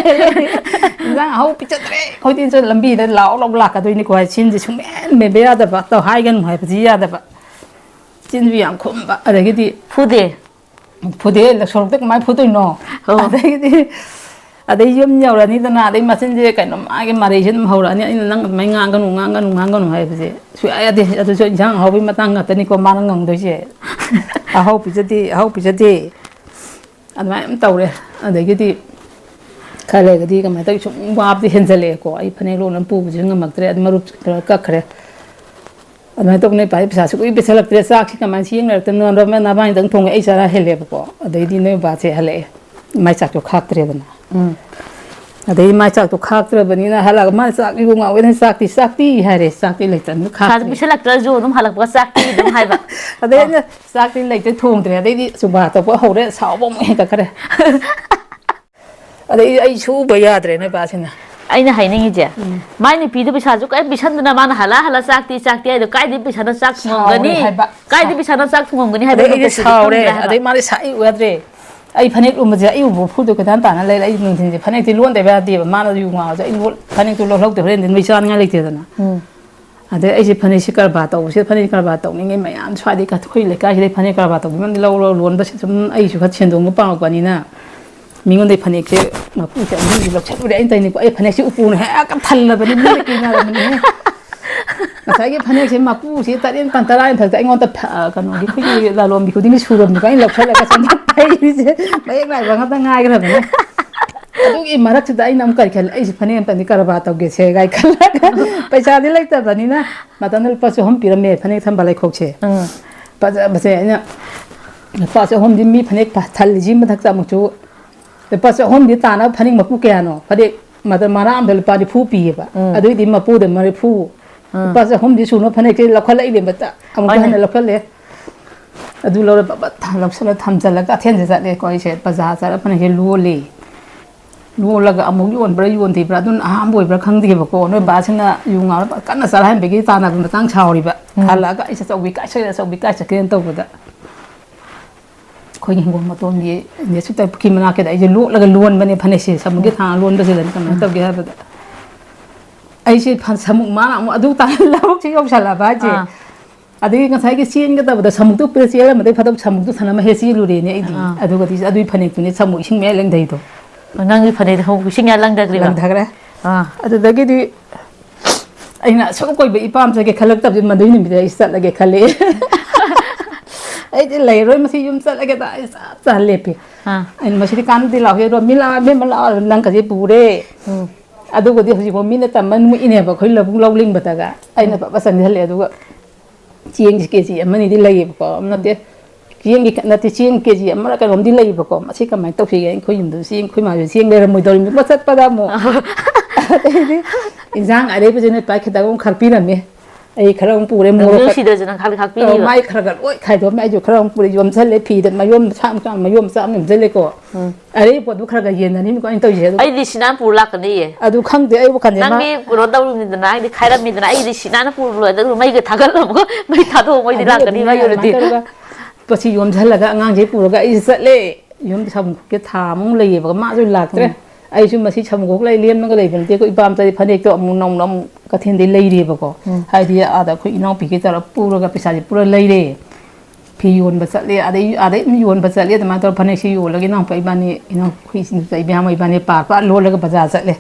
ꯏꯟꯖꯥꯡ ꯑꯍꯥꯎ ꯄꯤꯖꯗ꯭ꯔꯦ, ꯑꯩꯈꯣꯏꯗꯤ ꯂꯝꯕꯤꯗ ꯂꯥꯎ ꯂꯥꯎ ꯂꯥꯛꯀꯗꯣꯏꯅꯤꯀꯣ" ꯍꯥꯏ꯫ ꯆꯤꯟꯁꯦ ꯁꯨꯡꯃꯦꯟ ꯃꯦꯟꯕ ꯌꯥꯗꯕ, ꯇꯧ ꯍꯥꯏꯒꯅꯨ ꯍꯥꯏꯕꯗꯤ ꯌꯥꯗꯕ, ꯆꯤꯟꯁꯨ ꯌꯥꯝ ꯈꯨꯝꯕ꯫ ꯑꯗꯒꯤꯗꯤ ꯐꯨꯗꯦ꯫ ꯐꯨꯗꯦ, ꯁꯣꯔꯣꯛꯇ ꯀꯃꯥꯏꯅ ꯐꯨꯗꯣꯏꯅꯣ? ꯑꯣ꯫ ꯑꯗꯒꯤꯗꯤ, ꯑꯗꯩ ꯌꯨꯝ ꯌꯧꯔꯅꯤꯗꯅ, ꯑꯗꯩ ꯃꯆꯤꯟꯁꯦ ꯀꯩꯅꯣ, ꯃꯥꯒꯤ ꯃꯔꯩꯁꯦ ꯑꯗꯨꯝ ꯍꯧꯔꯛꯑꯅꯤ꯫ ꯑꯩꯅ, "ꯅꯪ ꯑꯗꯨꯃꯥꯏꯅ ꯉꯥꯡꯒꯅꯨ, ꯉꯥꯡꯒꯅꯨ, ꯉꯥꯡꯒꯅꯨ" ꯍꯥꯏꯕꯁꯦ ꯁꯨꯡꯌꯥ ꯌꯥꯗꯦ꯫ ꯑꯗꯨꯁꯨ ꯏꯟꯁꯥꯡ ꯑꯍꯥꯎꯕꯒꯤ ꯃꯇꯥꯡ ꯉꯥꯛꯇꯅꯤꯀꯣ ꯃꯥꯅ ꯉꯝꯗꯣꯏꯁꯦ꯫ "ꯑꯍꯥꯎ ꯄꯤꯖꯗꯦ, ꯑꯍꯥꯎ ꯄꯤꯖꯗꯦ", ꯑꯗꯨꯃꯥꯏꯅ ꯑꯗꯨꯝ ꯇꯧꯔꯦ꯫ ꯑꯗꯒꯤꯗꯤ ꯈꯔ ꯂꯩꯔꯒꯗꯤ ꯀꯃꯥꯏꯅ ꯇꯧꯋꯤ, ꯁꯨꯝ ꯋꯥꯕꯗꯤ ꯍꯦꯟꯖꯜꯂꯛꯑꯦꯀꯣ꯫ ꯑꯩ ꯐꯅꯦꯛ ꯂꯣꯟ ꯑꯃ ꯄꯨꯕꯁꯨ ꯉꯝꯃꯛꯇ꯭ꯔꯦ, ꯑꯗꯨ ꯃꯔꯨꯞ ꯈꯔ ꯀꯛꯈ꯭ꯔꯦ꯫ ꯑꯗꯨꯃꯥꯏꯅ ꯇꯧꯗꯅ ꯅꯣꯏ ꯄꯥꯗꯤ ꯄꯩꯁꯥ ꯁꯨꯡꯄꯤ ꯄꯤꯁꯜꯂꯛꯇ꯭ꯔꯦ, ꯆꯥꯛꯁꯤ ꯀꯃꯥꯏꯅ ꯁꯤ ꯌꯦꯡꯅꯔꯛꯇꯅꯣ, ꯅꯕꯥꯅꯤꯗꯪ ꯊꯣꯡꯉꯦ, ꯑꯩ ꯆꯔꯥ ꯍꯦꯜꯂꯦꯕꯀꯣ꯫ ꯑꯗꯩꯗꯤ ꯅꯣꯏ ꯕꯥꯁꯦ ꯍꯜꯂꯛꯑꯦ, ꯃꯥꯏ ꯆꯥꯛꯇꯣ ꯈꯥꯛꯇ꯭ꯔꯦꯗꯅ꯫ ꯎꯝ꯫ ꯑꯗꯩ ꯃꯥꯏ ꯆꯥꯛꯇꯣ ꯈꯥꯛꯇ꯭ꯔꯕꯅꯤꯅ ꯍꯜꯂꯛꯑꯒ ꯃꯥꯅ ꯆꯥꯛ ꯌꯨ ꯉꯥꯎꯋꯦꯅ, "ꯆꯥꯛꯇꯤ, ꯆꯥꯛꯇꯤ?" ꯍꯥꯏꯔꯦ, ꯆꯥꯛꯇꯤ ꯂꯩꯇ꯭ꯔꯕꯅꯤꯅ ꯄꯩꯁꯥꯗꯨ ꯈꯥꯛꯇ꯭ꯔꯦ꯫ ꯄꯤꯁꯜꯂꯛꯇ꯭ꯔꯁꯨ ꯑꯗꯨꯝ ꯍꯜꯂꯛꯄꯒ "ꯆꯥꯛꯇꯤ?" ꯑꯗꯨꯝ ꯍꯥꯏꯕ꯫ ꯑꯗꯩ ꯑꯩꯅ, "ꯆꯥꯛꯇꯤ ꯂꯩꯇ꯭ꯔꯦ, ꯊꯣꯡꯗ꯭ꯔꯦ"꯫ ꯑꯗꯩꯗꯤ ꯆꯨꯕꯥ ꯇꯧꯕ ꯍꯧꯔꯦ, ꯁꯥꯎꯕ ꯑꯃꯨꯛ ꯍꯦꯟꯒꯠꯈ꯭ꯔꯦ꯫ ꯑꯗꯩ ꯑꯩ ꯁꯨꯕ ꯌꯥꯗ꯭ꯔꯦ ꯅꯣꯏ ꯕꯥꯁꯤꯅ꯫ ꯑꯩꯅ ꯍꯥꯏꯅꯤꯡꯉꯤꯁꯦ, ꯎꯝ꯫ ꯃꯥꯏ ꯅꯨꯄꯤꯗꯨ ꯄꯩꯁꯥꯁꯨ ꯀꯔꯤꯝ ꯄꯤꯁꯟꯗꯅ ꯃꯥꯅ ꯍꯜꯂ ꯍꯜꯂ "ꯆꯥꯛꯇꯤ, ꯆꯥꯛꯇꯤ" ꯍꯥꯏꯗꯣ ꯀꯥꯏꯗꯩ ꯄꯩꯁꯥꯅ ꯆꯥꯛ ꯊꯣꯡꯉꯝꯒꯅꯤ? ꯁꯥꯎꯔꯦ ꯍꯥꯏꯕ꯫ ꯀꯥꯏꯗꯩ ꯄꯩꯁꯥꯅ ꯆꯥꯛ ꯊꯣꯡꯉꯝꯒꯅꯤ ꯍꯥꯏꯕ ꯑꯗꯩ ꯑꯩꯗꯤ ꯅꯀꯣꯛꯇꯨꯗꯤ ꯁꯥꯎꯔꯦ꯫ ꯈꯪꯗ꯭ꯔꯦ ꯍꯥꯏꯕ꯫ ꯑꯗꯩ ꯃꯥꯗꯤ ꯁꯛ ꯎ ꯌꯥꯗ꯭ꯔꯦ꯫ ꯑꯩ ꯐꯅꯦꯛ ꯂꯨꯝꯕꯁꯦ ꯑꯩ ꯎꯕ ꯎꯐꯨꯜꯗꯣ ꯀꯣꯏꯇꯥꯟ ꯇꯥꯟꯅ ꯂꯩꯔꯦ꯫ ꯑꯩ ꯅꯨꯡꯊꯤꯟꯁꯦ ꯐꯅꯦꯛꯇꯤ ꯂꯣꯟꯗꯕ ꯌꯥꯗꯦꯕ꯫ ꯃꯥꯅ ꯌꯨ ꯉꯥꯎꯔꯁꯨ ꯑꯩ ꯂꯣꯟ-, ꯐꯅꯦꯛꯇꯣ ꯂꯣꯜꯍꯧꯗꯦ, ꯍꯣꯔꯦꯟꯗꯤ ꯃꯩ ꯆꯥꯅꯤꯡꯉꯥꯏ ꯂꯩꯇꯦꯗꯅ꯫ ꯎꯝ꯫ ꯑꯗꯩ ꯑꯩꯁꯦ ꯐꯅꯦꯛꯁꯦ ꯀꯔꯕꯥꯔ ꯇꯧꯕꯁꯤꯗ, ꯐꯅꯦꯛ ꯀꯔꯕꯥꯔ ꯇꯧꯅꯤꯡꯉꯦ ꯃꯌꯥꯝ ꯁ꯭ꯋꯥꯏꯗꯩ, ꯑꯩꯈꯣꯏ ꯂꯩꯀꯥꯏꯁꯤꯗꯩ ꯐꯅꯦꯛ ꯀꯔꯕꯥꯔ ꯇꯧꯕꯤ ꯃꯌꯥꯝꯗꯤ ꯂꯧꯔ ꯂꯣꯟꯕꯁꯦ ꯁꯨꯝ ꯑꯩꯁꯨ ꯈꯔ ꯁꯦꯟꯗꯣꯡꯗꯣ ꯄꯥꯝꯃꯛꯄꯅꯤꯅ ꯃꯤꯉꯣꯟꯗꯩ ꯐꯅꯦꯛꯁꯦ ꯃꯄꯨꯁꯦ ꯑꯅꯤ ꯑꯍꯨꯝꯗꯤ ꯂꯧꯁꯜꯂꯨꯔꯦ ꯑꯩꯅ ꯇꯧꯔꯤꯅꯤꯀꯣ꯫ ꯑꯩ ꯐꯅꯦꯛꯁꯦ ꯎꯄꯨꯅ ꯍꯦꯛꯇ ꯊꯜꯂꯕꯅꯤ, ꯃꯤꯅ ꯀꯤꯅꯔꯕꯅꯤꯍꯦ꯫ ꯉꯁꯥꯏꯒꯤ ꯐꯅꯦꯛꯁꯦ ꯃꯄꯨꯁꯦ ꯇꯔꯦꯠ ꯅꯤꯄꯥꯜ ꯇꯔꯥ ꯃꯊꯛꯇ ꯑꯩꯉꯣꯟꯗ ꯐ-, ꯀꯩꯅꯣꯒꯤ ꯑꯩꯈꯣꯏꯒꯤ ꯂꯥꯂꯣꯟꯕꯤ ꯈꯨꯗꯤꯡꯒꯤ ꯁꯨꯔꯕꯅꯤꯀꯣ꯫ ꯑꯩꯅ ꯂꯧꯁꯜꯂꯒ ꯁꯣꯝꯗ ꯐꯩꯔꯤꯁꯦ ꯃꯌꯦꯛ ꯅꯥꯏꯕ ꯉꯥꯛꯇ ꯉꯥꯏꯈ꯭ꯔꯕꯅꯦ꯫ ꯑꯗꯨꯒꯤ ꯃꯔꯛꯁꯤꯗ ꯑꯩꯅ ꯑꯃꯨꯛ ꯀꯔꯤ ꯈꯜꯂꯤ, ꯑꯩꯁꯦ ꯐꯅꯦꯛ ꯑꯝꯇꯪꯗꯤ ꯀꯔꯕꯥꯔ ꯇꯧꯒꯦꯁꯦ ꯀꯥꯏ ꯈꯜꯂꯒ, ꯄꯩꯁꯥꯗꯤ ꯂꯩꯇꯕꯅꯤꯅ, ꯃꯇꯝꯗꯨꯗ ꯂꯨꯄꯥ ꯆꯍꯨꯝ ꯄꯤꯔꯝꯃꯦ ꯐꯅꯦꯛ ꯊꯝꯕꯥꯜ ꯂꯩꯈꯣꯛꯁꯦ꯫ ꯎꯝ꯫ ꯐꯖꯕꯁꯦ ꯑꯩꯅ, ꯂꯨꯄꯥ ꯆꯍꯨꯝꯗꯤ ꯃꯤ ꯐꯅꯦꯛ ꯊꯜꯂꯤꯁꯤ ꯃꯊꯛꯇ ꯑꯃꯨꯛꯁꯨ, ꯂꯨꯄꯥ ꯆꯍꯨꯝꯗꯤ ꯇꯥꯅꯕ ꯐꯅꯦꯛ ꯃꯄꯨ ꯀꯌꯥꯅꯣ? ꯐꯅꯦꯛ ꯃꯇꯝ ꯃꯔꯥ ꯑꯃꯗ ꯂꯨꯄꯥ ꯅꯤꯐꯨ ꯄꯤꯌꯦꯕ꯫ ꯎꯝ꯫ ꯑꯗꯨꯏꯗꯤ ꯃꯄꯨꯗ ꯃꯔꯤꯐꯨ, ꯎꯝ꯫ ꯂꯨꯄꯥ ꯆꯍꯨꯝꯗꯤ ꯁꯨꯅꯕ ꯐꯅꯦꯛꯁꯦ ꯂꯧꯈꯠꯂꯛꯏꯅꯦꯕ꯫ ꯑꯃꯨꯛꯀ ꯍꯣꯏꯅꯦ꯫ ꯍꯦꯟꯅ ꯂꯧꯈꯠꯂꯦ꯫ ꯑꯗꯨ ꯂꯧꯔ ꯕꯠ ꯕꯠ ꯂꯧꯁꯜꯂ ꯊꯝꯖꯜꯂꯒ ꯀꯩꯊꯦꯜꯁꯦ ꯆꯠꯂꯦꯀꯣ꯫ ꯑꯩꯁꯦ ꯕꯖꯥꯔ ꯆꯠꯂ ꯐꯅꯦꯛꯁꯦ ꯂꯣꯜꯂꯤ꯫ ꯂꯣꯜꯂꯒ ꯑꯃꯨꯛ ꯌꯣꯟꯕ꯭ꯔꯥ ꯌꯣꯟꯗ꯭ꯔꯤꯕ꯭ꯔꯥ, ꯑꯗꯨꯅ ꯑꯍꯥꯟꯕ ꯑꯣꯏꯕ꯭ꯔꯥ ꯈꯪꯗꯦꯕꯀꯣ꯫ ꯅꯣꯏ ꯕꯥꯁꯤꯅ ꯌꯨ ꯉꯥꯎꯔ ꯀꯟꯅ ꯆꯔꯥꯏꯍꯟꯕꯒꯤ ꯇꯥꯟꯅꯕ ꯃꯇꯥꯡ ꯁꯥꯎꯔꯤꯕ꯫ ꯎꯝ꯫ ꯍꯜꯂꯛꯑꯒ ꯑꯩꯁꯦ "ꯑꯆꯧꯕꯤ ꯀꯥꯏ ꯆꯠꯈ꯭ꯔꯦ, ꯑꯆꯧꯕꯤ ꯀꯥꯏ ꯆꯠꯈ꯭ꯔꯦꯅ" ꯇꯧꯕꯗ, ꯑꯩꯈꯣꯏꯒꯤ ꯍꯤꯡꯒꯣꯜ ꯃꯇꯣꯟꯒꯤ ꯅꯦꯁꯨ ꯄꯨꯈ꯭ꯔꯤ ꯃꯅꯥꯛꯀꯤꯗ ꯑꯩꯁꯦ ꯂꯣꯠꯂꯒ ꯂꯣꯟꯕꯅꯦ ꯐꯅꯦꯛꯁꯦ꯫ ꯁꯃꯨꯛꯀꯤ ꯊꯥꯡ ꯂꯣꯟꯕꯁꯤꯗꯅꯤ꯫ ꯀꯃꯥꯏꯅ ꯇꯧꯒꯦ ꯍꯥꯏꯕꯗ, ꯑꯩꯁꯦ ꯐ-, ꯁꯃꯨꯛ ꯃꯥꯅ ꯑꯃꯨꯛ ꯑꯗꯨ ꯇꯥꯅ ꯂꯧꯕꯨꯛꯁꯤ ꯌꯧꯁꯜꯂꯛꯑꯕ ꯍꯥꯏꯁꯦ꯫ ꯑꯥ꯫ ꯑꯗꯒꯤ ꯉꯁꯥꯏꯒꯤ ꯆꯦꯟꯒꯗꯕꯗ ꯁꯃꯨꯛꯇꯨ ꯄꯨꯔ ꯆꯦꯜꯂꯝꯃꯗꯤ ꯐꯗꯧ, ꯁꯃꯨꯛꯇꯨ ꯊꯅꯝꯃ ꯍꯦꯛ ꯆꯦꯜꯂꯨꯔꯦꯅꯦ ꯑꯩꯗꯤ꯫ ꯑꯥ꯫ ꯑꯗꯨꯒꯗꯤ ꯑꯗꯨꯏ ꯐꯅꯦꯛꯇꯨꯅꯦ ꯁꯃꯨꯛ ꯏꯁꯤꯡ ꯃꯌꯥꯏ ꯂꯪꯊꯩꯗꯣ꯫ ꯅꯪꯒꯤ ꯐꯅꯦꯛꯇꯣ ꯁꯃꯨꯛ ꯏꯁꯤꯡ ꯃꯌꯥꯏ ꯂꯪꯊꯈ꯭ꯔꯤꯕ? ꯂꯪꯊꯈ꯭ꯔꯦ꯫ ꯑꯥ꯫ ꯑꯗꯨꯗꯒꯤꯗꯤ ꯑꯩꯅ ꯑꯁꯨꯛ ꯀꯣꯏꯕ ꯏꯄꯥꯝ ꯆꯠꯀꯦ ꯈꯜꯂꯛꯇꯕꯁꯦ ꯃꯗꯨꯏ ꯅꯨꯃꯤꯠꯇ ꯑꯩ ꯆꯠꯂꯒꯦ ꯈꯜꯂꯦ꯫ ꯑꯩꯗꯤ ꯂꯩꯔꯣꯏ, ꯃꯁꯤ ꯌꯨꯝ ꯆꯠꯂꯒꯦꯗ ꯑꯩ ꯆꯞ ꯆꯥꯅ ꯂꯦꯞꯄꯦ꯫ ꯑꯥ꯫ ꯑꯩꯅ "ꯃꯁꯤꯗꯤ ꯀꯥꯟꯅꯗꯦ, ꯂꯥꯛꯑꯣ, ꯍꯦꯔꯣ, ꯃꯤ ꯂꯥꯛꯑꯣ, ꯏꯕꯦꯝꯃ ꯂꯥꯛꯑꯣ", ꯅꯪ ꯈꯖꯤꯛ ꯄꯨꯔꯦ꯫ ꯎꯝ꯫ ꯑꯗꯨꯒꯗꯤ ꯍꯧꯖꯤꯛꯐꯥꯎ ꯃꯤꯅ ꯇꯝꯕ ꯅꯨꯃꯤꯠ ꯏꯅꯦꯕ ꯑꯩꯈꯣꯏ ꯂꯧꯕꯨꯛ ꯂꯧ ꯂꯤꯡꯕꯗꯒ꯫ ꯑꯩꯅ ꯎꯝ꯫ ꯄꯞ ꯄꯞ ꯆꯪꯁꯤꯜꯍꯜꯂꯦ, ꯑꯗꯨꯒ ꯆꯦꯡꯁꯦ ꯀꯦ ꯖꯤ ꯑꯃꯅꯤꯗꯤ ꯂꯩꯌꯦꯕꯀꯣ, ꯑꯃ ꯎꯝ꯫ ꯅꯠꯇꯦ, ꯆꯦꯡꯒꯤ ꯈꯛ ꯅꯠꯇꯦ, ꯆꯦꯡ ꯀꯦ ꯖꯤ ꯑꯃꯔ ꯀꯩꯅꯣꯝꯗꯤ ꯂꯩꯌꯦꯕꯀꯣ꯫ ꯃꯁꯤ ꯀꯃꯥꯏꯅ ꯇꯧꯁꯤꯒꯦ? ꯑꯩꯈꯣꯏ ꯌꯨꯝꯗ ꯆꯦꯡ, ꯑꯩꯈꯣꯏ ꯃꯥꯁꯨ ꯆꯦꯡ ꯂꯩꯔꯝꯃꯣꯏꯗꯧꯔꯤꯕꯅꯤꯀꯣ ꯆꯠꯄꯗ ꯑꯃꯨꯛ꯫ ꯑꯗꯩꯗꯤ ꯏꯟꯖꯥꯡ ꯑꯔꯩꯕꯁꯦ ꯅꯣꯏ ꯄꯥ ꯈꯤꯇꯪ ꯑꯃꯨꯛ ꯈꯥꯛꯄꯤꯔꯝꯃꯦ꯫ ꯑꯩ ꯈꯔ ꯑꯃꯨꯛ ꯄꯨꯔꯦ, ꯅꯪꯁꯨ ꯃꯣꯔꯣꯛ ꯈ-, ꯅꯨꯡꯁꯤꯗ꯭ꯔꯁꯨ ꯅꯪ ꯈꯥꯛꯇꯤ ꯑꯧ, ꯈꯥꯛꯄꯤꯔꯤꯕ? ꯃꯥꯏ ꯈꯔ ꯈꯔ ꯂꯣꯏ ꯈꯥꯏꯗꯣꯛꯑꯝꯃꯦ꯫ ꯑꯩꯁꯨ ꯈꯔ ꯑꯃꯨꯛ ꯄꯨꯔꯦ, ꯌꯣꯝꯁꯜꯂꯦ ꯐꯤꯗ, ꯃꯌꯣꯝ ꯃꯆꯥ ꯃꯆꯥ, ꯃꯌꯣꯝ ꯃꯆꯥ ꯑꯃ ꯌꯣꯝꯁꯜꯂꯦꯀꯣ꯫ ꯎꯝ꯫ ꯑꯔꯩ ꯄꯣꯠꯇꯨ ꯈꯔ ꯈꯔ ꯌꯦꯟꯅꯔꯤꯅꯤꯀꯣ ꯑꯩꯅ ꯇꯧꯔꯤꯁꯦ꯫ ꯑꯗꯨ ꯑꯩꯗꯤ ꯁꯤꯅꯥ ꯄꯨꯔ ꯂꯥꯛꯀꯅꯤꯌꯦ꯫ ꯑꯗꯨ ꯈꯪꯗꯦ, ꯑꯩꯕꯨ ꯈꯟꯗꯦ꯫ ꯃꯥ ꯅꯪꯗꯤ ꯀꯩꯅꯣ ꯇꯧꯔꯤꯅꯤꯗꯅ, ꯍꯥꯏꯗꯤ ꯈꯥꯏꯔꯝꯃꯤꯗꯅ, ꯑꯩꯗꯤ ꯁꯤꯅꯥꯅ ꯄꯨꯔ ꯂꯣꯏꯔꯦ, ꯑꯗꯨꯒ ꯃꯩꯒ ꯊꯥꯒꯠꯂꯝꯃꯒ ꯃꯩ ꯊꯥꯗꯣꯛꯑ ꯃꯩꯗꯤ ꯑꯗꯨꯒꯗꯤ ꯂꯥꯛꯀꯅꯤ, ꯃꯩ ꯑꯗꯨꯃꯥꯏꯅ ꯌꯧꯔꯗꯤ꯫ ꯇꯧꯔꯒ ꯄꯣꯠꯁꯤ ꯌꯣꯝꯁꯤꯜꯂꯒ ꯑꯉꯥꯡꯁꯦ ꯄꯨꯔꯒ ꯑꯩꯁꯦ ꯆꯠꯂꯦ꯫ ꯌꯨꯝꯗ ꯁꯥꯃꯨꯛꯀꯤ ꯊꯥ ꯑꯃꯨꯛ ꯂꯩꯌꯦꯕ, ꯃꯥꯁꯨ ꯂꯥꯛꯇ꯭ꯔꯦ꯫ ꯎꯝ꯫ ꯑꯩꯁꯨ ꯃꯁꯤ ꯁꯥꯃꯨꯛ ꯈꯣꯛ ꯂꯩ ꯂꯦꯝꯃꯒ ꯂꯩꯕ ꯅꯠꯇꯦ꯫ ꯑꯩꯈꯣꯏ ꯏꯄꯥꯝꯆꯥꯗꯤ ꯐꯅꯦꯛꯇꯣ ꯑꯃꯨꯛ ꯅꯧꯅ ꯑꯃꯨꯛ ꯀꯩꯊꯦꯜꯗꯩ ꯂꯩꯔꯦꯕꯀꯣ꯫ ꯎꯝ꯫ ꯍꯥꯏꯗꯤ ꯑꯥꯗ ꯑꯩꯈꯣꯏ ꯏꯅꯥꯎꯄꯤꯒꯤ ꯇꯧꯔ ꯄꯨꯔꯒ ꯄꯩꯁꯥꯁꯦ ꯄꯨꯔ ꯂꯩꯔꯦ꯫ ꯐꯤ ꯌꯣꯟꯕ ꯆꯠꯂꯦ, ꯑꯗꯩ ꯑꯥꯗꯩ ꯑꯗꯨꯝ ꯌꯣꯟꯕ ꯆꯠꯂꯦ꯫ ꯑꯗꯨꯃꯥꯏꯅ ꯇꯧꯔꯒ ꯐꯅꯦꯛꯁꯤ ꯌꯣꯜꯂꯒ ꯏꯅꯥꯎꯄꯥ ꯏꯕꯥꯅꯤ, ꯏꯅꯥꯎ-, ꯑꯩꯈꯣꯏ ꯏꯆꯤꯟ ꯏꯅꯥꯎ ꯏꯕꯦꯝꯃ ꯏꯕꯥꯅꯤ ꯄꯥꯔ ꯄꯥꯔ ꯂꯣꯜꯂꯒ ꯕꯖꯥꯔ ꯆꯠꯂꯦ꯫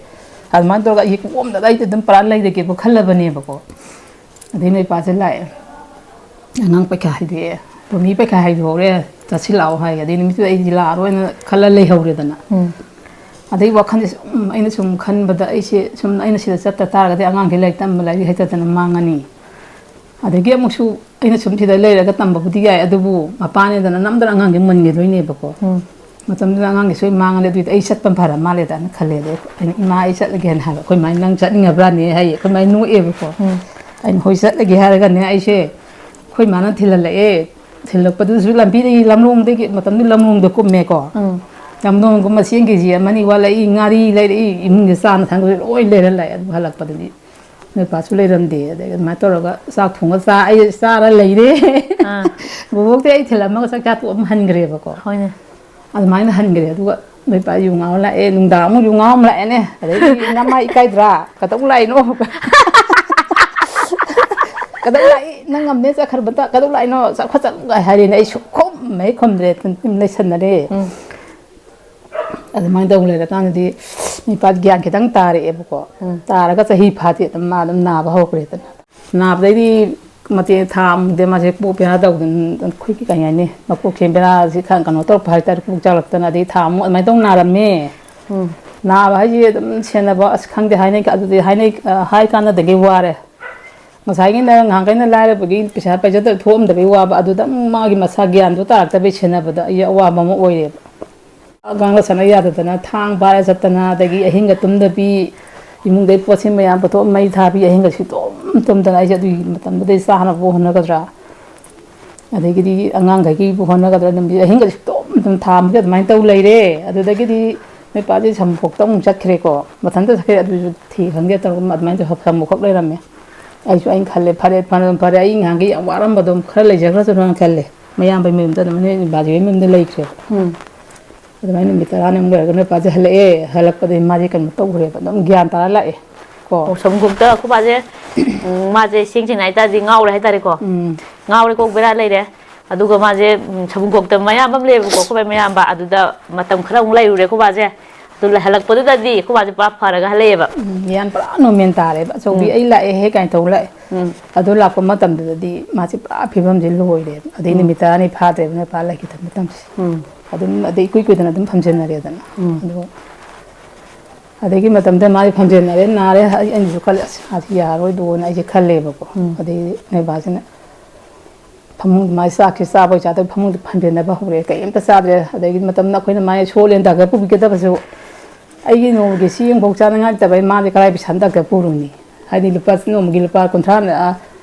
ꯑꯗꯨꯃꯥꯏꯅ ꯇꯧꯔꯒ ꯑꯩꯁꯦ ꯀꯣꯝꯗꯅ ꯑꯩꯗꯤ ꯑꯗꯨꯝ ꯄꯨꯔꯥ ꯂꯩꯔꯒꯦꯕ ꯈꯜꯂꯕꯅꯦꯕꯀꯣ꯫ ꯑꯗꯩ ꯅꯣꯏ ꯄꯥꯁꯦ ꯂꯥꯛꯑꯦ, "ꯑꯉꯥꯡ ꯄꯩꯈꯥ ꯍꯥꯏꯗꯣꯛꯑꯦ, ꯇꯣꯝꯕꯤ ꯄꯩꯈꯥ ꯍꯥꯏꯗꯣꯛꯍꯧꯔꯦ, ꯆꯠꯁꯤ ꯂꯥꯛꯑꯣ" ꯍꯥꯏ꯫ ꯑꯗꯩ ꯅꯨꯃꯤꯠꯇꯨꯗ ꯑꯩꯗꯤ ꯂꯥꯛꯑꯔꯣꯏꯅ ꯈꯜꯂ ꯂꯩꯍꯧꯔꯦꯗꯅ꯫ ꯎꯝ꯫ ꯑꯗꯩ ꯋꯥꯈꯜꯁꯦ ꯁꯨꯝ, ꯑꯩꯅ ꯁꯨꯝ ꯈꯟꯕꯗ, ꯑꯩꯁꯦ ꯁꯨꯝ, ꯑꯩꯅ ꯁꯤꯗ ꯆꯠꯇ ꯇꯥꯔꯒꯗꯤ ꯑꯉꯥꯡꯁꯦ ꯂꯥꯏꯔꯤꯛ ꯇꯝꯕ, ꯂꯥꯏꯔꯤꯛ ꯍꯩꯇꯗꯅ ꯃꯥꯡꯉꯅꯤ꯫ ꯑꯗꯒꯤ ꯑꯃꯨꯛꯁꯨ ꯑꯩꯅ ꯁꯨꯝ ꯁꯤꯗ ꯂꯩꯔꯒ ꯇꯝꯕꯕꯨꯗꯤ ꯌꯥꯏ, ꯑꯗꯨꯕꯨ ꯃꯄꯥꯅꯦꯗꯅ ꯅꯝꯗꯅ ꯑꯉꯥꯡꯁꯦ ꯃꯨꯟꯈꯤꯗꯣꯏꯅꯦꯕꯀꯣ꯫ ꯎꯝ꯫ ꯃꯇꯝꯗꯨꯗ ꯑꯉꯥꯡꯁꯦ ꯁꯣꯏ ꯃꯥꯡꯉꯗꯤ, ꯑꯗꯨꯗꯤ ꯑꯩ ꯆꯠꯄ ꯐꯔ ꯃꯥꯜꯂꯦꯗꯅ ꯈꯜꯂꯦ꯫ ꯑꯗꯩ ꯑꯩꯅ, "ꯏꯃꯥ, ꯑꯩ ꯆꯠꯂꯒꯦꯅ" ꯍꯥꯏꯕ꯫ ꯑꯩꯈꯣꯏ ꯃꯥꯅ, "ꯅꯪ ꯆꯠꯅꯤꯡꯉꯕ꯭ꯔꯥꯅꯦ?" ꯍꯥꯏꯌꯦ꯫ ꯑꯩꯈꯣꯏ ꯃꯥꯅ ꯅꯣꯛꯑꯦꯕꯀꯣ꯫ ꯎꯝ꯫ ꯑꯩꯅ, "ꯍꯣꯏ, ꯆꯠꯂꯒꯦ" ꯍꯥꯏꯔꯒꯅꯦ, ꯑꯩꯁꯦ, ꯑꯩꯈꯣꯏ ꯃꯥꯅ ꯊꯤꯜꯍꯜꯂꯛꯑꯦ꯫ ꯊꯤꯜꯂꯛꯄꯗꯨꯁꯨ ꯂꯝꯕꯤꯗꯒꯤ, ꯂꯝꯂꯣꯡꯗꯒꯤ, ꯃꯇꯝꯗꯨ ꯂꯝꯂꯣꯡꯗ ꯀꯨꯝꯃꯦꯀꯣ꯫ ꯎꯝ꯫ ꯂꯝꯂꯣꯡ ꯀꯨꯝꯕ ꯆꯦꯡ ꯀꯦ ꯖꯤ ꯑꯃꯅꯤ ꯋꯥꯠꯂꯛꯏ, ꯉꯥꯔꯤ ꯂꯩꯔꯛꯏ, ꯏꯃꯨꯡꯒꯤ ꯆꯥꯅ ꯊꯛꯅꯕꯁꯨ ꯂꯣꯏ ꯂꯩꯔ ꯂꯥꯛꯑꯦ꯫ ꯑꯗꯨ ꯍꯜꯂꯛꯄꯗꯗꯤ ꯅꯣꯏ ꯄꯥꯁꯨ ꯂꯩꯔꯝꯗꯦ꯫ ꯑꯗꯩ ꯑꯗꯨꯃꯥꯏꯅ ꯇꯧꯔꯒ ꯆꯥꯛ ꯊꯣꯡꯉ ꯆꯥ-, ꯑꯩ ꯆꯥꯔ ꯂꯩꯔꯦ꯫ ꯑꯥ꯫ ꯕꯣꯕꯣꯛꯇꯤ ꯑꯩ ꯊꯤꯜꯂꯝꯃꯒ ꯆꯥꯛ ꯆꯥ ꯇꯣꯛꯑꯝ ꯍꯟꯈ꯭ꯔꯦꯕꯀꯣ꯫ ꯍꯣꯏꯅꯦ꯫ ꯑꯗꯨꯃꯥꯏꯅ ꯍꯟꯈ꯭ꯔꯦ꯫ ꯑꯗꯨꯒ ꯅꯣꯏ ꯄꯥ ꯌꯨ ꯉꯥꯎꯔ ꯂꯥꯛꯑꯦ, ꯅꯨꯡꯗꯥꯡ ꯑꯃꯨꯛ ꯌꯨ ꯉꯥꯎꯔ ꯑꯃ ꯂꯥꯛꯑꯦꯅꯦ꯫ ꯑꯗꯩꯗꯤ, "ꯅꯃꯥ ꯏꯀꯥꯏꯗ꯭ꯔꯥ? ꯀꯩꯗꯧ ꯂꯥꯛꯏꯅꯣ? ꯀꯩꯗꯧ ꯂꯥꯛꯏ? ꯅꯪ ꯉꯝꯅꯦ ꯆꯠꯈ꯭ꯔꯕꯗ ꯀꯩꯗꯧ ꯂꯥꯛꯏꯅꯣ? ꯆꯠꯈꯣ ꯆꯠꯂꯨ" ꯍꯥꯏꯔꯦꯅꯦ꯫ ꯑꯩ ꯁꯨꯛꯈꯨꯝ ꯍꯦꯛ ꯈꯨꯝꯗ꯭ꯔꯦ, ꯇꯨꯃꯤꯟ ꯂꯩꯁꯟꯅꯔꯦ꯫ ꯎꯝ꯫ ꯑꯗꯨꯃꯥꯏꯅ ꯇꯧ ꯂꯩꯔꯀꯥꯟꯗꯗꯤ ꯅꯨꯄꯥ ꯒ꯭ꯌꯥꯟ ꯈꯤꯇꯪ ꯇꯥꯔꯛꯑꯦꯕꯀꯣ꯫ ꯎꯝ꯫ ꯇꯥꯔꯒ ꯆꯍꯤ ꯐꯥꯗꯦ ꯑꯗꯨꯝ ꯃꯥ ꯑꯗꯨꯝ ꯅꯥꯕ ꯍꯧꯈ꯭ꯔꯦꯗꯅ꯫ ꯅꯥꯕꯗꯩꯗꯤ ꯃꯇꯦꯛ ꯊꯥ ꯑꯃꯨꯛꯇꯤ ꯃꯥꯁꯦ ꯄꯣꯛꯄ ꯌꯥꯗꯧꯗꯅ ꯑꯩꯈꯣꯏꯒꯤ ꯀꯩ ꯍꯥꯏꯅꯤ, ꯃꯄꯣꯛꯁꯦ ꯕꯦꯔꯥꯁꯤ ꯈꯔ ꯀꯩꯅꯣ ꯇꯧꯔꯛꯄ ꯍꯥꯏꯇꯥꯔꯦ, ꯄꯨꯛ ꯆꯥꯛꯂꯛꯇꯅ ꯑꯗꯩ ꯊꯥ ꯑꯃꯨꯛ ꯑꯗꯨꯃꯥꯏꯅ ꯇꯧ ꯅꯥꯔꯝꯃꯦ꯫ ꯎꯝ꯫ ꯅꯥꯕ ꯍꯥꯏꯁꯦ ꯑꯗꯨꯝ ꯁꯦꯟꯅꯕ ꯑꯁ ꯈꯪꯗꯦ, ꯍꯥꯏꯅꯩ ꯑꯗꯨꯗꯤ ꯍꯥꯏꯅꯩ, ꯑ, ꯍꯥꯏ ꯀꯥꯟꯅꯗꯒꯤ ꯋꯥꯔꯦ꯫ ꯉꯁꯥꯏꯒꯤꯅ ꯉꯍꯥꯟꯈꯩꯅ ꯂꯥꯏꯔꯕꯒꯤ ꯄꯩꯁꯥ ꯄꯥꯏꯖꯗꯕ ꯊꯣꯛꯑꯝꯗꯕꯒꯤ ꯋꯥꯕ, ꯑꯗꯨꯗꯪ ꯃꯥꯒꯤ ꯃꯁꯥ ꯒ꯭ꯌꯥꯟꯗꯣ ꯇꯥꯔꯛꯇꯕꯒꯤ ꯁꯦꯟꯅꯕꯗ ꯑꯩ ꯑꯋꯥꯕ ꯑꯃ ꯑꯣꯏꯔꯦꯕ꯫ ꯑꯉꯥꯡꯅ ꯁꯥꯟꯅ ꯌꯥꯗꯗꯅ ꯊꯥꯡ ꯄꯥꯏꯔ ꯆꯠꯇꯅ, ꯑꯗꯒꯤ ꯑꯍꯤꯡꯒ ꯇꯨꯝꯗꯕꯤ, ꯏꯃꯨꯡꯗꯩ ꯄꯣꯠꯁꯦ ꯃꯌꯥꯝ ꯄꯨꯊꯣꯛꯑ ꯃꯩ ꯊꯥꯕꯤ, ꯑꯍꯤꯡꯒ ꯁꯨꯛꯇꯨꯝ ꯇꯨꯝꯗꯅ ꯑꯩꯁꯦ ꯑꯗꯨꯒꯤ ꯃꯇꯝꯗꯨꯗꯩ ꯆꯥꯅꯕ ꯍꯣꯠꯅꯒꯗ꯭ꯔꯥ, ꯑꯗꯒꯤꯗꯤ ꯑꯉꯥꯡꯈꯩꯒꯤꯕꯨ ꯍꯣꯠꯅꯒꯗ꯭ꯔꯥ, ꯅꯨꯃꯤꯠ ꯑꯍꯤꯡꯒ ꯁꯨꯛꯇꯨꯝ ꯇꯨꯝ ꯊꯥ ꯑꯃꯒ ꯑꯗꯨꯃꯥꯏꯅ ꯇꯧ ꯂꯩꯔꯦ꯫ ꯑꯗꯨꯗꯒꯤꯗꯤ ꯅꯣꯏ ꯄꯥꯁꯦ ꯁꯝꯄꯣꯛꯇ ꯑꯃꯨꯛ ꯆꯠꯈ꯭ꯔꯦꯀꯣ, ꯃꯊꯟꯇ ꯆꯠꯈ꯭ꯔꯦ, ꯑꯗꯨꯁꯨ ꯊꯤ ꯈꯪꯗꯦ ꯇꯧꯔꯒ ꯑꯗꯨꯃꯥꯏꯅ ꯇꯧꯔ ꯁꯝꯄꯣꯛꯈꯛ ꯂꯩꯔꯝꯃꯦ꯫ ꯑꯩꯁꯨ ꯑꯩꯅ ꯈꯜꯂꯦ, "ꯐꯔꯦ, ꯐꯔꯦ, ꯐꯔꯦ, ꯑꯩ ꯉꯍꯥꯟꯒꯤ ꯌꯥꯝ ꯋꯥꯔꯝꯕꯗꯣ ꯈꯔ ꯂꯩꯖꯈ꯭ꯔꯁꯅꯨꯅ" ꯈꯜꯂꯦ꯫ ꯃꯌꯥꯝꯕꯩ ꯃꯌꯨꯝꯗ ꯑꯗꯨꯝ, ꯅꯣꯏ ꯕꯥꯖꯤꯒꯤ ꯃꯌꯨꯝꯗ ꯂꯩꯈ꯭ꯔꯦꯕ꯫ ꯎꯝ꯫ ꯑꯗꯨꯃꯥꯏꯅ ꯅꯨꯃꯤꯠ ꯇꯔꯥꯅꯤꯃꯨꯛ ꯂꯩꯔꯒ ꯅꯣꯏ ꯄꯥꯁꯦ ꯍꯜꯂꯛꯑꯦ꯫ ꯍꯜꯂꯛꯄꯗꯒꯤ ꯃꯥꯁꯦ ꯀꯩꯅꯣ ꯇꯧꯈ꯭ꯔꯦꯕ, ꯑꯗꯨꯝ ꯒ꯭ꯌꯥꯟ ꯇꯥꯔ ꯂꯥꯛꯑꯦ ꯀꯣ꯫ ꯑꯣ, ꯁꯝꯒꯨꯝꯇ ꯑꯩꯈꯣꯏ ꯕꯥꯁꯦ, ꯎꯝ, ꯃꯥꯁꯦ ꯁꯦꯡ ꯁꯦꯡꯅ ꯍꯥꯏꯇꯥꯔꯗꯤ ꯉꯥꯎꯔꯦ ꯍꯥꯏꯇꯥꯔꯦꯀꯣ꯫ ꯎꯝ꯫ ꯉꯥꯎꯔꯦ, ꯀꯣꯛ ꯕꯦꯔꯥ ꯂꯩꯔꯦ꯫ ꯑꯗꯨꯒ ꯃꯥꯁꯦ, ꯎꯝ, ꯁꯃꯨꯀꯣꯛꯇ ꯃꯌꯥꯝꯕ ꯑꯃ ꯂꯩꯌꯦꯕꯀꯣ, ꯑꯩꯈꯣꯏ ꯃꯌꯥꯝꯕ꯫ ꯑꯗꯨꯗ ꯃꯇꯝ ꯈꯔ ꯑꯃꯨꯛ ꯂꯩꯔꯨꯔꯦ ꯑꯩꯈꯣꯏ ꯕꯥꯁꯦ꯫ ꯑꯗꯨ ꯍꯜꯂꯛꯄꯗꯨꯗꯗꯤ ꯑꯩꯈꯣꯏ ꯕꯥꯁꯦ ꯄꯨꯔꯥ ꯐꯔꯒ ꯍꯜꯂꯛꯑꯦꯕ꯫ ꯎꯝ, ꯒ꯭ꯌꯥꯟ ꯄꯨꯔꯥ ꯅꯣꯔꯃꯦꯜ ꯇꯥꯔꯦꯕ꯫ "ꯑꯆꯧꯕꯤ, ꯎꯝ, ꯑꯩ ꯂꯥꯛꯑꯦꯍꯦ" ꯀꯥꯏꯅ ꯇꯧ ꯂꯥꯛꯑꯦ꯫ ꯎꯝ꯫ ꯑꯗꯨ ꯂꯥꯛꯄ ꯃꯇꯝꯗꯨꯗꯗꯤ ꯃꯥꯁꯦ ꯄꯨꯔꯥ ꯐꯤꯕꯝꯁꯦ ꯂꯣꯏꯔꯦꯕ꯫ ꯑꯗꯩ ꯎꯝ, ꯅꯨꯃꯤꯠ ꯇꯔꯥꯅꯤ ꯐꯥꯗ꯭ꯔꯦꯕ ꯅꯣꯏ ꯄꯥ ꯂꯩꯈꯤꯗꯕ ꯃꯇꯝꯁꯦ꯫ ꯎꯝ꯫ ꯑꯗꯨꯝ ꯑꯗꯩ ꯏꯀꯨꯏ ꯀꯨꯏꯗꯅ ꯑꯗꯨꯝ ꯐꯝꯖꯤꯟꯅꯔꯦꯗꯅ꯫ ꯎꯝ꯫ ꯑꯗꯨꯒ ꯑꯗꯒꯤ ꯃꯇꯝꯗ ꯃꯥꯁꯦ ꯐꯝꯖꯦꯟꯅꯔꯦ, ꯅꯥꯔꯦ꯫ ꯑꯩ-, ꯑꯩꯅꯁꯨ ꯈꯜꯂꯦ, "ꯑꯁ, ꯃꯥꯁꯤ ꯌꯥꯔꯔꯣꯏꯗꯣꯅ" ꯑꯩꯁꯦ ꯈꯜꯂꯦꯕꯀꯣ꯫ ꯎꯝ꯫ ꯑꯗꯩꯗꯤ ꯅꯣꯏ ꯕꯥꯁꯤꯅ ꯐꯃꯨꯡ, ꯃꯥꯁꯦ ꯆꯥꯛꯁꯦ ꯆꯥꯕꯣꯏ ꯆꯥꯗꯕꯣꯏ ꯐꯃꯨꯡꯗ ꯐꯝꯖꯦꯟꯅꯕ ꯍꯧꯔꯦ, ꯀꯩꯝꯇ ꯆꯥꯗ꯭ꯔꯦ꯫ ꯑꯗꯒꯤ ꯃꯇꯝꯗ ꯑꯩꯈꯣꯏꯅ ꯃꯥꯁꯦ ꯁꯣꯜꯂꯦꯅ ꯗꯥꯛꯇꯔ ꯄꯨꯕꯤꯒꯗꯕꯁꯨ ꯑꯩꯒꯤ ꯅꯣꯡꯃꯒꯤ ꯆꯦꯡꯐꯥꯎ ꯆꯥꯅꯉꯥꯏ ꯂꯩꯇꯕ, ꯑꯩ ꯃꯥꯁꯦ ꯀꯗꯥꯏ ꯄꯩꯁꯥꯅ ꯗꯥꯛꯇꯔ ꯄꯨꯔꯨꯅꯤ? ꯍꯥꯏꯗꯤ ꯂꯨꯄꯥ, ꯅꯣꯡꯃꯒꯤ ꯂꯨꯄꯥ ꯀꯨꯟꯊ꯭ꯔꯥ,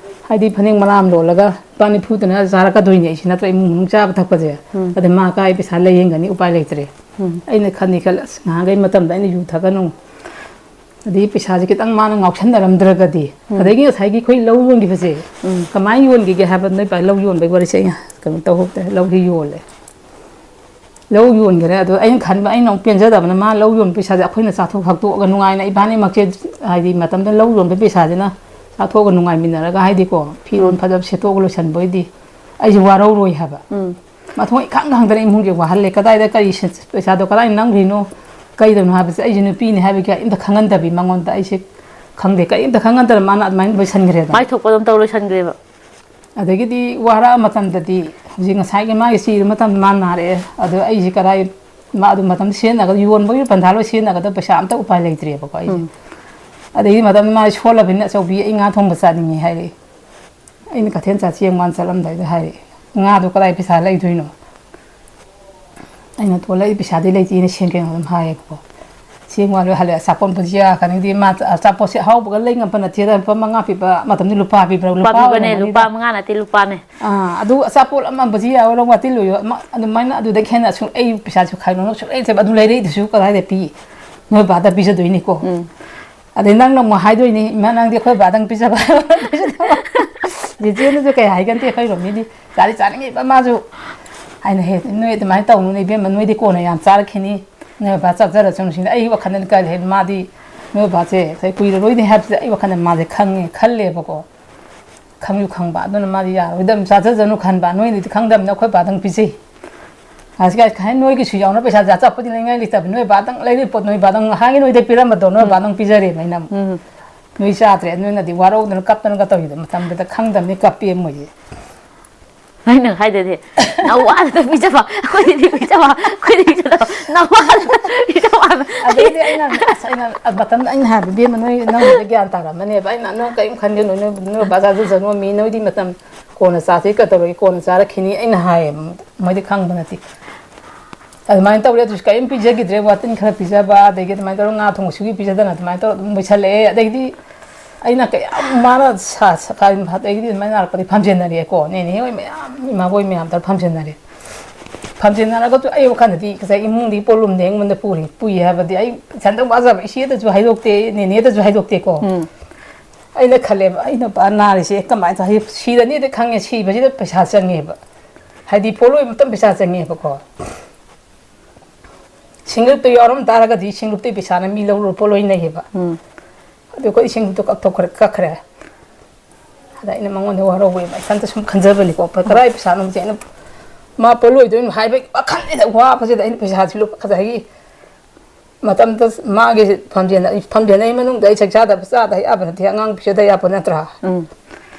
ꯍꯥꯏꯗꯤ ꯐꯅꯦꯛ ꯃꯅꯥ ꯑꯃ ꯂꯣꯜꯂꯒ ꯂꯨꯄꯥ ꯅꯤꯐꯨꯗꯅ ꯆꯥꯔꯛꯀꯗꯣꯏꯅꯦ ꯑꯩꯁꯦ, ꯅꯠꯇ꯭ꯔ ꯏꯃꯨꯡ ꯃꯅꯨꯡ ꯆꯥꯕ ꯊꯛꯄꯁꯦ꯫ ꯎꯝ꯫ ꯑꯗ ꯃꯥ ꯀꯥꯏ ꯄꯩꯁꯥ ꯂꯩ ꯌꯦꯡꯒꯅꯤ, ꯎꯄꯥꯏ ꯂꯩꯇ꯭ꯔꯦ꯫ ꯎꯝ꯫ ꯑꯩꯅ ꯈꯜꯂꯤ, ꯈꯜꯂꯤ, "ꯑꯁ, ꯉꯍꯥꯟꯈꯩ ꯃꯇꯝꯗ ꯑꯩꯅ ꯌꯨ ꯊꯛꯀꯅꯨ, ꯑꯗꯩ ꯄꯩꯁꯥꯁꯦ ꯈꯤꯇꯪ ꯃꯥꯅ ꯉꯥꯎꯁꯟꯅꯔꯝꯗ꯭ꯔꯒꯗꯤ"꯫ ꯎꯝ꯫ ꯑꯗꯒꯤ ꯉꯁꯥꯏꯒꯤ ꯑꯩꯈꯣꯏ ꯂꯧ ꯌꯣꯟꯈꯤꯕꯁꯦ, ꯎꯝ꯫ ꯀꯃꯥꯏꯅ ꯌꯣꯟꯈꯤꯒꯦ ꯍꯥꯏꯕ, ꯅꯣꯏ ꯄꯥ ꯂꯧ ꯌꯣꯟꯕꯒꯤ ꯋꯥꯔꯤꯁꯦ ꯑꯩꯅ ꯀꯩꯅꯣ ꯇꯧꯍꯧꯗ꯭ꯔꯦ꯫ ꯂꯧꯁꯤ ꯌꯣꯜꯂꯦ꯫ ꯂꯧ ꯌꯣꯟꯈꯔꯦ꯫ ꯑꯗꯣ ꯑꯩꯅ ꯈꯟꯕ, ꯑꯩꯅ ꯑꯃꯨꯛ ꯄꯦꯟꯖꯗꯕꯅ, ꯃꯥ ꯂꯧ ꯌꯣꯟꯕ ꯄꯩꯁꯥꯁꯦ ꯑꯩꯈꯣꯏꯅ ꯆꯥꯊꯣꯛ ꯊꯛꯇꯣꯛꯑꯒ ꯅꯨꯡꯉꯥꯏꯅ ꯏꯕꯥꯅꯤꯃꯛꯁꯦ, ꯍꯥꯏꯗꯤ ꯃꯇꯝꯗ ꯂꯧ ꯌꯣꯟꯕ ꯄꯩꯁꯥꯁꯤꯅ ꯆꯥꯊꯣꯛꯑꯒ ꯅꯨꯡꯉꯥꯏꯃꯤꯟꯅꯔꯒ, ꯍꯥꯏꯗꯤꯀꯣ, ꯐꯤꯔꯣꯜ ꯎꯝ꯫ ꯐꯖꯕ ꯁꯦꯠꯇꯣꯛꯑꯒ ꯂꯣꯏꯁꯟꯕ ꯑꯣꯏꯗꯤ ꯑꯩꯁꯦ ꯋꯥꯔꯧꯔꯣꯏ ꯍꯥꯏꯕ꯫ ꯎꯝ꯫ ꯃꯊꯣꯡ ꯏꯈꯪ ꯈꯪꯗꯅ ꯏꯃꯨꯡꯁꯦ ꯋꯥꯍꯜꯂꯦ꯫ ꯀꯗꯥꯏꯗ ꯀꯔꯤ ꯁꯦ-, ꯄꯩꯁꯥꯗꯣ ꯀꯗꯥꯏ ꯅꯝꯈ꯭ꯔꯤꯅꯣ, ꯀꯩꯗꯧꯅꯣ ꯍꯥꯏꯕꯁꯦ ꯑꯩꯁꯦ ꯅꯨꯄꯤꯅꯤ ꯍꯥꯏꯕꯒꯤ ꯀꯔꯤꯝꯇ ꯈꯪꯍꯟꯗꯕꯤ ꯃꯉꯣꯟꯗ ꯑꯩꯁꯦ ꯈꯪꯗꯦ, ꯀꯔꯤꯝꯇ ꯈꯪꯍꯟꯗꯅ ꯃꯥꯅ ꯑꯗꯨꯃꯥꯏꯅ ꯂꯣꯏꯁꯟꯈ꯭ꯔꯦꯗꯅ꯫ ꯃꯥꯏ ꯊꯣꯛꯄ ꯑꯗꯨꯝ ꯇꯧ ꯂꯣꯏꯁꯟꯈ꯭ꯔꯦꯕ꯫ ꯑꯗꯒꯤꯗꯤ ꯋꯥꯔꯛꯑ ꯃꯇꯝꯗꯗꯤ ꯍꯧꯖꯤꯛ ꯉꯁꯥꯏꯒꯤ ꯃꯥꯒꯤ ꯆꯤꯔ ꯃꯇꯝꯗ ꯃꯥ ꯅꯥꯔꯛꯑꯦ꯫ ꯑꯗꯣ ꯑꯩꯁꯦ ꯀꯗꯥꯏ, ꯃꯥ ꯑꯗꯨ ꯃꯇꯝꯗ ꯁꯤꯖꯤꯟꯅꯒꯗ-, ꯌꯣꯟꯕꯒꯤ ꯄꯟꯊꯥ ꯂꯣꯏ ꯁꯤꯖꯤꯟꯅꯒꯗꯕ ꯄꯩꯁꯥ ꯑꯝꯇ ꯎꯄꯥꯏ ꯂꯩꯇ꯭ꯔꯦꯕꯀꯣ ꯑꯩꯁꯦ꯫ ꯎꯝ꯫ ꯑꯗꯒꯤ ꯃꯇꯝꯗ ꯃꯥ ꯁꯣꯜꯂꯕꯅꯤꯅ, "ꯑꯆꯧꯕꯤ, ꯑꯩ ꯉꯥ ꯊꯣꯡꯕ ꯆꯥꯅꯤꯡꯉꯤ" ꯍꯥꯏꯔꯛꯑꯦ꯫ ꯑꯩꯅ ꯀꯩꯊꯦꯜ ꯆꯠ-, ꯆꯦꯡ ꯋꯥꯟ ꯆꯠꯂꯝꯗꯥꯏꯗ ꯍꯥꯏꯔꯛꯑꯦ, "ꯉꯥꯗꯣ ꯀꯗꯥꯏ ꯄꯩꯁꯥ ꯂꯩꯗꯣꯏꯅꯣ?" ꯑꯩꯅ, "ꯊꯣꯛꯂꯛꯏ ꯄꯩꯁꯥꯗꯤ ꯂꯩꯇꯦꯅ ꯁꯦꯟ ꯀꯩꯅꯣ ꯑꯗꯨꯝ ꯍꯥꯏꯌꯦꯕꯀꯣ"꯫ ꯆꯦꯡ ꯋꯥꯟ ꯂꯣꯏ ꯍꯜꯂꯛꯑꯦ꯫ ꯑꯆꯥꯄꯣꯠ ꯕꯨꯖꯤꯌꯥ ꯀꯥꯅꯤꯡꯗꯤ ꯃꯥ ꯑꯆꯥꯄꯣꯠꯁꯦ ꯑꯍꯥꯎꯕꯒ ꯂꯩ ꯉꯝꯕ ꯅꯠꯇꯦꯗ, ꯂꯨꯄꯥ ꯃꯉꯥ ꯄꯤꯕ, ꯃꯇꯝꯗꯤ ꯂꯨꯄꯥ ꯄꯤꯕ꯭ꯔꯥ? ꯂꯨꯄꯥ ꯂꯨꯄꯥ ꯄꯤꯕꯅꯦ, ꯑꯣꯏꯔꯝꯒꯅꯤꯗ꯫ ꯂꯨꯄꯥ ꯃꯉꯥ ꯅꯠꯇꯦ, ꯂꯨꯄꯥꯅꯦ꯫ ꯑꯥ, ꯑꯗꯨ ꯑꯆꯥꯄꯣꯠ ꯑꯃ ꯕꯨꯖꯤꯌꯥ ꯑꯣꯏꯔꯣ, ꯋꯥꯇꯤꯜ ꯑꯣꯏꯔꯣ, ꯑꯃ ꯑꯗꯨꯃꯥꯏꯅ ꯑꯗꯨꯗꯒꯤ ꯍꯦꯟꯅ ꯁꯨꯝ ꯑꯩ ꯄꯩꯁꯥꯁꯨ ꯈꯥꯏꯗꯣꯛꯅꯕ ꯁꯨꯡꯂꯩ ꯂꯩꯇꯦꯕ꯫ ꯑꯗꯨ ꯂꯩꯔꯛꯏꯗꯨꯁꯨ ꯀꯗꯥꯏꯗ ꯄꯤ? ꯅꯣꯏ ꯕꯥꯗ ꯄꯤꯖꯗꯣꯏꯅꯤꯀꯣ꯫ ꯎꯝ꯫ ꯑꯗꯩ ꯅꯪꯅ ꯑꯃꯨꯛ ꯍꯥꯏꯗꯣꯏꯅꯤ, "ꯏꯃꯥ, ꯅꯪꯗꯤ ꯑꯩꯈꯣꯏ ꯕꯥꯗꯪ ꯄꯤꯖꯕ ꯄꯤꯖꯗꯕ?" ꯆꯦꯆꯦꯅꯁꯨ ꯀꯩ ꯍꯥꯏꯒꯟꯗꯦ, ꯑꯩꯈꯣꯏ ꯔꯣꯃꯤꯗꯤ ꯆꯥꯗꯤ ꯆꯥꯅꯤꯡꯉꯤꯕ ꯃꯥꯁꯨ꯫ ꯑꯩꯅ, "ꯍꯦ, ꯅꯣꯏ ꯑꯗꯨꯃꯥꯏꯅ ꯇꯧꯅꯨꯅꯦ ꯏꯕꯦꯝꯃ, ꯅꯣꯏꯗꯤ ꯀꯣꯟꯅ ꯌꯥꯝ ꯆꯥꯔꯛꯈꯤꯅꯤ, ꯅꯣꯏ ꯕꯥ ꯆꯥꯖꯔꯁꯅꯨ" ꯁꯤꯅꯤ꯫ ꯑꯩ ꯋꯥꯈꯜꯗꯅ ꯀꯔꯤ ꯍꯥꯏ, ꯃꯥꯗꯤ ꯅꯣꯏ ꯕꯥꯁꯦ ꯉꯁꯥꯏ ꯀꯨꯏꯔꯔꯣꯏꯅꯦ ꯍꯥꯏꯕꯁꯤꯗ ꯑꯩ ꯋꯥꯈꯜꯗ ꯃꯥꯁꯦ ꯈꯪꯉꯦ ꯈꯜꯂꯦꯕꯀꯣ꯫ ꯈꯪꯁꯨ ꯈꯪꯕ, ꯑꯗꯨꯅ ꯃꯥꯗꯤ ꯌꯥꯔꯣꯏꯗꯕ, ꯆꯥꯖꯖꯅꯨ ꯈꯟꯕ, ꯅꯣꯏꯅꯗꯤ ꯈꯪꯗꯕꯅꯤꯅ ꯑꯩꯈꯣꯏ ꯕꯥꯗꯪ ꯄꯤꯖꯩ꯫ ꯑꯁꯤ ꯀꯥꯏ ꯀꯥꯏ ꯅꯣꯏꯒꯤꯁꯨ ꯌꯥꯎꯅ ꯄꯩꯁꯥꯁꯦ ꯑꯆꯥꯄꯣꯠꯇꯤ ꯂꯩꯅꯤꯡꯉꯥꯏ ꯂꯩꯇꯕ, ꯅꯣꯏ ꯕꯥꯗꯪ ꯂꯩꯔꯤ ꯄꯣꯠ ꯅꯣꯏ ꯕꯥꯗꯪ ꯅꯍꯥꯟꯒꯤ ꯅꯣꯏꯗ ꯄꯤꯔꯝꯕꯗꯣ ꯅꯣꯏ ꯎꯝ꯫ ꯕꯥꯗꯪ ꯄꯤꯖꯔꯦꯕ ꯑꯩꯅ ꯑꯃꯨꯛ꯫ ꯎꯝ꯫ ꯅꯣꯏ ꯆꯥꯗ꯭ꯔꯦ, ꯅꯣꯏꯅꯗꯤ ꯋꯥꯔꯧꯗꯅ ꯀꯞꯇꯅꯒ ꯇꯧꯔꯤꯗꯣ, ꯃꯇꯝꯗꯨꯗ ꯈꯪꯗꯕꯅꯤ ꯀꯞꯄꯦ ꯃꯣꯏꯁꯦ꯫ ꯅꯪꯅ ꯍꯥꯏꯗꯗꯤ, "ꯅꯋꯥꯗꯨꯗ ꯄꯤꯖꯕ, ꯑꯩꯈꯣꯏꯗꯗꯤ ꯄꯤꯖꯕ, ꯑꯩꯈꯣꯏꯗꯗꯤ ꯄꯤꯖꯕ, ꯅꯋꯥꯗꯨꯗ ꯄꯤꯖꯕ ꯍꯥꯏꯕ"꯫ ꯑꯗꯩꯗꯤ ꯑꯩꯅ, ꯑꯁ, ꯑꯩꯅ ꯃꯇꯝꯗ ꯑꯩꯅ ꯍꯥꯏꯕ, "ꯏꯕꯦꯝꯃ, ꯅꯣꯏ ꯅꯪꯕꯨꯗꯤ ꯒ꯭ꯌꯥꯟ ꯇꯥꯔꯝꯃꯅꯦꯕ"꯫ ꯑꯩꯅ, "ꯅꯪ ꯀꯔꯤꯝ ꯈꯟꯒꯅꯨ, ꯅꯣꯏ, ꯅꯣꯏ ꯕꯕꯥ ꯆꯥꯖꯁꯅꯣ, ꯃꯤ ꯅꯣꯏꯗꯤ ꯃꯇꯝ ꯀꯣꯟꯅ ꯆꯥꯁꯤ ꯀꯩꯗꯧꯔꯒꯦ, ꯀꯣꯟꯅ ꯆꯥꯔꯛꯈꯤꯅꯤ"꯫ ꯑꯩꯅ ꯍꯥꯏꯌꯦꯕ, ꯃꯣꯏꯗꯤ ꯈꯪꯕ ꯅꯠꯇꯦ꯫ ꯑꯗꯨꯃꯥꯏꯅ ꯇꯧꯔꯦ꯫ ꯑꯗꯨꯁꯨ ꯀꯔꯤꯝ ꯄꯤꯖꯈꯤꯗ꯭ꯔꯦ, ꯋꯥꯇꯤꯟ ꯈꯔ ꯄꯤꯖꯕ, ꯑꯗꯒꯤ ꯑꯗꯨꯃꯥꯏꯅ ꯇꯧꯔꯒ ꯉꯥ ꯊꯣꯡꯕ ꯁꯨꯒꯤ ꯄꯤꯖꯗꯅ ꯑꯗꯨꯃꯥꯏꯅ ꯇꯧꯔꯒ ꯑꯗꯨꯝ ꯂꯣꯏꯁꯜꯂꯛꯑꯦ꯫ ꯑꯗꯗꯒꯤꯗꯤ ꯑꯩꯅ ꯀꯌꯥꯝ ꯃꯥꯅ ꯁꯥ-, ꯁꯥ-, ꯑꯗꯒꯤꯗꯤ ꯑꯗꯨꯃꯥꯏꯅ ꯅꯥꯔꯛꯄꯗꯤ ꯐꯝꯖꯤꯟꯅꯔꯦꯀꯣ꯫ ꯅꯦꯅꯦ ꯍꯣꯏ ꯃꯌꯥꯝ, ꯏꯃꯥ ꯍꯣꯏ ꯃꯌꯥꯝ ꯇꯧꯔꯒ ꯐꯝꯖꯤꯟꯅꯔꯦ꯫ ꯐꯝꯖꯤꯟꯅꯔꯒꯁꯨ ꯑꯩ ꯋꯥꯈꯜꯗꯗꯤ ꯉꯁꯥꯏ ꯏꯃꯨꯡꯗꯤ ꯄꯣꯠꯂꯨꯝꯗꯤ ꯑꯩꯉꯣꯟꯗ ꯄꯨꯔꯤ, ꯄꯨꯏ ꯍꯥꯏꯕꯗꯤ ꯑꯩ ꯏꯊꯟꯇ ꯋꯥꯖꯕ, ꯏꯆꯦꯗꯁꯨ ꯍꯥꯏꯗꯣꯛꯇꯦ, ꯅꯦꯅꯦꯗꯁꯨ ꯍꯥꯏꯗꯣꯛꯇꯦꯀꯣ꯫ ꯎꯝ꯫ ꯑꯩꯅ ꯈꯜꯂꯦꯕ, "ꯑꯩ ꯅꯨꯄꯥ ꯅꯥꯔꯤꯁꯦ ꯀꯃꯥꯏꯅ ꯇꯧ-, ꯍꯥꯏꯗꯤ ꯁꯤꯔꯅꯤꯗꯤ ꯈꯪꯉꯦ, ꯁꯤꯕꯁꯤꯗ ꯄꯩꯁꯥ ꯆꯪꯉꯦꯕ"꯫ ꯍꯥꯏꯗꯤ ꯄꯣꯠꯂꯣꯏꯕ ꯃꯇꯝ ꯄꯩꯁꯥ ꯆꯪꯉꯦꯕꯀꯣ꯫ ꯁꯤꯡꯂꯨꯞꯇ ꯌꯥꯎꯔꯝ ꯇꯥꯔꯒꯗꯤ ꯁꯤꯡꯂꯨꯞꯇꯩ ꯄꯩꯁꯥꯅ ꯃꯤ ꯂꯧꯔꯨꯔ ꯄꯣꯠꯂꯣꯏꯅꯩꯌꯦꯕ꯫ ꯎꯝ꯫ ꯑꯗꯨ ꯑꯩꯈꯣꯏ ꯁꯤꯡꯂꯨꯞꯇꯣ ꯀꯛꯊꯣꯛꯈ꯭ꯔꯦ, ꯀꯛꯈ꯭ꯔꯦ꯫ ꯑꯗ ꯑꯩꯅ ꯃꯉꯣꯟꯗ ꯋꯥꯔꯧꯕ, ꯏꯊꯟꯇ ꯁꯨꯝ ꯈꯟꯖꯕꯅꯤꯀꯣ, "ꯀꯗꯥꯏ ꯄꯩꯁꯥꯅꯣ?" ꯍꯧꯖꯤꯛ ꯑꯩꯅ ꯃꯥ ꯄꯣꯠꯂꯣꯏꯗꯣꯏꯅꯣ ꯍꯥꯏꯕꯒꯤ ꯋꯥꯈꯜꯁꯤꯗ ꯋꯥꯕꯁꯤꯗ ꯑꯩꯅ ꯄꯩꯁꯥꯁꯤ ꯂꯨꯄꯥ ꯉꯁꯥꯏꯒꯤ ꯃꯇꯝꯗ ꯃꯥꯒꯤ ꯐꯝꯖꯦꯟ-, ꯐꯝꯖꯦꯟꯅꯩ ꯃꯅꯨꯡꯗ ꯑꯩ ꯆꯥꯛ ꯆꯥꯗꯕ, ꯆꯥꯗ ꯌꯥꯕ ꯅꯠꯇꯦ, ꯑꯉꯥꯡ ꯄꯤꯖꯗ ꯌꯥꯕ ꯅꯠꯇ꯭ꯔꯥ? ꯎꯝ꯫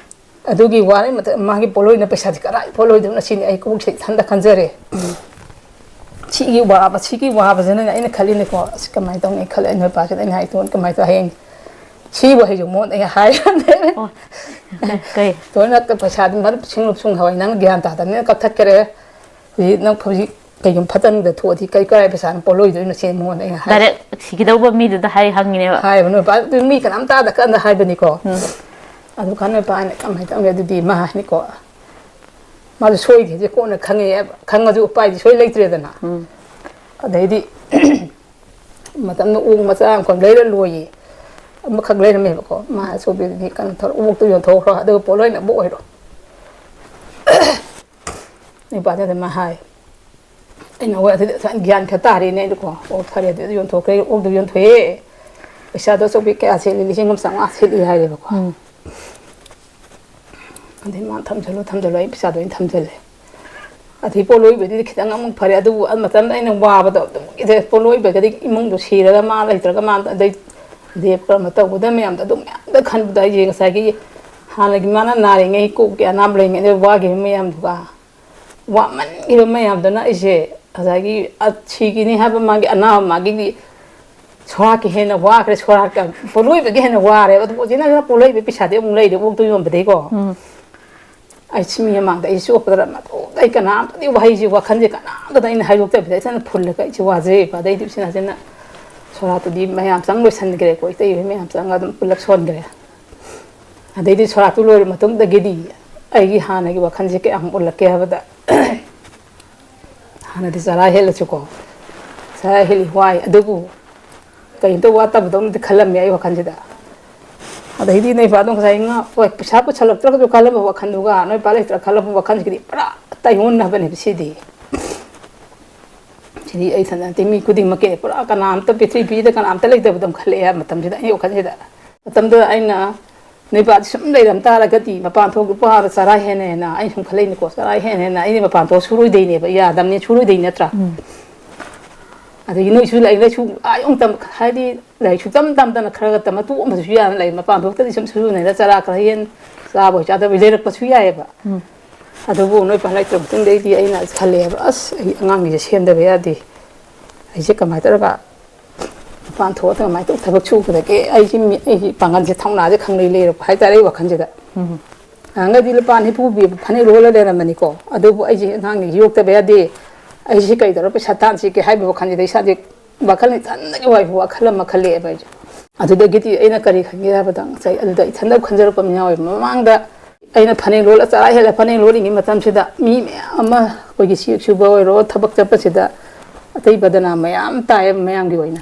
ꯑꯗꯨꯒꯤ ꯋꯥꯔꯩ ꯃꯇꯝ ꯃꯥꯒꯤ ꯄꯣꯠꯂꯣꯏꯅ ꯄꯩꯁꯥꯁꯤ ꯀꯗꯥꯏ ꯄꯣꯠꯂꯣꯏꯗꯣꯏꯅꯣ ꯁꯤꯅꯤ ꯑꯩ ꯀꯣꯛꯁꯦ ꯏꯊꯟꯇ ꯈꯟꯖꯔꯦ꯫ ꯎꯝ꯫ ꯁꯤꯒꯤ ꯋꯥꯕ, ꯁꯤꯒꯤ ꯋꯥꯕꯁꯤꯅꯅꯦ ꯑꯩꯅ ꯈꯜꯂꯤꯅꯦꯀꯣ, "ꯑꯁ, ꯀꯃꯥꯏꯅ ꯇꯧꯅꯤ?" ꯈꯜꯂꯦ꯫ ꯑꯩ ꯅꯨꯄꯥꯁꯤꯗ ꯑꯩꯅ ꯍꯥꯏ, "ꯇꯣꯟ, ꯀꯃꯥꯏꯅ ꯇꯧ ꯍꯌꯦꯡ ꯁꯤꯕꯨ ꯍꯌꯦꯡ ꯃꯉꯣꯟꯗ ꯑꯩ ꯍꯥꯏꯔꯅꯤ"꯫ ꯑꯣ, ꯀꯩ? "ꯇꯣꯟ, ꯅꯠꯇ ꯄꯩꯁꯥꯗꯨ ꯃꯔꯨꯞ ꯁꯤꯡꯂꯨꯞ ꯁꯨꯡ ꯍꯋꯥꯏ ꯅꯪ ꯒ꯭ꯌꯥꯟ ꯇꯥꯗꯕꯅꯤꯅ ꯀꯛꯊꯠꯈ꯭ꯔꯦ꯫ ꯍꯧꯖꯤꯛ ꯅꯪ ꯍꯧꯖꯤꯛ ꯀꯩꯒꯨꯝꯕ ꯐꯠꯇꯅꯨꯡꯗ ꯊꯣꯛꯑꯗꯤ ꯀꯩ, ꯀꯥꯏ ꯄꯩꯁꯥꯅ ꯄꯣꯠꯂꯣꯏꯗꯣꯏꯅꯣ?" ꯁꯤ ꯃꯉꯣꯟꯗ ꯑꯩꯅ ꯍꯥꯏ꯫ ꯗꯥꯏꯔꯦꯛ ꯁꯤꯒꯗꯧꯕ ꯃꯤꯗꯨꯗ ꯍꯥꯏ ꯍꯪꯉꯤꯅꯦꯕ꯫ ꯍꯥꯏꯕ ꯅꯨꯄꯥ, ꯑꯗꯨ ꯃꯤ ꯀꯅꯥꯝ ꯇꯥꯗ ꯀꯟꯅ ꯍꯥꯏꯕꯅꯤꯀꯣ꯫ ꯎꯝ꯫ ꯑꯗꯨ ꯀꯥꯟꯗ ꯅꯨꯄꯥ ꯑꯩꯅ ꯀꯃꯥꯏꯅ ꯇꯧꯅꯤ ꯑꯗꯨꯗꯤ ꯃꯥ ꯍꯥꯏꯅꯤꯀꯣ꯫ ꯃꯥꯁꯨ ꯁꯣꯏꯗꯦꯁꯦ ꯀꯣꯟꯅ ꯈꯪꯉꯦ, ꯈꯪꯉꯁꯨ ꯎꯄꯥꯏꯗꯤ ꯁꯣꯏ ꯂꯩꯇ꯭ꯔꯦꯗꯅ꯫ ꯎꯝ꯫ ꯑꯗꯩꯗꯤ ꯃꯇꯝꯗ ꯑꯣꯛ ꯃꯆꯥ ꯑꯃꯈꯛ ꯂꯩꯔ ꯂꯣꯏꯌꯦ꯫ ꯑꯃꯈꯛ ꯂꯩꯔꯝꯃꯦꯕꯀꯣ꯫ ꯃꯥ ꯑꯆꯧꯕꯤꯗꯨꯗꯤ ꯀꯩꯅꯣ ꯇꯧꯔ, "ꯑꯣꯛꯇꯣ ꯌꯣꯟꯊꯣꯛꯈ꯭ꯔꯣ, ꯑꯗꯨꯒ ꯄꯣꯠꯂꯣꯏꯅꯕ ꯑꯣꯏꯔꯣ"꯫ ꯅꯨꯄꯥꯗꯨꯗ ꯃꯥ ꯍꯥꯏ꯫ ꯑꯩꯅ, "ꯍꯣꯏ, ꯑꯗꯨꯗꯤ ꯒ꯭ꯌꯥꯟ ꯈꯔ ꯇꯥꯔꯦꯅꯦ"꯫ ꯑꯩꯗꯣꯀꯣ, "ꯑꯣ, ꯐꯔꯦ, ꯑꯗꯨꯗꯤ ꯌꯣꯟꯊꯣꯛꯈ꯭ꯔꯦ"꯫ ꯑꯣꯛꯇꯣ ꯌꯣꯟꯊꯣꯛꯑꯦ꯫ ꯄꯩꯁꯥꯗꯣ ꯑꯆꯧꯕꯤ ꯀꯌꯥ ꯁꯤꯠꯂꯤ? ꯂꯤꯁꯤꯡ ꯑꯃ ꯆꯥꯝꯃꯉꯥ ꯁꯤꯠꯂꯤ ꯍꯥꯏꯔꯦꯕꯀꯣ꯫ ꯎꯝ꯫ ꯑꯗꯩ ꯃꯥ, "ꯊꯝꯖꯜꯂꯣ, ꯊꯝꯖꯜꯂꯣ"꯫ ꯑꯩ ꯄꯩꯁꯥꯗꯣ ꯑꯩꯅ ꯊꯝꯖꯜꯂꯦ꯫ ꯑꯗꯩ ꯄꯣꯠꯂꯣꯏꯕꯗꯨꯗꯤ ꯈꯤꯇꯪ ꯑꯃꯨꯛ ꯐꯔꯦ, ꯑꯗꯨꯕꯨ ꯑ ꯃꯇꯝꯗ ꯑꯩꯅ ꯋꯥꯕꯗꯣ ꯑꯗꯨꯝ ꯏꯗ-, ꯄꯣꯠꯂꯣꯏꯕꯒꯗꯤ ꯏꯃꯨꯡꯗꯣ ꯁꯤꯔꯒ ꯃꯥ ꯂꯩꯇ꯭ꯔꯒ ꯃꯥ ꯑꯗꯩ ꯗꯦꯕ ꯀꯔꯃ ꯇꯧꯒꯗꯕ ꯃꯌꯥꯝꯗꯣ ꯑꯗꯨ ꯃꯌꯥꯝꯗ ꯈꯟꯕꯗ ꯑꯩꯁꯦ ꯉꯁꯥꯏꯒꯤ ꯍꯥꯟꯅꯒꯤ ꯃꯥꯅ ꯅꯥꯔꯤꯉꯩ, ꯀꯣꯛꯀꯤ ꯑꯅꯥꯕ ꯂꯩꯔꯤꯉꯩꯗ ꯋꯥꯈꯤꯕ ꯃꯌꯥꯝꯗꯨꯒ, ꯋꯥꯃꯟꯈꯤꯕ ꯃꯌꯥꯝꯗꯨꯅ ꯑꯩꯁꯦ ꯉꯁꯥꯏꯒꯤ, ꯑ, ꯁꯤꯈꯤꯅꯤ ꯍꯥꯏꯕ ꯃꯥꯒꯤ ꯑꯅꯥꯕ, ꯃꯥꯒꯤꯗꯤ ꯁꯣꯔꯥꯠꯀꯤ ꯍꯦꯟꯅ ꯋꯥꯈ꯭ꯔꯦ, ꯁꯣꯔꯥꯠꯀ ꯄꯣꯠꯂꯣꯏꯕꯒꯤ ꯍꯦꯟꯅ ꯋꯥꯔꯦꯕ꯫ ꯑꯗꯨ ꯍꯧꯖꯤꯛꯅ ꯄꯣꯠꯂꯣꯏꯕ ꯄꯩꯁꯥꯗꯤ ꯑꯃꯨꯛ ꯂꯩꯔꯦ ꯑꯣꯛꯇꯣ ꯌꯣꯟꯕꯗꯒꯤꯀꯣ꯫ ꯎꯝ꯫ ꯑꯩ ꯁꯤ ꯃꯤ ꯃꯃꯥꯡꯗ ꯑꯩ ꯆꯣꯞꯄꯗ ꯃꯇꯣꯝꯇ ꯑꯩ ꯀꯅꯥꯝꯇꯗꯤ ꯋꯥꯍꯩꯁꯦ, ꯋꯥꯈꯜꯁꯦ ꯀꯅꯥꯝꯇꯗ ꯑꯩꯅ ꯍꯥꯏꯗꯣꯛꯇꯕꯤꯗ ꯏꯊꯟꯗ ꯐꯨꯜꯂꯒ ꯑꯩꯁꯦ ꯋꯥꯖꯩꯌꯦꯕ꯫ ꯑꯗꯩꯗꯤ ꯎꯆꯤꯟ ꯅꯥꯆꯤꯟꯅ ꯁꯣꯔꯥꯠꯇꯨꯗꯤ ꯃꯌꯥꯝ ꯆꯪ ꯂꯣꯏꯁꯤꯟꯈ꯭ꯔꯦꯀꯣ, ꯏꯇꯩ ꯍꯣꯏ ꯃꯌꯥꯝ ꯆꯪꯉꯒ ꯑꯗꯨꯝ ꯄꯨꯂꯞ ꯁꯣꯟꯈ꯭ꯔꯦ꯫ ꯑꯗꯩꯗꯤ ꯁꯣꯔꯥꯠꯇꯨ ꯂꯣꯏꯔ ꯃꯇꯨꯡꯗꯒꯤꯗꯤ ꯑꯩꯒꯤ ꯍꯥꯟꯅꯒꯤ ꯋꯥꯈꯜꯁꯦ ꯀꯌꯥꯝ ꯎꯠꯂꯛꯀꯦ ꯍꯥꯏꯕꯗ, ꯍꯥꯟꯅꯗꯤ ꯆꯔꯥ ꯍꯦꯜꯂꯁꯨꯀꯣ, ꯆꯔꯥ ꯍꯦꯜꯂꯤ ꯋꯥꯏ, ꯑꯗꯨꯕꯨ ꯀꯔꯤꯝꯇ ꯋꯥꯠꯇꯕꯗꯧꯅꯗꯤ ꯈꯜꯂꯝꯃꯦ ꯑꯩ ꯋꯥꯈꯜꯁꯤꯗ꯫ ꯑꯗꯩꯗꯤ ꯅꯣꯏ ꯏꯄꯥꯗꯣ ꯉꯁꯥꯏ ꯉꯥ-, ꯍꯣꯏ, ꯄꯩꯁꯥ ꯄꯨꯁꯜꯂꯛꯇ꯭ꯔꯒꯁꯨ ꯈꯜꯂꯝꯕ ꯋꯥꯈꯜꯗꯨꯒ ꯅꯣꯏ ꯏꯄꯥ ꯂꯩꯇ꯭ꯔ ꯈꯜꯂꯝꯕ ꯋꯥꯈꯜꯁꯤꯒꯗꯤ ꯄꯨꯔꯥ ꯇꯥꯏꯑꯣꯟꯅꯕꯅꯦꯕ ꯁꯤꯗꯤ꯫ ꯁꯤꯗꯤ ꯑꯩ ꯏꯊꯟꯗ ꯅꯠꯇꯦ, ꯃꯤ ꯈꯨꯗꯤꯡꯃꯛꯀꯤ ꯄꯨꯔꯥ ꯀꯅꯥꯝꯇ, ꯄ꯭ꯔꯤꯊꯤꯕꯤꯗ ꯀꯅꯥꯝꯇ ꯂꯩꯇꯕꯗꯧꯅ ꯈꯜꯂꯛꯑꯦ ꯃꯇꯝꯁꯤꯗ, ꯑꯩ ꯋꯥꯈꯜꯁꯤꯗ꯫ ꯃꯇꯝꯗꯨꯗ ꯑꯩꯅ ꯅꯣꯏ ꯏꯄꯥꯗꯤ ꯁꯨꯝ ꯂꯩꯔꯝ ꯇꯥꯔꯒꯗꯤ, ꯃꯄꯥꯟ ꯊꯣꯛ, ꯅꯨꯄꯥꯗ ꯆꯔꯥ ꯍꯦꯟꯅ ꯍꯦꯟꯅ, ꯑꯩꯅ ꯁꯨꯝ ꯈꯜꯂꯛꯏꯅꯤꯀꯣ, ꯆꯔꯥ ꯍꯦꯟꯅ ꯍꯦꯟꯅ ꯑꯩꯅ ꯃꯄꯥꯟ ꯊꯣꯛꯑ ꯁꯨꯔꯣꯏꯗꯩꯅꯦꯕ, ꯌꯥꯗꯕꯅꯤ, ꯁꯨꯔꯣꯏꯗꯩ ꯅꯠꯇ꯭ꯔꯥ? ꯎꯝ꯫ ꯑꯗꯒꯤ ꯅꯣꯏꯁꯨ ꯂꯥꯏꯔꯤꯛ ꯂꯥꯏꯁꯨ ꯑꯥ ꯌꯧꯅ ꯇꯝ-, ꯍꯥꯏꯗꯤ ꯂꯥꯏꯔꯤꯛꯁꯨ ꯇꯝ ꯇꯝꯗꯅ ꯈꯔ ꯈꯔ ꯇꯝꯃ ꯇꯣꯛꯑꯝꯕꯁꯨ ꯌꯥꯅ ꯂꯩ꯫ ꯃꯄꯥꯟ ꯊꯣꯛꯇꯗꯤ ꯁꯨꯝ ꯁꯨꯖꯨꯅꯔ ꯆꯔꯥ ꯈꯔ ꯍꯦꯟ ꯆꯥꯕ ꯑꯣꯏ ꯆꯥꯗꯕ ꯑꯣꯏ ꯂꯩꯔꯛꯄꯁꯨ ꯌꯥꯏꯑꯕ꯫ ꯎꯝ꯫ ꯑꯗꯨꯕꯨ ꯅꯣꯏ ꯄꯥ ꯂꯩꯇ꯭ꯔ ꯃꯇꯨꯡꯗꯩꯗꯤ ꯑꯩꯅ ꯈꯜꯂꯦꯕ, "ꯑꯁ, ꯑꯩ ꯑꯉꯥꯡꯒꯤꯁꯦ ꯁꯦꯝꯗꯕ ꯌꯥꯗꯦ꯫ ꯑꯩꯁꯦ ꯀꯃꯥꯏꯅ ꯇꯧꯔꯒ ꯃꯄꯥꯟ ꯊꯣꯛꯑꯒ ꯀꯃꯥꯏꯅ ꯇꯧ-, ꯊꯕꯛ ꯁꯨꯕꯗꯒꯤ ꯑꯩꯁꯦ ꯃꯤ-, ꯑꯩꯒꯤ ꯄꯥꯡꯒꯜꯁꯦ, ꯊꯧꯅꯥꯁꯦ ꯈꯪꯂꯩ ꯂꯩꯔꯛꯄ ꯍꯥꯏꯇꯥꯔꯦ ꯑꯩ ꯋꯥꯈꯜꯁꯤꯗ"꯫ ꯎꯝ꯫ ꯅꯍꯥꯟꯒꯩꯗꯤ ꯂꯨꯄꯥ ꯅꯤꯐꯨ ꯄꯤꯕ ꯐꯅꯦꯛ ꯂꯣꯜꯂ ꯂꯩꯔꯝꯕꯅꯤꯀꯣ꯫ ꯑꯗꯨꯕꯨ ꯑꯩꯁꯦ ꯑꯉꯥꯡꯁꯦ ꯌꯣꯛꯇꯕ ꯌꯥꯗꯦ꯫ ꯑꯩꯁꯦ ꯀꯩꯗꯧꯔ ꯄꯩꯁꯥ ꯇꯥꯟꯁꯤꯒꯦ ꯍꯥꯏꯕ ꯋꯥꯈꯜꯁꯤꯗ ꯏꯁꯥꯁꯦ ꯋꯥꯈꯜ ꯏꯊꯟꯗꯒꯤ ꯋꯥꯏꯕ ꯋꯥꯈꯜ ꯑꯃ ꯈꯜꯂꯛꯑꯦꯕ ꯑꯩꯁꯦ꯫ ꯑꯗꯨꯗꯒꯤꯗꯤ ꯑꯩꯅ ꯀꯔꯤ ꯈꯟꯒꯦ ꯍꯥꯏꯕꯗ, ꯉꯁꯥꯏ ꯑꯗꯨꯗ ꯏꯊꯟꯗ ꯈꯟꯖꯔꯛꯄ ꯑꯃ ꯌꯥꯎꯋꯦꯕ꯫ ꯃꯃꯥꯡꯗ ꯑꯩꯅ ꯐꯅꯦꯛ ꯂꯣꯜꯂ ꯆꯔꯥ ꯍꯦꯜꯂ ꯐꯅꯦꯛ ꯂꯣꯜꯂꯤꯉꯩ ꯃꯇꯝꯁꯤꯗ ꯃꯤ ꯃꯌꯥꯝ ꯑꯃ ꯑꯩꯈꯣꯏꯒꯤ ꯆꯦꯛ ꯁꯨꯕ ꯑꯣꯏꯔꯣ, ꯊꯕꯛ ꯆꯠꯄꯁꯤꯗ ꯑꯇꯩ ꯕꯗꯅꯥꯝ ꯃꯌꯥꯝ ꯇꯥꯏꯌꯦꯕ ꯃꯌꯥꯝꯒꯤ ꯑꯣꯏꯅ꯫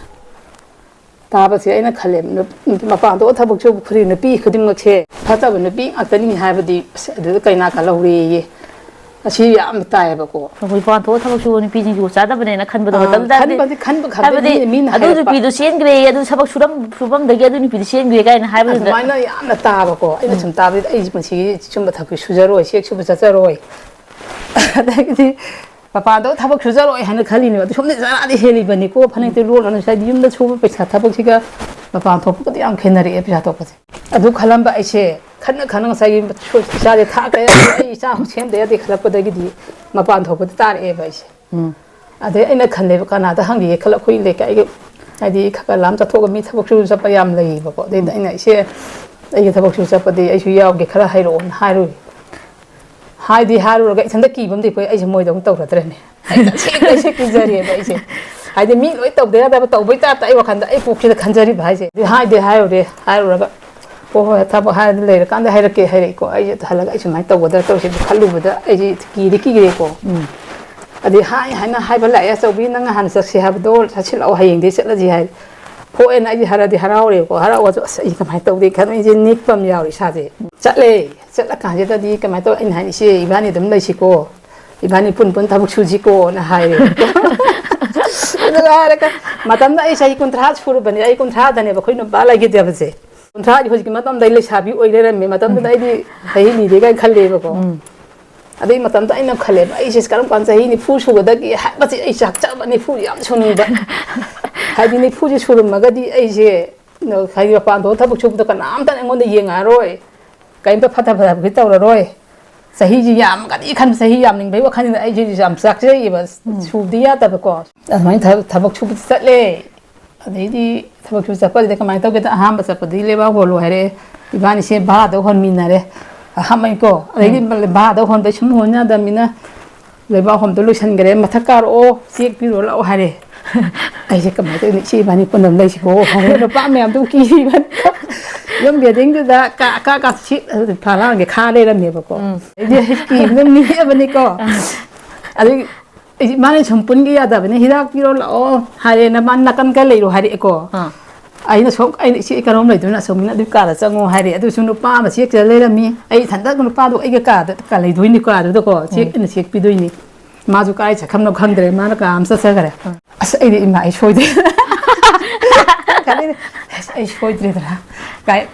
ꯇꯥꯕꯁꯦ ꯑꯩꯅ ꯈꯜꯂꯦ, ꯅꯨꯞ-, ꯃꯄꯥꯟ ꯊꯣꯛꯑ ꯊꯕꯛ ꯁꯨꯕ ꯈꯨꯗꯤꯡ ꯅꯨꯄꯤ ꯈꯨꯗꯤꯡꯃꯛꯁꯦ ꯐꯠꯇꯕ ꯅꯨꯄꯤ ꯉꯥꯛꯇꯅꯤ ꯍꯥꯏꯕꯗꯤ, ꯑꯁ, ꯑꯗꯨꯗ ꯀꯩꯅꯥ ꯀꯜꯍꯧꯔꯦꯌꯦ꯫ ꯑꯁꯤ ꯌꯥꯝ ꯇꯥꯏꯌꯦꯕꯀꯣ꯫ ꯑꯩꯈꯣꯏ ꯃꯄꯥꯟ ꯊꯣꯛꯑ ꯊꯕꯛ ꯁꯨꯕ ꯅꯨꯄꯤꯁꯤꯡꯁꯨ ꯆꯥꯗꯕꯅꯦꯅ ꯈꯟꯕꯗꯣ ꯑꯥ, ꯃꯇꯝꯗꯨꯗꯗꯤ꯫ ꯈꯟꯕꯗꯤ, ꯈꯟꯕ ꯈꯛꯇꯅꯤ, ꯍꯥꯏꯕꯗꯤ ꯃꯤꯅ ꯑꯗꯨ ꯍꯥꯏꯔꯛꯄ꯫ ꯅꯨꯄꯤꯗꯨ ꯆꯦꯟꯈ꯭ꯔꯦ, ꯑꯗꯨ ꯊꯕꯛ ꯁꯨꯔꯝ-, ꯁꯨꯐꯝꯗꯒꯤ ꯑꯗꯨ ꯅꯨꯄꯤꯗꯨ ꯆꯦꯟꯈ꯭ꯔꯦ ꯀꯥꯏꯅ ꯍꯥꯏꯕꯗꯨꯗ꯫ ꯑꯗꯨꯃꯥꯏꯅ ꯌꯥꯝꯅ ꯇꯥꯕꯀꯣ꯫ ꯑꯩꯅ ꯎꯝ꯫ ꯁꯨꯝ ꯇꯥꯕꯗ ꯑꯩꯁꯦ ꯄꯨꯟꯁꯤꯒꯤ ꯁꯨꯝꯕ ꯊꯕꯛꯁꯦ ꯁꯨꯖꯔꯣꯏ, ꯆꯦꯛ ꯁꯨꯕ ꯆꯠꯆꯔꯣꯏ꯫ ꯑꯗꯒꯤꯗꯤ ꯃꯄꯥꯟꯗ ꯊꯕꯛ ꯁꯨꯖꯔꯣꯏ ꯍꯥꯏꯅ ꯈꯜꯂꯤꯅꯦꯕ꯫ ꯑꯗꯨ ꯁꯣꯝꯗ ꯆꯔꯥꯗꯤ ꯍꯦꯜꯂꯤꯕꯅꯤꯀꯣ, ꯐꯅꯦꯛꯇꯤ ꯂꯣꯜꯂꯅꯨ꯫ ꯉꯁꯥꯏꯗꯤ ꯌꯨꯝꯗ ꯁꯨꯕ ꯄꯩꯁꯥ ꯊꯕꯛꯁꯤꯒ ꯃꯄꯥꯟ ꯊꯣꯛꯄꯒꯗꯤ ꯌꯥꯝ ꯈꯦꯠꯅꯔꯛꯑꯦ ꯄꯩꯁꯥ ꯊꯣꯛꯄꯁꯦ꯫ ꯑꯗꯨ ꯈꯜꯂꯝꯕ ꯑꯩꯁꯦ, ꯈꯟꯅ ꯈꯟꯅ ꯉꯁꯥꯏꯒꯤ ꯏꯆꯥꯁꯦ ꯊꯥꯛꯇ ꯌꯥꯗꯦ, ꯑꯩ ꯏꯆꯥ ꯑꯃꯨꯛ ꯁꯦꯝꯗ ꯌꯥꯗꯦ ꯈꯜꯂꯛꯄꯗꯒꯤꯗꯤ ꯃꯄꯥꯟ ꯊꯣꯛꯄꯗ ꯇꯥꯔꯛꯑꯦꯕ ꯑꯩꯁꯦ꯫ ꯎꯝ꯫ ꯑꯗꯩ ꯑꯩꯅ ꯈꯜꯂꯦꯕ, ꯀꯅꯥꯗ ꯍꯪꯈꯤꯒꯦ ꯈꯜꯂ, ꯑꯩꯈꯣꯏ ꯂꯩꯀꯥꯏꯒꯤ, ꯍꯥꯏꯗꯤ, ꯈꯔ ꯈꯔ ꯂꯥꯝ ꯆꯠꯊꯣꯛꯑꯒ ꯃꯤ ꯊꯕꯛ ꯁꯨꯕ ꯆꯠꯄ ꯌꯥꯝ ꯂꯩꯌꯦꯕꯀꯣ꯫ ꯑꯗꯩꯗ ꯎꯝ꯫ ꯑꯩꯅ, "ꯏꯆꯦ, ꯑꯩꯒꯤ ꯊꯕꯛ ꯁꯨꯕ ꯆꯠꯄꯗꯤ ꯑꯩꯁꯨ ꯌꯥꯎꯒꯦ, ꯈꯔ ꯍꯥꯏꯔꯛꯑꯣꯅ" ꯍꯥꯏꯔꯨꯏ꯫ ꯍꯥꯏꯗꯤ ꯍꯥꯏꯔꯨꯔꯒ ꯏꯊꯟꯇ ꯀꯤꯕ ꯑꯃꯗꯤ ꯐꯥꯎꯏ, ꯑꯩꯁꯦ ꯃꯣꯏꯗ ꯑꯃꯨꯛ ꯇꯧꯔꯗ꯭ꯔꯅꯦ꯫ ꯑꯩ ꯇꯁꯦꯡꯅ ꯑꯩꯁꯦ ꯀꯤꯖꯔꯦꯕ ꯑꯩꯁꯦ꯫ ꯍꯥꯏꯗꯤ ꯃꯤ ꯂꯣꯏ ꯇꯧꯗ ꯌꯥꯗꯕ ꯇꯧꯕꯩ ꯇꯥꯏꯞꯇ ꯑꯩ ꯋꯥꯈꯟꯗ ꯑꯩ ꯀꯣꯛꯁꯤꯗ ꯈꯟꯖꯔꯤꯕ ꯍꯥꯏꯁꯦ꯫ ꯑꯗꯨ ꯍꯥꯏꯗꯤ ꯍꯥꯏꯔꯨꯔꯦ, ꯍꯥꯏꯔꯨꯔꯒ, "ꯍꯣꯏ, ꯍꯣꯏ, ꯊꯕꯛ ꯍꯥꯏꯔꯗꯤ ꯂꯩꯔꯀꯥꯟꯗ ꯍꯥꯏꯔꯛꯀꯦ" ꯍꯥꯏꯔꯛꯏꯀꯣ꯫ ꯑꯩꯁꯦ ꯍꯜꯂꯒ ꯑꯩ ꯁꯨꯃꯥꯏꯅ ꯇꯧꯒꯗ꯭ꯔꯥ ꯇꯧꯔꯤꯁꯦ ꯈꯜꯂꯨꯕꯗ ꯑꯩꯁꯦ ꯀꯤꯗꯤ ꯀꯤꯔꯦꯀꯣ꯫ ꯎꯝ꯫ ꯑꯗꯩ ꯍꯥꯏ ꯍꯥꯏꯅ ꯍꯥꯏꯕ ꯂꯥꯛꯑꯦ, "ꯑꯆꯧꯕꯤ, ꯅꯪ ꯍꯥꯟꯅ ꯆꯠꯁꯤ ꯍꯥꯏꯕꯗꯣ ꯆꯠꯁꯤꯜꯂꯛꯑꯣ, ꯍꯌꯦꯡꯗꯒꯤ ꯆꯠꯂꯁꯤ" ꯍꯥꯏ꯫ ꯍꯣꯏ ꯑꯅ ꯑꯩꯁꯦ ꯍꯥꯏꯔꯗꯤ ꯍꯔꯥꯎꯔꯦꯕꯀꯣ꯫ ꯍꯔꯥꯎꯕꯁꯨ, "ꯑꯁ, ꯑꯩ ꯀꯃꯥꯏꯅ ꯇꯧꯗꯦ" ꯈꯟꯕ ꯑꯩꯁꯦ ꯅꯤꯛꯄ ꯑꯃ ꯌꯥꯎꯔꯦ ꯏꯁꯥꯁꯦ꯫ ꯆꯠꯂꯦ꯫ ꯆꯠꯂꯀꯥꯟꯁꯤꯗꯗꯤ ꯀꯃꯥꯏꯅ ꯇꯧ, ꯑꯩꯅ ꯍꯥꯏꯅꯤ, "ꯏꯆꯦ, ꯏꯕꯥꯅꯤ ꯑꯗꯨꯝ ꯂꯩꯁꯤꯀꯣ, ꯏꯕꯥꯅꯤ ꯄꯨꯟ ꯄꯨꯟ ꯊꯕꯛ ꯁꯨꯁꯤꯀꯣꯅ" ꯍꯥꯏꯔꯦ꯫ ꯑꯗꯨꯒ ꯍꯥꯏꯔꯒ, ꯃꯇꯝꯗ ꯑꯩ ꯆꯍꯤ ꯀꯨꯟꯊ꯭ꯔꯥ ꯁꯨꯔꯕꯅꯤ, ꯑꯩ ꯀꯨꯟꯊ꯭ꯔꯥꯗꯅꯦꯕ ꯑꯩꯈꯣꯏ ꯅꯨꯄꯥ ꯂꯩꯈꯤꯗꯕꯁꯦ꯫ ꯀꯨꯟꯊ꯭ꯔꯥꯗꯤ ꯍꯧꯖꯤꯛꯀꯤ ꯃꯇꯝꯗ ꯑꯩ ꯂꯩꯁꯥꯕꯤ ꯑꯣꯏ ꯂꯩꯔꯝꯃꯦ꯫ ꯃꯇꯝꯗꯨꯗ ꯎꯝ꯫ ꯑꯩꯗꯤ ꯆꯍꯤ ꯂꯤꯔꯦ ꯀꯥꯏꯅ ꯈꯜꯂꯦꯕꯀꯣ꯫ ꯎꯝ꯫ ꯑꯗꯩ ꯃꯇꯝꯗ ꯑꯩꯅ ꯈꯜꯂꯦꯕ, "ꯑꯩꯁꯦ ꯀꯔꯝ ꯀꯥꯟꯗ ꯆꯍꯤ ꯅꯤꯐꯨ ꯁꯨꯒꯗꯒꯦ?" ꯍꯥꯏꯕꯁꯦ ꯑꯩ ꯆꯥꯛ ꯆꯥꯕ ꯅꯤꯐꯨꯁꯦ ꯌꯥꯝ ꯁꯨꯅꯤꯡꯕ꯫ ꯍꯥꯏꯗꯤ ꯅꯤꯐꯨꯁꯦ ꯁꯨꯔꯝꯃꯒꯗꯤ ꯑꯩꯁꯦ, ꯍꯥꯏꯗꯤ ꯃꯄꯥꯟ ꯊꯣꯛꯑ ꯊꯕꯛ ꯁꯨꯕꯗ ꯀꯅꯥꯝꯇꯅ ꯑꯩꯉꯣꯟꯗ ꯌꯦꯡꯉꯛꯑꯔꯣꯏ꯫ ꯀꯔꯤꯝꯇ ꯐꯠꯇ ꯐꯠꯇꯕꯗꯤ ꯇꯧꯔꯔꯣꯏ꯫ ꯆꯍꯤꯁꯤ ꯌꯥꯝꯒꯅꯤ ꯈꯟꯕ, ꯆꯍꯤ ꯌꯥꯝꯅꯤꯡꯕꯒꯤ ꯋꯥꯈꯜꯁꯤꯗ ꯑꯩꯁꯦ ꯌꯥꯝ ꯆꯥꯛꯆꯩꯌꯦꯕ, ꯎꯝ꯫ ꯁꯨꯕꯗꯤ ꯌꯥꯗꯕꯀꯣ꯫ ꯑꯗꯨꯃꯥꯏꯅ ꯊꯕꯛ, ꯊꯕꯛ ꯁꯨꯕ ꯆꯠꯂꯦ꯫ ꯑꯗꯩꯗꯤ ꯊꯕꯛ ꯁꯨꯕ ꯆꯠꯄꯁꯤꯗ ꯀꯃꯥꯏꯅ ꯇꯧꯒꯦꯗ, ꯑꯍꯥꯟꯕ ꯆꯠꯄꯗꯤ ꯂꯩꯕꯥꯛ ꯍꯣꯜꯂꯣ ꯍꯥꯏꯔꯛꯑꯦ꯫ ꯏꯕꯥꯅꯤꯁꯦ ꯚꯥꯔꯥꯗ ꯍꯣꯟꯃꯤꯟꯅꯔꯦ꯫ ꯑꯍꯥꯟꯕꯩꯀꯣ꯫ ꯑꯗꯩꯗꯤ ꯎꯝ꯫ ꯚꯥꯔꯥꯗ ꯍꯣꯟꯕꯩ ꯁꯨꯝ ꯍꯣꯟ ꯌꯥꯗꯕꯅꯤꯅ ꯂꯩꯕꯥꯛ ꯍꯣꯟꯕꯗꯣ ꯂꯣꯏꯁꯤꯟꯈꯔꯦ꯫ "ꯃꯊꯛ ꯀꯥꯔꯛꯑꯣ, ꯆꯦꯛ ꯄꯤꯔꯨꯔ ꯂꯥꯛꯑꯣ" ꯍꯥꯏꯔꯦ꯫ ꯑꯩꯁꯦ, "ꯀꯃꯥꯏꯅ ꯇꯧꯅꯤ? ꯏꯆꯦ ꯏꯕꯥꯅꯤ ꯄꯨꯟꯅ ꯂꯩꯁꯤꯀꯣ" ꯍꯥꯏꯔꯦ꯫ ꯅꯨꯄꯥ ꯃꯌꯥꯝꯗꯨ ꯀꯤꯕ꯫ ꯌꯨꯝ buildingꯗꯨꯗ ꯀꯥ, ꯀꯥ, ꯀꯥ ꯁꯤ ꯐꯥꯂꯥꯡꯒꯤ ꯈꯥ ꯂꯩꯔꯝꯃꯦꯕꯀꯣ꯫ ꯎꯝ꯫ ꯑꯩꯗꯤ ꯀꯤꯕꯅ ꯅꯤꯛꯑꯕꯅꯤꯀꯣ꯫ ꯑꯗꯨꯒꯤ ꯑꯩꯁꯦ, ꯃꯥꯅ ꯁꯨꯝ ꯄꯨꯟꯒꯦ ꯌꯥꯗꯕꯅꯤ, "ꯍꯤꯗꯥꯛ ꯄꯤꯔꯣ ꯂꯥꯛꯑꯣ" ꯍꯥꯏꯔꯦꯅ, ꯃꯥ ꯅꯥꯀꯟ ꯈꯔ ꯂꯩꯔꯣ ꯍꯥꯏꯔꯛꯑꯦꯀꯣ꯫ ꯑꯥ꯫ ꯑꯩꯅ ꯁꯣꯝ, ꯑꯩꯅ, "ꯏꯆꯦ, ꯑꯩ ꯀꯔꯣꯝ ꯂꯩꯗꯣꯏꯅꯣ? ꯑꯆꯧꯕꯤꯅ ꯑꯗꯨꯒꯤ ꯀꯥꯗ ꯆꯪꯉꯣ" ꯍꯥꯏꯔꯦ꯫ ꯑꯗꯨꯁꯨ ꯅꯨꯄꯥ ꯑꯃ ꯆꯦꯛ ꯆꯠ ꯂꯩꯔꯝꯃꯤ꯫ ꯑꯩ ꯏꯊꯟꯇ ꯅꯨꯄꯥꯗꯣ ꯑꯩꯒ ꯀꯥꯗ ꯀꯥ ꯂꯩꯗꯣꯏꯅꯤ, ꯀꯥꯗꯨꯗꯀꯣ꯫ ꯆꯦꯛ ꯎꯝ꯫ ꯑꯩꯅ ꯆꯦꯛ ꯄꯤꯗꯣꯏꯅꯤ꯫ ꯃꯥꯁꯨ ꯀꯥꯏ ꯆꯠꯈ꯭ꯔꯕꯅꯣ ꯈꯪꯗ꯭ꯔꯦ꯫ ꯃꯥꯅ ꯀꯥ ꯑꯃ ꯆꯠꯆꯈ꯭ꯔꯦ꯫ ꯎꯝ꯫ ꯑꯁ, ꯑꯩꯗꯤ, "ꯏꯃꯥ, ꯑꯩ ꯁꯣꯏꯗ꯭ꯔꯦ" ꯈꯜꯂꯤꯅꯦ꯫ "ꯑꯁ, ꯑꯩ ꯁꯣꯏꯗ꯭ꯔꯦꯗꯅ"꯫ ꯀꯥꯏ,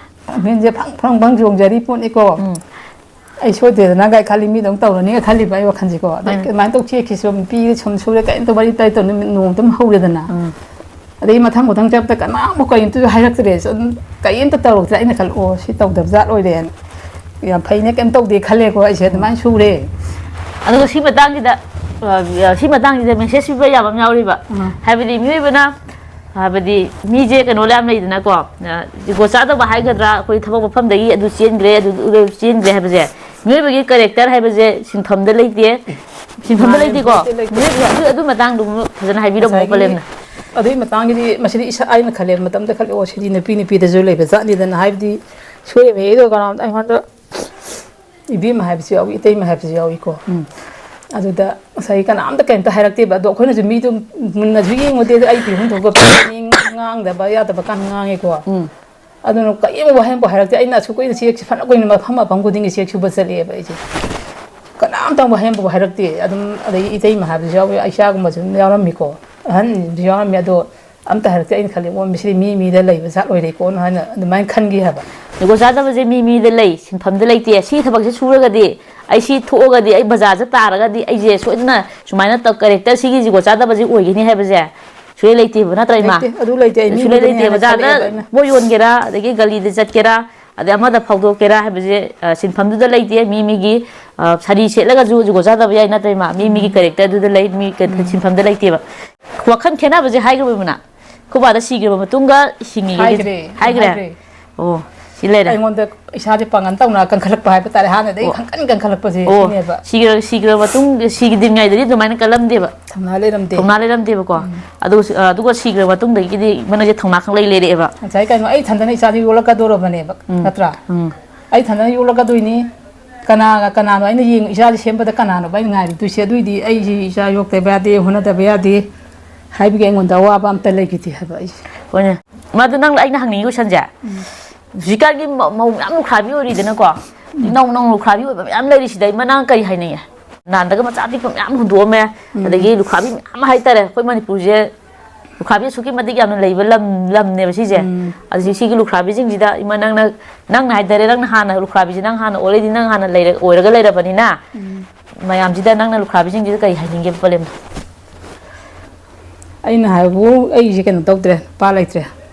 ꯃꯤꯟꯁꯦ ꯐꯪ ꯐꯪ ꯐꯪ ꯆꯣꯡꯖꯔꯤ ꯄꯣꯠꯅꯤꯀꯣ꯫ ꯎꯝ꯫ "ꯑꯩ ꯁꯣꯏꯗ꯭ꯔꯦꯗꯅ" ꯀꯥꯏ ꯈꯜꯂꯤ, ꯃꯤꯗꯧ ꯇꯧꯔꯅꯤꯒ ꯈꯜꯂꯤꯕ ꯑꯩ ꯋꯥꯈꯜꯁꯦꯀꯣ꯫ ꯑꯗꯩ ꯎꯝ꯫ ꯑꯗꯨꯃꯥꯏꯅ ꯇꯧ, ꯆꯦꯛꯁꯤ ꯁꯨꯝ ꯄꯤꯔꯦ, ꯁꯨꯝ ꯁꯨꯔꯦ, ꯀꯔꯤꯝꯇ ꯋꯥꯔꯤ ꯇꯥꯏ ꯇꯧ, ꯅꯨꯃꯤꯠ ꯅꯣꯡꯃ ꯑꯗꯨꯝ ꯍꯧꯔꯦꯗꯅ꯫ ꯎꯝ꯫ ꯑꯗꯩ ꯃꯊꯪ ꯃꯊꯪ ꯆꯠꯄꯗ ꯀꯅꯥꯃꯨꯛ ꯀꯔꯤꯝꯇꯁꯨ ꯍꯥꯏꯔꯛꯇ꯭ꯔꯦ꯫ ꯑꯗꯨꯝ ꯀꯔꯤꯝꯇ ꯇꯧꯔꯛꯇ꯭ꯔꯦ꯫ ꯑꯩꯅ ꯈꯜꯂꯦ, "ꯑꯣ, ꯁꯤ ꯇꯧꯗꯕ ꯖꯥꯠ ꯑꯣꯏꯔꯦꯅ, ꯌꯥꯝ ꯐꯩꯅꯦ, ꯀꯩꯝ ꯇꯧꯗꯦ" ꯈꯜꯂꯦꯀꯣ꯫ ꯑꯩꯁꯦ ꯑꯗꯨꯃꯥꯏꯅ ꯁꯨꯔꯦ꯫ ꯑꯗꯨꯒ ꯁꯤ ꯃꯇꯥꯡꯁꯤꯗ, ꯑ, ꯁꯤ ꯃꯇꯥꯡꯁꯤꯗ ꯃꯦꯁꯦꯖ ꯄꯤꯕ ꯌꯥꯕ ꯑꯃ ꯌꯥꯎꯔꯤꯕ꯫ ꯎꯝ꯫ ꯍꯥꯏꯕꯗꯤ ꯃꯤꯑꯣꯏꯕꯅ, ꯍꯥꯏꯕꯗꯤ ꯃꯤꯁꯦ ꯀꯩꯅꯣ ꯌꯥꯝ ꯂꯩꯗꯅꯀꯣ, ꯑ, ꯖꯨꯒꯣꯠ ꯆꯥꯗꯕ ꯍꯥꯏꯒꯗ꯭ꯔꯥ, ꯑꯩꯈꯣꯏ ꯊꯕꯛ ꯃꯐꯝꯗꯒꯤ ꯑꯗꯨ ꯆꯦꯟꯈ꯭ꯔꯦ, ꯑꯗꯨ ꯆꯦꯟꯈ꯭ꯔꯦ ꯍꯥꯏꯕꯁꯦ, ꯃꯤꯑꯣꯏꯕꯒꯤ ꯀꯦꯔꯦꯛꯇꯔ ꯍꯥꯏꯕꯁꯦ ꯁꯤꯟꯐꯝꯗ ꯂꯩꯇꯦ꯫ ꯁꯤꯟꯐꯝꯗ ꯃꯥꯅꯦ, ꯂꯩꯇꯦꯀꯣ? ꯂꯩꯇꯦ, ꯂꯩꯇꯦ꯫ ꯃꯤꯑꯣꯏꯕ ꯑꯗꯨ, ꯑꯗꯨ ꯃꯇꯥꯡꯗꯨ ꯐꯖꯅ ꯍꯥꯏꯕꯤꯔꯝꯃꯣ, ꯉꯁꯥꯏꯒꯤ ꯄꯂꯦꯝꯅ꯫ ꯑꯗꯨꯒꯤ ꯃꯇꯥꯡꯒꯤꯗꯤ ꯃꯁꯤꯗꯤ ꯏꯁꯥ, ꯑꯩꯅ ꯈꯜꯂꯦ, ꯃꯇꯝꯗ ꯈꯜꯂꯦ, "ꯑꯣ, ꯁꯤꯗꯤ ꯅꯨꯄꯤ ꯅꯨꯄꯤꯗꯁꯨ ꯂꯩꯕ ꯖꯥꯠꯅꯤꯗꯅ", ꯍꯥꯏꯕꯗꯤ ꯁꯣꯏꯔꯤꯕ ꯃꯤꯗꯣ ꯀꯅꯥꯝꯇ ꯑꯩꯉꯣꯟꯗ ꯏꯕꯦꯝꯃ ꯍꯥꯏꯕꯁꯨ ꯌꯥꯎꯏ, ꯏꯇꯩꯃ ꯍꯥꯏꯕꯁꯨ ꯌꯥꯎꯏꯀꯣ꯫ ꯎꯝ꯫ ꯑꯗꯨꯗ ꯉꯁꯥꯏꯒꯤ ꯀꯅꯥꯝꯇ ꯀꯩꯝꯇ ꯍꯥꯏꯔꯛꯇꯦꯕ꯫ ꯑꯗꯣ ꯑꯩꯈꯣꯏꯅꯁꯨ ꯃꯤꯗꯣ ꯃꯨꯟꯅꯁꯨ ꯌꯦꯡꯉꯨꯗꯦ꯫ ꯑꯗꯣ ꯑꯩ ꯄꯤꯐꯝ ꯊꯣꯛꯄ ꯄꯤꯔꯅꯤ, ꯉꯥꯡꯗꯕ ꯌꯥꯗꯕ ꯀꯥꯟ ꯉꯥꯡꯉꯦꯀꯣ꯫ ꯎꯝ꯫ ꯑꯗꯨꯅ ꯀꯔꯤꯝ ꯋꯥꯍꯩ ꯑꯃꯐꯥꯎ ꯍꯥꯏꯔꯛꯇꯦ꯫ ꯑꯩꯅ ꯑꯁꯨꯛ ꯀꯨꯏꯅ ꯆꯦꯛꯁꯦ ꯐꯅ ꯀꯨꯏꯅ ꯃꯐꯝ ꯃꯐꯝ ꯈꯨꯗꯤꯡꯒꯤ ꯆꯦꯛ ꯁꯨꯕ ꯆꯠꯂꯛꯑꯦꯕ ꯑꯩꯁꯦ꯫ ꯀꯅꯥꯝꯇ ꯋꯥꯍꯩ ꯑꯃꯐꯥꯎ ꯍꯥꯏꯔꯛꯇꯦ꯫ ꯑꯗꯨꯝ ꯑꯗꯒꯤ ꯏꯇꯩꯃ ꯍꯥꯏꯕꯁꯨ ꯌꯥꯎꯏ, ꯏꯆꯥꯒꯨꯝꯕꯁꯨ ꯑꯗꯨꯝ ꯌꯥꯎꯔꯝꯃꯤꯀꯣ, ꯑꯍꯟꯁꯨ ꯌꯥꯎꯔꯝꯃꯤ꯫ ꯑꯗꯣ ꯑꯝꯇ ꯍꯥꯏꯔꯛꯇꯦ꯫ ꯑꯩꯅ ꯈꯜꯂꯤ, "ꯑꯣ, ꯃꯁꯤꯗꯤ ꯃꯤ ꯃꯤꯗ ꯂꯩꯕ ꯖꯥꯠ ꯑꯣꯏꯔꯦꯀꯣꯅ" ꯍꯥꯏꯅ ꯑꯗꯨꯃꯥꯏꯅ ꯈꯟꯈꯤ ꯍꯥꯏꯕ꯫ ꯖꯨꯒꯣꯠ ꯆꯥꯗꯕꯁꯦ ꯃꯤ ꯃꯤꯗ ꯂꯩ, ꯁꯤꯟꯐꯝꯗ ꯂꯩꯇꯦ꯫ ꯁꯤ ꯊꯕꯛꯁꯦ ꯁꯨꯔꯒꯗꯤ, ꯑꯩ ꯁꯤ ꯊꯣꯛꯑꯒꯗꯤ, ꯑꯩ ꯕꯖꯥꯔ ꯆꯠ ꯇꯥꯔꯒꯗꯤ, ꯑꯩꯁꯦ ꯁꯣꯏꯗꯅ ꯁꯨꯃꯥꯏꯅ ꯇꯧ-, ꯀꯦꯔꯦꯛꯇꯔ ꯁꯤꯒꯤ ꯖꯨꯒꯣꯠ ꯆꯥꯗꯕꯁꯦ ꯑꯣꯏꯒꯅꯤ ꯍꯥꯏꯕꯁꯦ ꯁꯨꯡꯂꯩ ꯂꯩꯇꯦꯕ, ꯅꯠꯇ꯭ꯔ, ꯏꯃꯥ? ꯂꯩꯇꯦ, ꯑꯗꯨ ꯂꯩꯇꯦ꯫ ꯑꯩ ꯁꯨꯡꯂꯩ ꯃꯤꯗꯨꯗꯅꯦ ꯂꯩꯇꯦ꯫ ꯍꯥꯏꯅ ꯕꯖꯥꯔꯗ ꯈꯜꯂꯛꯑꯦꯕ ꯑꯩꯅ꯫ ꯄꯣꯠ ꯌꯣꯟꯒꯦꯔꯥ, ꯑꯗꯒꯤ ꯒꯂꯤꯗ ꯆꯠꯀꯦꯔꯥ, ꯑꯗꯩ ꯑꯃꯗ ꯐꯥꯎꯗꯣꯛꯀꯦꯔꯥ ꯍꯥꯏꯕꯁꯦ, ꯑ, ꯁꯤꯟꯐꯝꯗꯨꯗ ꯂꯩꯇꯦ꯫ ꯃꯤ ꯃꯤꯒꯤ, ꯑ, ꯁꯥꯔꯤ ꯁꯦꯠꯂꯒꯁꯨ ꯖꯨꯒꯣꯠ ꯆꯥꯗꯕ ꯌꯥꯏ, ꯅꯠꯇ꯭ꯔ, ꯏꯃꯥ? ꯃꯤ ꯃꯤꯒꯤ ꯎꯝ꯫ ꯀꯦꯔꯦꯛꯇꯔꯗꯨꯗ ꯂꯩ, ꯃꯤ ꯀ-, ꯎꯝ꯫ ꯁꯤꯟꯐꯝꯗ ꯂꯩꯇꯦꯕ꯫ ꯋꯥꯈꯜ ꯈꯦꯠꯅꯕꯁꯦ ꯍꯥꯏꯈ꯭ꯔꯕꯅ, ꯈꯨꯕꯥꯗ ꯁꯤꯈ꯭ꯔꯕ ꯃꯇꯨꯡꯒ ꯍꯤꯡꯉꯤꯒꯦ ꯍꯥꯏꯈ꯭ꯔꯦ, ꯍꯥꯏꯈ꯭ꯔꯦ? ꯍꯥꯏꯈ꯭ꯔꯦ꯫ ꯑꯣ, ꯁꯤ ꯂꯩꯔꯦ꯫ ꯑꯩꯉꯣꯟꯗ ꯏꯁꯥꯁꯦ ꯄꯥꯡꯒꯜ ꯇꯧꯅ ꯀꯟꯈꯠꯂꯛꯄ ꯍꯥꯏꯕ ꯇꯥꯔꯦ, ꯍꯥꯟꯅꯗꯒꯤ ꯑꯣ꯫ ꯈꯪꯀꯟ ꯀꯟꯈꯠꯂꯛꯄꯁꯦ ꯑꯣ, ꯁꯤꯅꯦꯕ꯫ ꯁꯤꯈ꯭ꯔ-, ꯁꯤꯈ꯭ꯔ ꯃꯇꯨꯡ, ꯁꯤꯗ꯭ꯔꯤꯉꯩꯗꯗꯤ ꯑꯗꯨꯃꯥꯏꯅ ꯀꯜꯂꯝꯗꯦꯕ꯫ ꯊꯧꯅꯥ ꯂꯩꯔꯝꯗꯦ꯫ ꯊꯧꯅꯥ ꯂꯩꯔꯝꯗꯦꯕꯀꯣ꯫ ꯎꯝ꯫ ꯑꯗꯨꯒ ꯁꯤ-, ꯑ, ꯑꯗꯨꯒ ꯁꯤꯈ꯭ꯔ ꯃꯇꯨꯡꯗꯒꯤꯗꯤ ꯃꯅꯣꯏꯁꯦ ꯊꯧꯅꯥ ꯈꯪꯂꯩ ꯂꯩꯔꯛꯑꯦꯕ꯫ ꯉꯁꯥꯏ ꯀꯩꯅꯣ, ꯑꯩ ꯏꯊꯟꯗꯅ ꯏꯆꯥꯁꯦ ꯌꯣꯛꯂꯛꯀꯗꯧꯔꯕꯅꯦꯕ, ꯎꯝ꯫ ꯅꯠꯇ꯭ꯔꯥ? ꯎꯝ꯫ ꯑꯩ ꯏꯊꯟꯗꯅ ꯌꯣꯛꯂꯛꯀꯗꯣꯏꯅꯤ꯫ ꯀꯅꯥꯒ ꯀꯅꯥꯅꯣ ꯑꯩꯅ ꯌꯦꯡ-, ꯏꯆꯥꯁꯦ ꯁꯦꯝꯕꯗ ꯀꯅꯥꯅꯣꯕ ꯑꯩꯅ ꯉꯥꯏꯔꯨꯗꯣꯏꯁꯦ? ꯑꯗꯨꯏꯗꯤ ꯑꯩꯁꯤ ꯏꯆꯥ ꯌꯣꯛꯇꯕ ꯌꯥꯗꯦ, ꯍꯣꯠꯅꯗꯕ ꯌꯥꯗꯦ ꯍꯥꯏꯕꯒꯤ ꯑꯩꯉꯣꯟꯗ ꯑꯋꯥꯕ ꯑꯝꯇ ꯂꯩꯈꯤꯗꯦ ꯍꯥꯏꯕ ꯑꯩꯁꯦ꯫ ꯍꯣꯏꯅꯦ꯫ ꯃꯗꯨ ꯅꯪ, ꯑꯩꯅ ꯍꯪꯅꯤꯡꯉꯤ ꯀꯣꯏꯁꯟꯁꯦ, ꯎꯝ꯫ ꯍꯧꯖꯤꯛꯀꯥꯟꯒꯤ ꯃꯧ-, ꯃꯧ ꯃꯌꯥꯝ ꯂꯨꯈ꯭ꯔꯥꯕꯤ ꯑꯣꯏꯔꯤꯗꯅꯀꯣ, ꯎꯝ꯫ ꯅꯧ-, ꯅꯧ ꯂꯨꯈ꯭ꯔꯥꯕꯤ ꯑꯣꯏꯕ ꯃꯌꯥꯝ ꯂꯩꯔꯤꯁꯤꯗ ꯏꯃꯥ ꯅꯪ ꯀꯔꯤ ꯍꯥꯏꯅꯤꯡꯉꯦ? ꯅꯥꯟꯗꯒ ꯃꯆꯥ ꯄꯤꯛꯄ ꯃꯌꯥꯝ ꯍꯨꯟꯗꯣꯛꯑꯝꯃꯦ, ꯎꯝ꯫ ꯑꯗꯒꯤ ꯂꯨꯈ꯭ꯔꯥꯕꯤ ꯃꯌꯥꯝ ꯍꯥꯏꯇꯥꯔꯦ, ꯑꯩꯈꯣꯏ ꯃꯅꯤꯄꯨꯔꯁꯦ ꯂꯨꯈ꯭ꯔꯥꯕꯤ ꯑꯁꯨꯛꯀꯤ ꯃꯇꯤꯛ ꯌꯥꯝꯅ ꯂꯩꯕ ꯂꯝ, ꯂꯝꯅꯦꯕ ꯁꯤꯁꯦ꯫ ꯎꯝ꯫ ꯑꯗꯨ ꯁꯤꯒꯤ ꯂꯨꯈ꯭ꯔꯥꯕꯤꯁꯤꯡꯁꯤꯗ ꯏꯃꯥ ꯅꯪꯅ, ꯅꯪꯅ ꯍꯥꯏꯇꯥꯔꯦ, ꯅꯪꯅ ꯍꯥꯟꯅ ꯂꯨꯈ꯭ꯔꯥꯕꯤꯁꯦ ꯅꯪ ꯍꯥꯟꯅ already ꯅꯪ ꯍꯥꯟꯅ ꯂꯩꯔ-, ꯑꯣꯏꯔꯒ ꯂꯩꯔꯕꯅꯤꯅ, ꯎꯝ꯫ ꯃꯌꯥꯝꯁꯤꯗ ꯅꯪꯅ ꯂꯨꯈ꯭ꯔꯥꯕꯤꯁꯤꯡꯁꯤꯗ ꯀꯔꯤ ꯍꯥꯏꯅꯤꯡꯒꯦ ꯄꯂꯦꯝꯗ? ꯑꯩꯅ ꯍꯥꯏꯕꯕꯨ, ꯑꯩꯁꯦ ꯀꯩꯅꯣ ꯇꯧꯗ꯭ꯔꯦ, ꯅꯨꯄꯥ ꯂꯩꯇ꯭ꯔꯦ,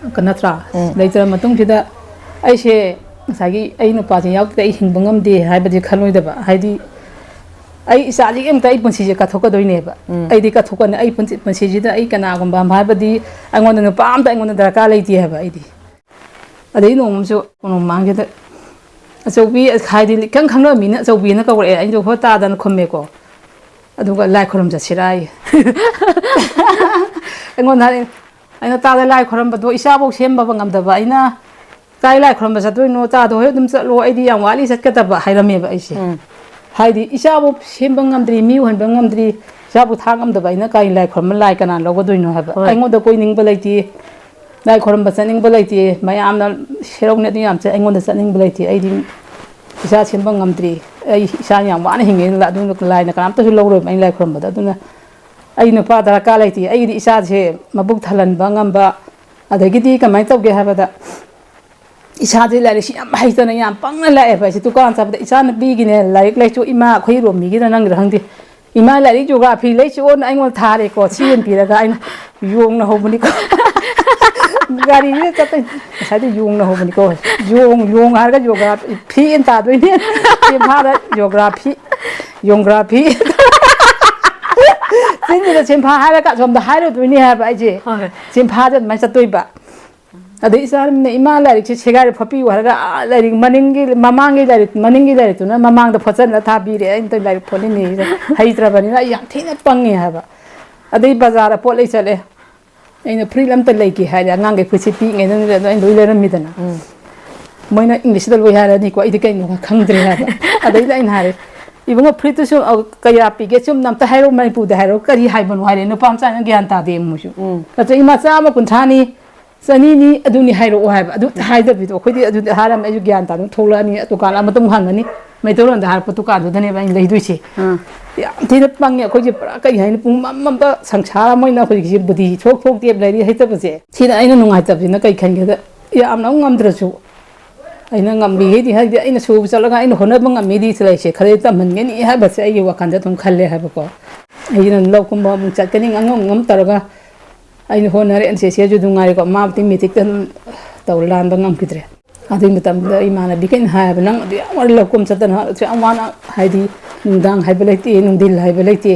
ꯅꯠꯇ꯭ꯔꯥ? ꯎꯝ꯫ ꯂꯩꯇ꯭ꯔ ꯃꯇꯨꯡꯁꯤꯗ ꯑꯩꯁꯦ ꯉꯁꯥꯏꯒꯤ ꯑꯩ ꯅꯨꯄꯥꯁꯦ ꯌꯥꯎꯗ꯭ꯔꯦ, ꯑꯩ ꯍꯤꯡꯕ ꯉꯝꯗꯦ ꯍꯥꯏꯕꯗꯤ ꯈꯜꯂꯣꯏꯗꯕ꯫ ꯍꯥꯏꯗꯤ ꯑꯩ ꯏꯆꯥꯁꯤꯒꯤ ꯑꯃꯨꯛꯇ ꯑꯩ ꯄꯨꯟꯁꯤꯁꯦ ꯀꯠꯊꯣꯛꯀꯗꯣꯏꯅꯦꯕ꯫ ꯎꯝ꯫ ꯑꯩꯗꯤ ꯀꯠꯊꯣꯛꯀꯅꯤ꯫ ꯑꯩ ꯄꯨꯟꯁꯤ-, ꯄꯨꯟꯁꯤꯁꯤꯗ ꯑꯩ ꯀꯅꯥꯒꯨꯝꯕ ꯑꯃ ꯍꯥꯏꯕꯗꯤ ꯑꯩꯉꯣꯟꯗ ꯅꯨꯄꯥ ꯑꯝꯇ ꯑꯩꯉꯣꯟꯗ ꯗꯔꯀꯥꯔ ꯂꯩꯇꯦ ꯍꯥꯏꯕ ꯑꯩꯗꯤ꯫ ꯑꯗꯩ ꯅꯣꯡꯃꯁꯨ ꯀꯣꯅꯨꯡ ꯃꯃꯥꯡꯁꯤꯗ ꯑꯆꯧꯕꯤ, ꯍꯥꯏꯗꯤ ꯏꯈꯪ ꯈꯪꯅꯕ ꯃꯤꯅ ꯑꯆꯧꯕꯤꯅ ꯀꯧꯔꯛꯑꯦ꯫ ꯑꯩꯗꯣ ꯍꯣꯏ ꯇꯥꯗꯅ ꯈꯨꯝꯃꯦꯀꯣ꯫ ꯑꯗꯨꯒ "ꯂꯥꯏ ꯈꯨꯔꯨꯝ ꯆꯠꯁꯤꯔꯥ?" ꯑꯩ ꯑꯩꯉꯣꯟꯗ ꯍꯥꯏꯔꯛꯑꯦ, ꯑꯩꯅ "ꯇꯥꯗ ꯂꯥꯏ ꯈꯨꯔꯝꯕꯗꯣ ꯏꯆꯥꯐꯧ ꯁꯦꯝꯕ ꯉꯝꯗꯕ ꯑꯩꯅ ꯀꯥꯏ ꯂꯥꯏ ꯈꯨꯔꯝꯕ ꯆꯠꯇꯣꯏꯅꯣ? ꯇꯥꯗ ꯍꯣꯏ ꯑꯗꯨꯝ ꯆꯠꯂꯣ, ꯑꯩꯗꯤ ꯌꯥꯝ ꯋꯥꯠꯂꯤ ꯆꯠꯀꯗꯕ" ꯍꯥꯏꯔꯝꯃꯦꯕ ꯑꯩꯁꯦ꯫ ꯎꯝ꯫ ꯍꯥꯏꯗꯤ ꯏꯆꯥꯕꯨ ꯁꯦꯝꯕ ꯉꯝꯗ꯭ꯔꯤ, ꯃꯤ ꯑꯣꯏꯍꯟꯕ ꯉꯝꯗ꯭ꯔꯤ, ꯏꯆꯥꯕꯨ ꯊꯥ ꯉꯝꯗꯕ ꯑꯩꯅ ꯀꯥꯏ ꯂꯥꯏ ꯈꯨꯔꯝꯕ, ꯂꯥꯏ ꯀꯅꯥ ꯂꯧꯒꯗꯣꯏꯅꯣ ꯍꯥꯏꯕ꯫ ꯍꯣꯏ꯫ ꯑꯩꯉꯣꯟꯗ ꯀꯣꯏꯅꯤꯡꯕ ꯂꯩꯇꯦ, ꯂꯥꯏ ꯈꯨꯔꯝꯕ ꯆꯠꯅꯤꯡꯕ ꯂꯩꯇꯦ, ꯃꯌꯥꯝꯅ ꯁꯦꯔꯧꯅꯦ ꯑꯗꯨ ꯌꯥꯝ ꯆꯠ-, ꯑꯩꯉꯣꯟꯗ ꯆꯠꯅꯤꯡꯕ ꯂꯩꯇꯦ꯫ ꯑꯩꯗꯤ ꯏꯆꯥ ꯁꯦꯝꯕ ꯉꯝꯗ꯭ꯔꯤ, ꯑꯩ ꯏꯆꯥ ꯌꯥꯝ ꯋꯥꯅ ꯍꯤꯡꯉꯦ, ꯑꯗꯨꯅ ꯂꯥꯏꯅ ꯀꯅꯥꯝꯇꯁꯨ ꯂꯧꯔꯣꯏꯕ ꯑꯩꯅ ꯂꯥꯏ ꯈꯨꯔꯝꯕꯗ꯫ ꯑꯗꯨꯅ ꯑꯩ ꯅꯨꯄꯥ ꯗꯔꯀꯥꯔ ꯂꯩꯇꯦ, ꯑꯩꯒꯤꯗꯤ ꯏꯆꯥꯁꯦ ꯃꯕꯨꯛ ꯊꯜꯍꯟꯕ ꯉꯝꯕ, ꯑꯗꯒꯤꯗꯤ ꯀꯃꯥꯏꯅ ꯇꯧꯒꯦ ꯍꯥꯏꯕꯗ, ꯏꯁꯥꯁꯦ ꯂꯥꯏꯔꯤꯛꯁꯤ ꯌꯥꯝ ꯍꯩꯇꯅ ꯌꯥꯝ ꯄꯪꯅ ꯂꯥꯛꯑꯦꯕ꯫ ꯑꯩꯁꯦ ꯗꯨꯀꯥꯟ ꯆꯠꯄꯗ ꯏꯆꯥ ꯅꯨꯄꯤꯒꯤꯅꯦ ꯂꯥꯏꯔꯤꯛ ꯂꯥꯏꯁꯨ, "ꯏꯃꯥ, ꯑꯩꯈꯣꯏ ꯔꯣꯝꯃꯤꯒꯤꯗ ꯅꯪꯒꯤꯗ ꯈꯪꯗꯦ, ꯏꯃꯥ ꯂꯥꯏꯔꯤꯛ ꯖꯣꯒ꯭ꯔꯥꯐꯤ ꯂꯩꯁꯨꯅ" ꯑꯩꯉꯣꯟꯗ ꯊꯥꯔꯦꯀꯣ꯫ ꯁꯤ ꯑꯣꯏꯅ ꯄꯤꯔꯒ ꯑꯩꯅ ꯌꯣꯡꯅ ꯍꯧꯕꯅꯤꯀꯣ꯫ ꯒꯥꯔꯤꯁꯤꯗ ꯆꯠꯇꯣꯏ, ꯉꯁꯥꯏꯗ ꯌꯣꯡꯅ ꯍꯧꯕꯅꯤꯀꯣ꯫ ꯌꯣꯡ, ꯌꯣꯡ ꯍꯥꯏꯔꯒ ꯖꯣꯒ꯭ꯔꯥꯐꯤ, ꯐꯤ ꯑꯅ ꯇꯥꯗꯣꯏꯅꯦ꯫ ꯆꯦꯟꯐꯥꯗ ꯖꯣꯒ꯭ꯔꯥꯐꯤ, ꯌꯣꯡꯒ꯭ꯔꯥꯐꯤ꯫ ꯆꯤꯟꯁꯤꯗ ꯆꯦꯟꯐꯥ ꯍꯥꯏꯔꯒ ꯑꯁꯣꯝꯗ ꯍꯥꯏꯔꯨꯗꯣꯏꯅꯦ ꯍꯥꯏꯕ ꯑꯩꯁꯦ꯫ ꯍꯣꯏ꯫ ꯆꯦꯟꯐꯥꯗ ꯑꯗꯨꯃꯥꯏꯅ ꯆꯠꯇꯣꯏꯕ꯫ ꯑꯗꯩ ꯏꯆꯥꯅ, "ꯏꯃꯥ, ꯂꯥꯏꯔꯤꯛꯁꯦ ꯁꯦꯒꯥꯏꯔ ꯐꯣꯠꯄꯤꯌꯨ" ꯍꯥꯏꯔꯒ, ꯑꯥ, ꯂꯥꯏꯔꯤꯛ ꯃꯅꯤꯡꯒꯤ, ꯃꯃꯥꯡꯒꯤ ꯂꯥꯏꯔꯤꯛ, ꯃꯅꯤꯡꯒꯤ ꯂꯥꯏꯔꯤꯛꯇꯨꯅ ꯃꯃꯥꯡꯗ ꯐꯣꯠꯆꯟꯅ ꯊꯥꯕꯤꯔꯦ꯫ ꯑꯩꯅ ꯇꯧ-, ꯂꯥꯏꯔꯤꯛ ꯐꯣꯠꯂꯤꯅꯦ꯫ ꯍꯩꯇ꯭ꯔꯕꯅꯤꯅ ꯑꯩ ꯌꯥꯝ ꯊꯤꯅ ꯄꯪꯉꯦ ꯍꯥꯏꯕ꯫ ꯑꯗꯩ ꯕꯖꯥꯔꯗ ꯄꯣꯠ ꯂꯩ ꯆꯠꯂꯦ꯫ ꯑꯩꯅ ꯐꯨꯔꯤꯠ ꯑꯝꯇ ꯂꯩꯒꯦ ꯍꯥꯏꯔꯦ, ꯑꯉꯥꯡꯈꯩ ꯐꯨꯔꯤꯠꯁꯦ ꯄꯤꯛꯏꯉꯩꯗꯅ ꯑꯩꯅ ꯂꯣꯏ ꯂꯩꯔꯝꯃꯤꯗꯅ꯫ ꯎꯝ꯫ ꯃꯣꯏꯅ ꯏꯪꯂꯤꯁꯇ ꯂꯣꯏ ꯍꯥꯏꯔꯅꯤꯀꯣ, ꯑꯩꯗꯤ ꯀꯩꯅꯣ ꯈꯪꯗ꯭ꯔꯦ ꯍꯥꯏꯕ꯫ ꯑꯗꯩꯗ ꯑꯩꯅ ꯍꯥꯏꯔꯦ, "ꯏꯕꯨꯡꯉꯣ, ꯐꯨꯔꯤꯠꯇꯨꯁꯨ, ꯑ, ꯀꯌꯥ ꯄꯤꯒꯦ? ꯆꯨꯝꯅ ꯑꯝꯇ ꯍꯥꯏꯔꯛꯑꯣ, ꯃꯅꯤꯄꯨꯔꯗ ꯍꯥꯏꯔꯛꯑꯣ, ꯀꯔꯤ ꯍꯥꯏꯕꯅꯣ?" ꯍꯥꯏꯔꯦ꯫ ꯅꯨꯄꯥ ꯃꯆꯥꯅ ꯒ꯭ꯌꯥꯟ ꯇꯥꯗꯦ ꯃꯣꯏꯁꯨ꯫ ꯎꯝ꯫ ꯅꯠꯇ꯭ꯔ, "ꯏꯃꯥ, ꯆꯥꯝꯃ ꯀꯨꯟꯊ꯭ꯔꯥꯅꯤ, ꯆꯅꯤꯅꯤ, ꯑꯗꯨꯅꯤ ꯍꯥꯏꯔꯛꯑꯣ" ꯍꯥꯏꯕ꯫ ꯑꯗꯨ ꯍꯥꯏꯗꯕꯤꯗꯣ ꯑꯩꯈꯣꯏꯗꯤ ꯑꯗꯨꯗꯤ ꯍꯥꯏꯔꯝꯃꯦ, ꯑꯩꯁꯨ ꯒ꯭ꯌꯥꯟ ꯇꯥꯗꯅ ꯊꯣꯛꯂꯛꯑꯅꯤ, ꯗꯨꯀꯥꯟ ꯑꯃꯇꯪ ꯍꯪꯉꯅꯤ, ꯃꯩꯇꯩꯂꯣꯟꯗ ꯍꯥꯏꯔꯛꯄ ꯗꯨꯀꯥꯟꯗꯨꯗꯅꯦꯕ ꯑꯩꯅ ꯂꯩꯗꯣꯏꯁꯦ꯫ ꯑꯥ꯫ ꯌꯥꯝ ꯊꯤꯅ ꯄꯪꯉꯦ ꯑꯩꯈꯣꯏꯁꯦ, ꯄꯨꯔꯥ ꯀꯩ ꯍꯥꯏꯅꯤ, ꯄꯨꯡ ꯃꯝ ꯑꯝꯇ ꯁꯪꯁꯥꯔ ꯑꯃ ꯑꯣꯏꯅ ꯑꯩꯈꯣꯏꯒꯤꯁꯦ ꯕꯨꯙꯤ ꯊꯣꯛ ꯊꯣꯛꯇꯦꯕ ꯂꯥꯏꯔꯤꯛ ꯍꯩꯇꯕꯁꯦ꯫ ꯁꯤꯗ ꯑꯩꯅ ꯅꯨꯡꯉꯥꯏꯇꯕꯁꯤꯅ ꯀꯩ ꯈꯟꯒꯦꯗ, ꯌꯥꯝꯅ ꯑꯃꯨꯛ ꯉꯝꯗ꯭ꯔꯁꯨ, ꯑꯩꯅ ꯉꯝꯃꯤꯈꯩꯗꯤ, ꯍꯥꯏꯗꯤ ꯑꯩꯅ ꯁꯨꯕ ꯆꯠꯂꯒ ꯑꯩꯅ ꯍꯣꯠꯅꯕ ꯉꯝꯃꯤꯗꯤ ꯁꯤ ꯂꯩꯁꯦ ꯈꯔꯗꯤ ꯇꯝꯍꯟꯒꯅꯤ ꯍꯥꯏꯕꯁꯦ ꯑꯩꯒꯤ ꯋꯥꯈꯜꯗ ꯑꯗꯨꯝ ꯈꯜꯂꯦ ꯍꯥꯏꯕꯀꯣ꯫ ꯑꯩꯅ ꯂꯧ ꯀꯨꯝꯕ ꯑꯃꯨꯛ ꯆꯠꯀꯅꯤ, ꯑꯉꯝ ꯑꯉꯝ ꯇꯧꯔꯒ ꯑꯩꯅ ꯍꯣꯠꯅꯔꯦ, ꯑꯦꯟ ꯁꯤ ꯁꯤꯁꯨ ꯑꯗꯨꯝ ꯉꯥꯏꯔꯦꯀꯣ, ꯃꯥꯕꯨꯗꯤ ꯃꯦꯇ꯭ꯔꯤꯛꯇ ꯑꯗꯨꯝ ꯇꯧ ꯂꯥꯟꯕ ꯉꯝꯈꯤꯗ꯭ꯔꯦ꯫ ꯑꯗꯨꯒꯤ ꯃꯇꯝꯗꯨꯗ ꯏꯃꯥꯟꯅꯕꯤꯈꯩꯅ ꯍꯥꯏꯌꯦꯕ, "ꯅꯪ ꯑꯗꯨ ꯌꯥꯝ ꯋꯥꯅ ꯂꯧꯈꯣꯝ ꯆꯠꯇꯅ ꯑꯗꯨ ꯌꯥꯝ ꯋꯥꯅ, ꯍꯥꯏꯗꯤ ꯅꯨꯡꯗꯥꯡ ꯍꯥꯏꯕ ꯂꯩꯇꯦ, ꯅꯨꯡꯊꯤꯜ ꯍꯥꯏꯕ ꯂꯩꯇꯦ,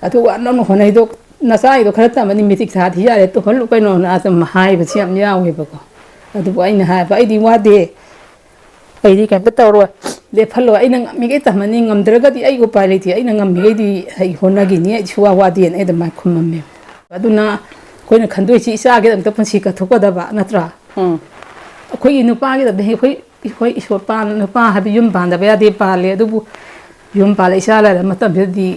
ꯑꯗꯨ ꯋꯥꯅ ꯅꯪꯅ ꯍꯣꯠꯅꯩꯗꯣ, ꯅꯆꯥꯒꯤꯗꯣ ꯈꯔ ꯇꯝꯃꯗꯤ ꯃꯦꯇ꯭ꯔꯤꯛ ꯊꯥꯗꯤ ꯌꯥꯔꯦ, ꯇꯧꯍꯜꯂꯨ ꯀꯩꯅꯣꯅ" ꯑꯗꯨꯝ ꯍꯥꯏꯕꯁꯤ ꯌꯥꯝ ꯌꯥꯎꯋꯦꯕꯀꯣ꯫ ꯑꯗꯨꯕꯨ ꯑꯩꯅ ꯍꯥꯏꯕ, "ꯑꯩꯗꯤ ꯋꯥꯗꯦ, ꯑꯩꯗꯤ ꯀꯩꯝꯇ ꯇꯧꯔꯣꯏ, ꯂꯦꯞꯍꯜꯂꯣꯏ, ꯑꯩꯅ ꯉꯝꯃꯤꯈꯩ ꯇꯝꯍꯟꯅꯤ, ꯉꯝꯗ꯭ꯔꯒꯗꯤ ꯑꯩ ꯎꯄꯥꯏ ꯂꯩꯇꯦ, ꯑꯩꯅ ꯉꯝꯃꯤꯈꯩꯗꯤ ꯑꯩ ꯍꯣꯠꯅꯈꯤꯅꯤ, ꯑꯩ ꯁꯨꯋꯥ ꯋꯥꯗꯦꯅ" ꯑꯩ ꯑꯗꯨꯃꯥꯏꯅ ꯈꯨꯝꯃꯝꯃꯦ꯫ ꯑꯗꯨꯅ ꯑꯩꯈꯣꯏꯅ ꯈꯟꯗꯣꯏꯁꯤ ꯏꯆꯥꯒꯤꯗꯃꯛꯇ ꯄꯨꯟꯁꯤ ꯀꯠꯊꯣꯛꯀꯗꯕ ꯅꯠꯇ꯭ꯔꯥ? ꯎꯝ꯫ ꯑꯩꯈꯣꯏꯒꯤ ꯅꯨꯄꯥꯒꯤꯗꯃꯛꯇ ꯑꯩꯈꯣꯏ, ꯑꯩꯈꯣꯏ ꯏꯁꯣꯔ ꯄꯥꯟ-, ꯅꯨꯄꯥ ꯍꯥꯏꯕ ꯌꯨꯝ ꯄꯥꯟꯗꯕ ꯌꯥꯗꯦ, ꯄꯥꯜꯂꯦ, ꯑꯗꯨꯕꯨ ꯌꯨꯝ ꯄꯥꯜꯂꯦ, ꯏꯆꯥ ꯂꯩꯔ ꯃꯇꯝꯁꯤꯗꯗꯤ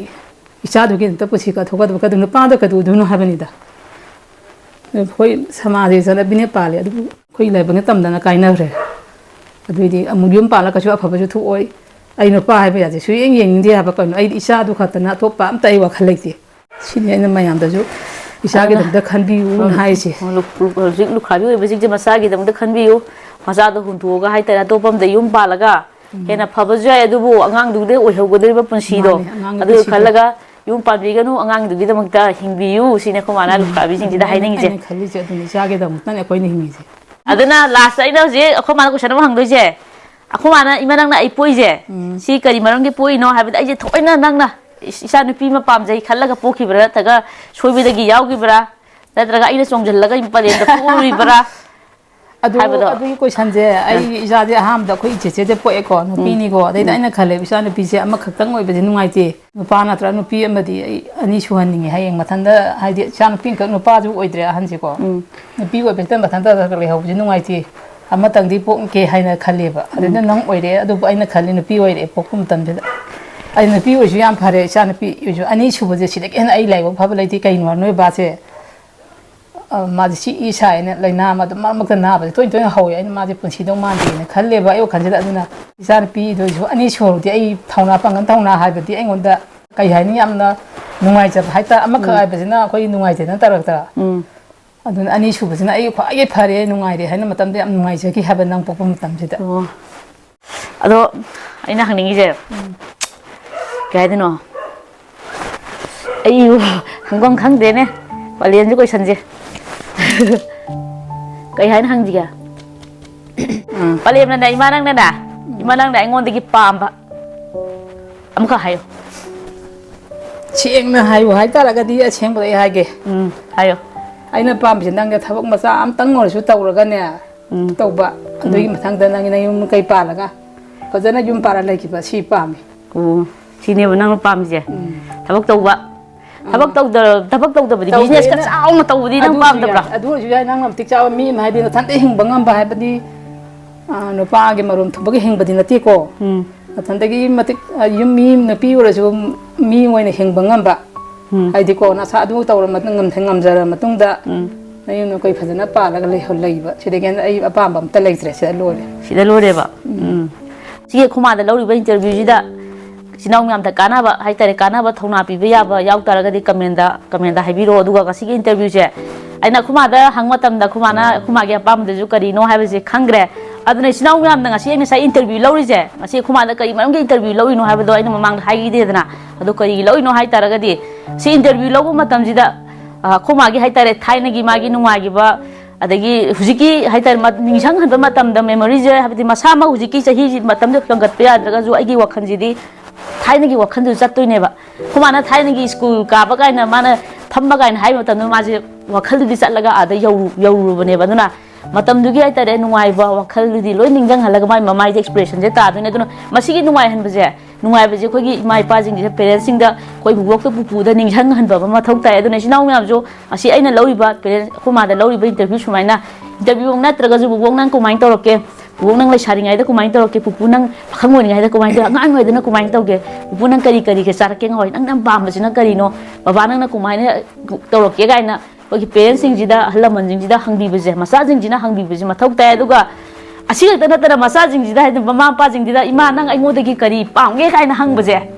ꯏꯆꯥꯗꯨꯒꯤꯗꯃꯛꯇ ꯄꯨꯟꯁꯤ ꯀꯠꯊꯣꯛꯀꯗꯕ, ꯀꯩꯗꯧ-, ꯅꯨꯄꯥꯗꯣ ꯀꯩꯗꯧꯗꯣꯏꯅꯣ ꯍꯥꯏꯕꯅꯤꯗ꯫ ꯑꯩꯈꯣꯏ ꯁꯃꯥꯖꯒꯤ ꯆꯠꯅꯕꯤꯅꯦ ꯄꯥꯜꯂꯦ, ꯑꯗꯨꯕꯨ ꯑꯩꯈꯣꯏ ꯂꯥꯏꯕꯛꯅ ꯇꯝꯗꯅ ꯀꯥꯏꯅꯈ꯭ꯔꯦ꯫ ꯑꯗꯨꯏꯗꯤ ꯑꯃꯨꯛ ꯌꯨꯝ ꯄꯥꯜꯂꯒꯁꯨ ꯑꯐꯕꯁꯨ ꯊꯣꯛꯑꯣꯏ꯫ ꯑꯩ ꯅꯨꯄꯥ ꯍꯥꯏꯕ ꯌꯥꯁꯦ ꯁꯨꯌꯦꯡ ꯌꯦꯡꯅꯤꯡꯗꯦ ꯍꯥꯏꯕ, ꯀꯩꯅꯣ, ꯑꯩꯗꯤ ꯏꯆꯥꯗꯨ ꯈꯛꯇꯅ ꯑꯇꯣꯞꯄ ꯑꯝꯇ ꯑꯩ ꯋꯥꯈꯜ ꯂꯩꯇꯦ꯫ ꯁꯤꯅꯤ ꯑꯩꯅ ꯃꯌꯥꯝꯗꯁꯨ ꯏꯆꯥꯒꯤꯗꯃꯛꯇ ꯈꯟꯕꯤꯌꯨꯅ ꯍꯥꯏꯔꯤꯁꯦ꯫ ꯍꯧꯖꯤꯛ ꯂꯨꯈ꯭ꯔꯥꯕꯤ ꯑꯣꯏꯕꯁꯤꯡꯁꯦ ꯃꯆꯥꯒꯤꯗꯃꯛꯇ ꯈꯟꯕꯤꯌꯨ꯫ ꯃꯆꯥꯗꯣ ꯍꯨꯟꯗꯣꯛꯑꯒ ꯍꯥꯏꯇꯥꯔꯦ, ꯑꯇꯣꯞꯄ ꯑꯝꯗ ꯌꯨꯝ ꯄꯥꯜꯂꯒ ꯍꯦꯟꯅ ꯐꯕꯁꯨ ꯌꯥꯏ, ꯑꯗꯨꯕꯨ ꯑꯉꯥꯡꯗꯨꯗ ꯑꯣꯏꯍꯧꯒꯗꯧꯔꯤꯕ ꯄꯨꯟꯁꯤꯗꯣ, ꯃꯥꯅꯦ, ꯑꯉꯥꯡꯒꯤ ꯑꯗꯨ ꯄꯨꯟꯁꯤꯗꯣ꯫ ꯈꯜꯂꯒ ꯌꯨꯝ ꯄꯥꯟꯕꯤꯒꯅꯨ, ꯑꯉꯥꯡꯗꯨꯒꯤꯗꯃꯛꯇ ꯍꯤꯡꯕꯤꯌꯨ, ꯁꯤꯅꯤ ꯑꯩꯈꯣꯏ ꯃꯥꯅ ꯎꯝ, ꯂꯨꯈ꯭ꯔꯥꯕꯤꯁꯤꯡꯁꯤꯗ ꯑꯗꯨꯅꯦ ꯑꯩꯅ, ꯍꯥꯏꯅꯤꯡꯉꯤꯁꯦ꯫ ꯑꯩꯅ ꯈꯜꯂꯤꯁꯦ ꯑꯗꯨꯅꯤ, ꯏꯆꯥꯒꯤꯗꯃꯛꯇꯅꯦ ꯑꯩꯈꯣꯏꯅ ꯍꯤꯡꯉꯤꯁꯦ꯫ ꯑꯗꯨꯅ ꯂꯥꯁꯇ ꯑꯩꯅ ꯍꯧꯖꯤꯛ ꯑꯩꯈꯣꯏ ꯃꯥꯅ ꯀꯣꯏꯁꯟ ꯑꯃ ꯍꯪꯗꯣꯏꯁꯦ, ꯑꯩꯈꯣꯏ ꯃꯥꯅ, "ꯏꯃꯥ, ꯅꯪꯅ ꯑꯩ ꯄꯣꯛꯏꯁꯦ, ꯎꯝ꯫ ꯁꯤ ꯀꯔꯤ ꯃꯔꯝꯒꯤ ꯄꯣꯛꯏꯅꯣ?" ꯍꯥꯏꯕꯗ, ꯑꯩꯁꯦ ꯊꯑꯣꯏꯅ ꯅꯪꯅ ꯏꯆꯥ ꯅꯨꯄꯤ ꯑꯃ ꯄꯥꯝꯖꯩ ꯈꯜꯂꯒ ꯄꯣꯛꯈꯤꯕ꯭ꯔꯥ, ꯅꯠꯇ꯭ꯔꯒ ꯁꯣꯏꯕꯗꯒꯤ ꯌꯥꯎꯈꯤꯕ꯭ꯔꯥ, ꯅꯠꯇ꯭ꯔꯒ ꯑꯩꯅ ꯆꯣꯡꯁꯤꯜꯂꯒ ꯄꯂꯦꯟꯗ ꯄꯣꯛꯎꯔꯤꯕ꯭ꯔꯥ ꯑꯗꯨ, ꯍꯥꯏꯕꯗꯣ? ꯑꯗꯨꯒꯤ ꯀꯣꯏꯁꯟꯁꯦ ꯑꯥ꯫ ꯑꯩ ꯏꯆꯥꯁꯦ ꯑꯍꯥꯟꯕꯗ ꯑꯩꯈꯣꯏ ꯏꯆꯦꯆꯦꯗ ꯄꯣꯛꯑꯦꯀꯣ, ꯎꯝ꯫ ꯅꯨꯄꯤꯅꯤꯀꯣ꯫ ꯑꯗꯩꯗ ꯎꯝ꯫ ꯑꯩꯅ ꯈꯜꯂꯦꯕ, ꯏꯆꯥ ꯅꯨꯄꯤꯁꯦ ꯑꯃꯈꯛꯇꯪ ꯑꯣꯏꯕꯁꯦ ꯅꯨꯡꯉꯥꯏꯇꯦ꯫ ꯅꯨꯄꯥ ꯅꯠꯇ꯭ꯔꯒ ꯅꯨꯄꯤ ꯑꯃꯗꯤ ꯑꯩ ꯑꯅꯤ ꯁꯨꯍꯟꯅꯤꯡꯉꯦ꯫ ꯍꯌꯦꯡ ꯃꯊꯟꯇ, ꯍꯥꯏꯗꯤ ꯏꯆꯥ ꯅꯨꯄꯤ ꯑꯃꯈꯛ, ꯅꯨꯄꯥꯁꯨ ꯑꯣꯏꯗ꯭ꯔꯦ ꯑꯍꯟꯁꯦꯀꯣ꯫ ꯎꯝ꯫ ꯅꯨꯄꯤ ꯑꯣꯏꯕꯁꯤꯗ ꯃꯊꯟꯇ ꯈꯔ ꯈꯔ ꯂꯩꯍꯧꯕꯁꯦ ꯅꯨꯡꯉꯥꯏꯇꯦ꯫ ꯑꯃꯇꯪꯗꯤ ꯄꯣꯛꯀꯦ ꯍꯥꯏꯅ ꯈꯜꯂꯦꯕ꯫ ꯎꯝ꯫ ꯑꯗꯨꯅ ꯅꯪ ꯑꯣꯏꯔꯦ, ꯑꯗꯨꯕꯨ ꯑꯩꯅ ꯈꯜꯂꯤ ꯅꯨꯄꯤ ꯑꯣꯏꯔꯦ ꯄꯣꯛꯄ ꯃꯇꯝꯁꯤꯗ꯫ ꯑꯩ ꯅꯨꯄꯤ ꯑꯣꯏꯔꯁꯨ ꯌꯥꯝ ꯐꯔꯦ, ꯏꯆꯥ ꯅꯨꯄꯤ ꯑꯣꯏꯔꯁꯨ꯫ ꯑꯅꯤꯁꯨꯕꯁꯦ ꯁꯤꯗꯒꯤ ꯍꯦꯟꯅ ꯑꯩ ꯂꯥꯏꯕꯛ ꯐꯕ ꯂꯩꯇꯦ꯫ ꯀꯩꯅꯣ ꯍꯥꯏ, ꯅꯣꯏ ꯕꯥꯁꯦ ꯑ, ꯃꯥꯁꯦ ꯁꯤ ꯏ ꯁꯥꯏꯅ ꯂꯥꯏꯅꯥ ꯑꯃ ꯑꯗꯨꯝ ꯃꯔꯛ ꯃꯔꯛꯇ ꯅꯥꯕꯁꯦ ꯇꯣꯏꯅ ꯇꯣꯏꯅ ꯍꯧꯋꯦ꯫ ꯑꯩꯅ ꯃꯥꯁꯦ ꯄꯨꯟꯁꯤꯗꯧ ꯃꯥꯟꯗꯦꯅ ꯈꯜꯂꯦꯕ ꯑꯩ ꯋꯥꯈꯜꯁꯤꯗ꯫ ꯑꯗꯨꯅ ꯏꯆꯥꯅꯨꯄꯤꯗꯨꯁꯨ ꯑꯅꯤ ꯁꯨꯍꯧꯔꯗꯤ ꯑꯩ ꯊꯧꯅꯥ ꯄꯥꯡꯒꯜ ꯊꯧꯅꯥ ꯍꯥꯏꯕꯗꯤ ꯑꯩꯉꯣꯟꯗ ꯀꯩ ꯍꯥꯏꯅꯤ, ꯌꯥꯝꯅ ꯅꯨꯡꯉꯥꯏꯖꯕ ꯍꯥꯏꯇꯥꯔꯦ꯫ ꯑꯃꯈꯛ ꯎꯝ꯫ ꯍꯥꯏꯕꯁꯤꯅ ꯑꯩꯈꯣꯏ ꯅꯨꯡꯉꯥꯏꯇꯦꯗꯅ ꯇꯧꯔꯛꯇ꯫ ꯎꯝ꯫ ꯑꯗꯨꯅ ꯑꯅꯤꯁꯨꯕꯁꯤꯅ ꯑꯩ ꯈ꯭ꯋꯥꯏꯗꯒꯤ ꯐꯔꯦ, ꯅꯨꯡꯉꯥꯏꯔꯦ ꯍꯥꯏꯅ ꯃꯇꯝꯗ ꯌꯥꯝ ꯅꯨꯡꯉꯥꯏꯖꯈꯤ ꯍꯥꯏꯕ ꯅꯪ ꯄꯣꯛꯄ ꯃꯇꯝꯁꯤꯗ꯫ ꯑꯣ꯫ ꯑꯗꯣ ꯑꯩꯅ ꯍꯪꯅꯤꯡꯉꯤꯁꯦ, ꯎꯝ꯫ ꯀꯩ ꯍꯥꯏꯗꯣꯏꯅꯣ? ꯑꯩ ꯈꯪꯐꯝ ꯈꯪꯗꯦꯅꯦ꯫ ꯄꯂꯦꯟꯁꯦ ꯀꯣꯏꯁꯟꯁꯦ ꯀꯩ ꯍꯥꯏꯅ ꯍꯪꯁꯤꯒꯦ? ꯎꯝ꯫ ꯄꯂꯦꯝꯅꯅꯦ, ꯏꯃꯥ ꯅꯪꯅꯅꯦ, ꯏꯃꯥ ꯅꯪꯅ ꯑꯩꯉꯣꯟꯗꯒꯤ ꯄꯥꯝꯕ ꯑꯃꯈꯛ ꯍꯥꯏꯌꯣ꯫ ꯁꯦꯡꯅ ꯍꯥꯏꯌꯨ ꯍꯥꯏꯇꯥꯔꯒꯗꯤ, ꯑꯁꯦꯡꯕꯗ ꯑꯩ ꯍꯥꯏꯒꯦ꯫ ꯎꯝ, ꯍꯥꯏꯌꯣ꯫ ꯑꯩꯅ ꯄꯥꯝꯃꯤꯁꯦ, ꯅꯪꯒ ꯊꯕꯛ ꯃꯆꯥ ꯑꯝꯇꯪ ꯑꯣꯏꯔꯁꯨ ꯇꯧꯔꯒꯅꯦ, ꯎꯝ꯫ ꯇꯧꯕ꯫ ꯎꯝ꯫ ꯑꯗꯨꯒꯤ ꯃꯊꯪꯗ ꯅꯪꯒꯤ ꯅꯌꯨꯝ ꯀꯩ ꯄꯥꯜꯂꯒ ꯐꯖꯅ ꯌꯨꯝ ꯄꯥꯜꯂ ꯂꯩꯈꯤꯕ, ꯁꯤ ꯄꯥꯝꯃꯤ꯫ ꯑꯣ, ꯁꯤꯅꯦꯕ ꯅꯪꯅ ꯄꯥꯝꯃꯤꯁꯦ? ꯎꯝ꯫ ꯊꯕꯛ ꯇꯧꯕ꯫ ꯊꯕꯛ ꯇꯧꯗ-, ꯊꯕꯛ ꯇꯧꯗꯕꯗꯤ, ꯇꯧꯗꯦ, business ꯀ ꯅ-, ꯆꯥꯎꯅ ꯇꯧꯕꯗꯤ ꯅꯪ ꯑꯗꯨ ꯑꯣꯏꯔꯁꯨ ꯄꯥꯝꯗꯕ꯭ꯔꯥ? ꯌꯥꯏ, ꯑꯗꯨ ꯑꯣꯏꯔꯁꯨ ꯌꯥꯏ, ꯅꯪꯅ ꯃꯇꯤꯛ ꯆꯥꯕ ꯃꯤ ꯑꯃ ꯍꯥꯏꯗꯤ ꯅꯊꯟꯇ ꯍꯤꯡꯕ ꯉꯝꯕ ꯍꯥꯏꯕꯗꯤ, ꯑ, ꯅꯨꯄꯥꯒꯤ ꯃꯔꯣꯝ ꯊꯨꯝꯕꯒꯤ ꯍꯤꯡꯕꯗꯤ ꯅꯠꯇꯦꯀꯣ꯫ ꯎꯝ꯫ ꯅꯊꯟꯇꯒꯤ ꯃꯇꯤꯛ, ꯑ, ꯌꯨꯝ ꯃꯤ ꯅꯨꯄꯤ ꯑꯣꯏꯔꯁꯨ ꯃꯤ ꯑꯣꯏꯅ ꯍꯤꯡꯕ ꯉꯝꯕ꯫ ꯎꯝ꯫ ꯍꯥꯏꯗꯤꯀꯣ, ꯅꯁꯥ ꯑꯗꯨ ꯇꯧꯔ ꯃꯇꯨꯡ, ꯉꯝ-, ꯉꯝꯖꯔ ꯃꯇꯨꯡꯗ ꯎꯝ꯫ ꯅꯌꯨꯝ ꯅꯀꯩ ꯐꯖꯅ ꯄꯥꯜꯂꯒ ꯂꯩꯍꯧ-, ꯂꯩꯕ꯫ ꯁꯤꯗꯒꯤ ꯍꯦꯟꯅ ꯑꯩ ꯑꯄꯥꯝꯕ ꯑꯝꯇ ꯂꯩꯇ꯭ꯔꯦ, ꯁꯤꯗ ꯂꯣꯏꯔꯦ꯫ ꯁꯤꯗ ꯂꯣꯏꯔꯦꯕ? ꯎꯝ꯫ ꯎꯝ꯫ ꯁꯤꯒꯤ ꯑꯩꯈꯣꯏ ꯃꯥꯗ ꯂꯧꯔꯤꯕ interview ꯁꯤꯗ ꯏꯆꯤꯟ ꯏꯅꯥꯎ ꯃꯌꯥꯝꯗ ꯀꯥꯟꯅꯕ ꯍꯥꯏꯇꯥꯔꯦ, ꯀꯥꯟꯅꯕ ꯊꯧꯅꯥ ꯄꯤꯕ ꯌꯥꯕ ꯌꯥꯎ ꯇꯥꯔꯒꯗꯤ comment ꯇ, comment ꯇ ꯍꯥꯏꯕꯤꯔꯛꯑꯣ꯫ ꯑꯗꯨꯒ ꯉꯁꯤꯒꯤ interview ꯁꯦ ꯑꯩꯅ ꯑꯩꯈꯣꯏ ꯃꯥꯗ ꯍꯪꯕ ꯃꯇꯝꯗ, ꯑꯩꯈꯣꯏ ꯃꯥꯅ, ꯑꯩꯈꯣꯏ ꯃꯥꯒꯤ ꯑꯄꯥꯝꯕꯗꯨꯁꯨ ꯀꯔꯤꯅꯣ ꯍꯥꯏꯕꯁꯦ ꯈꯪꯈ꯭ꯔꯦ꯫ ꯑꯗꯨꯅ ꯏꯆꯤꯟ ꯏꯅꯥꯎ ꯃꯌꯥꯝꯅ ꯉꯁꯤ ꯑꯩꯅ ꯉꯁꯥꯏ interview ꯂꯧꯔꯤꯁꯦ, ꯉꯁꯤ ꯑꯩꯈꯣꯏ ꯃꯥꯗ ꯀꯔꯤ ꯃꯔꯝꯒꯤ interview ꯂꯧꯔꯤꯅꯣ ꯍꯥꯏꯕꯗꯣ ꯑꯩꯅ ꯃꯃꯥꯡꯗ ꯍꯥꯏꯈꯤꯗꯦꯗꯅ꯫ ꯑꯗꯣ ꯀꯔꯤꯒꯤ ꯂꯧꯔꯤꯅꯣ ꯍꯥꯏ ꯇꯥꯔꯒꯗꯤ, ꯁꯤ interview ꯂꯧꯕ ꯃꯇꯝꯁꯤꯗ, ꯑ, ꯑꯩꯈꯣꯏ ꯃꯥꯒꯤ ꯍꯥꯏꯇꯥꯔꯦ, ꯊꯥꯏꯅꯒꯤ ꯃꯥꯒꯤ ꯅꯨꯡꯉꯥꯏꯈꯤꯕ, ꯑꯗꯒꯤ ꯍꯧꯖꯤꯛꯀꯤ ꯍꯥꯏꯇꯥꯔꯦ, ꯃ-, ꯅꯤꯡꯁꯤꯡꯍꯟꯕ ꯃꯇꯝꯗ memory ꯁꯦ, ꯍꯥꯏꯕꯗꯤ ꯃꯁꯥꯃꯛ ꯍꯧꯖꯤꯛꯀꯤ ꯆꯍꯤ ꯃꯇꯝꯗ ꯍꯦꯟꯒꯠꯄ ꯌꯥꯗ꯭ꯔꯒꯁꯨ, ꯑꯩꯒꯤ ꯋꯥꯈꯜꯁꯤꯗꯤ ꯊꯥꯏꯅꯒꯤ ꯋꯥꯈꯜꯗꯨ ꯆꯠꯇꯣꯏꯅꯦꯕ꯫ ꯑꯩꯈꯣꯏ ꯃꯥꯅ ꯊꯥꯏꯅꯒꯤ ꯁ꯭ꯀꯨꯜ ꯀꯥꯕ ꯀꯥꯏꯅ, ꯃꯥꯅ ꯐꯝꯕ ꯀꯥꯏꯅ ꯍꯥꯏꯕ ꯃꯇꯝꯗ, ꯃꯥꯁꯦ ꯋꯥꯈꯜꯗꯨꯗꯤ ꯆꯠꯂꯒ ꯑꯥꯗ ꯌꯧꯔꯨ-, ꯌꯧꯔꯨꯔꯕꯅꯦꯕ꯫ ꯑꯗꯨꯅ ꯃꯇꯝꯗꯨꯒꯤ ꯍꯥꯏꯇꯥꯔꯦ, ꯅꯨꯡꯉꯥꯏꯕ ꯋꯥꯈꯜꯗꯨꯗꯤ ꯂꯣꯏ ꯅꯤꯡꯁꯤꯡꯍꯜꯂꯒ ꯃꯥꯏ ꯃꯃꯥꯏꯗ expression ꯁꯦ ꯇꯥꯗꯣꯏꯅꯦ꯫ ꯑꯗꯨꯅ ꯃꯁꯤꯒꯤ ꯅꯨꯡꯉꯥꯏꯍꯟꯕꯁꯦ, ꯅꯨꯡꯉꯥꯏꯕꯁꯦ ꯑꯩꯈꯣꯏꯒꯤ ꯏꯃꯥ ꯏꯄꯥꯁꯤꯡꯁꯤꯗ, parents ꯁꯤꯡꯗ, ꯑꯩꯈꯣꯏ ꯕꯨꯕꯣꯛꯇ, ꯄꯨꯄꯨꯗ ꯅꯤꯡꯁꯤꯡꯍꯟꯕ ꯑꯃ ꯃꯊꯧ ꯇꯥꯏ꯫ ꯑꯗꯨꯅ ꯏꯆꯤꯟ ꯏꯅꯥꯎ ꯃꯌꯥꯝꯁꯨ ꯉꯁꯤ ꯑꯩꯅ ꯂꯧꯔꯤꯕ parents, ꯑꯩꯈꯣꯏ ꯃꯥꯗ ꯂꯧꯔꯤꯕ interview ꯁꯨꯃꯥꯏꯅ, interview ꯅꯠꯇ꯭ꯔꯒꯁꯨ, "ꯕꯨꯕꯣꯛ, ꯅꯪ ꯀꯃꯥꯏꯅ ꯇꯧꯔꯛꯀꯦ? ꯕꯨꯕꯣꯛ, ꯅꯪ ꯂꯩꯁꯥꯔꯤꯉꯩꯗ ꯀꯃꯥꯏꯅ ꯇꯧꯔꯛꯀꯦ? ꯄꯨꯄꯨ, ꯅꯪ ꯄꯥꯈꯪ ꯑꯣꯏꯔꯤꯉꯩꯗ ꯀꯃꯥꯏꯅ ꯇꯧꯔꯛꯀꯦ? ꯑꯉꯥꯡ ꯑꯣꯏꯔꯤꯉꯩꯗꯅ ꯀꯃꯥꯏꯅ ꯇꯧꯒꯦ? ꯄꯨꯄꯨ, ꯅꯪ ꯀꯔꯤ ꯀꯔꯤꯒ ꯆꯥꯔꯛꯀꯦ ꯉꯍꯥꯟꯋꯥꯏ? ꯅꯪ ꯌꯥꯝ ꯄꯥꯝꯕꯁꯤꯅ ꯀꯔꯤꯅꯣ? ꯕꯕꯥ, ꯅꯪꯅ ꯀꯃꯥꯏꯅ ꯇꯧꯔꯛꯀꯦ?" ꯀꯥꯏꯅ ꯑꯩꯈꯣꯏꯒꯤ parents ꯁꯤꯡꯁꯤꯗ, ꯑꯍꯜ ꯂꯃꯟꯁꯤꯡꯁꯤꯗ ꯍꯪꯕꯤꯕꯁꯦ, ꯃꯆꯥꯁꯤꯡꯁꯤꯅ ꯍꯪꯕꯤꯕꯁꯦ ꯃꯊꯧ ꯇꯥꯏ꯫ ꯑꯗꯨꯒ ꯑꯁꯤ ꯈꯛꯇ ꯅꯠꯇꯅ ꯃꯆꯥꯁꯤꯡꯁꯤꯗ, ꯍꯥꯏꯗꯤ ꯃꯃꯥ ꯃꯄꯥꯁꯤꯡꯁꯤꯗ, "ꯏꯃꯥ, ꯅꯪ ꯑꯩꯉꯣꯟꯗꯒꯤ ꯀꯔꯤ ꯄꯥꯝꯒꯦ?" ꯀꯥꯏꯅ ꯍꯪꯕꯁꯦ,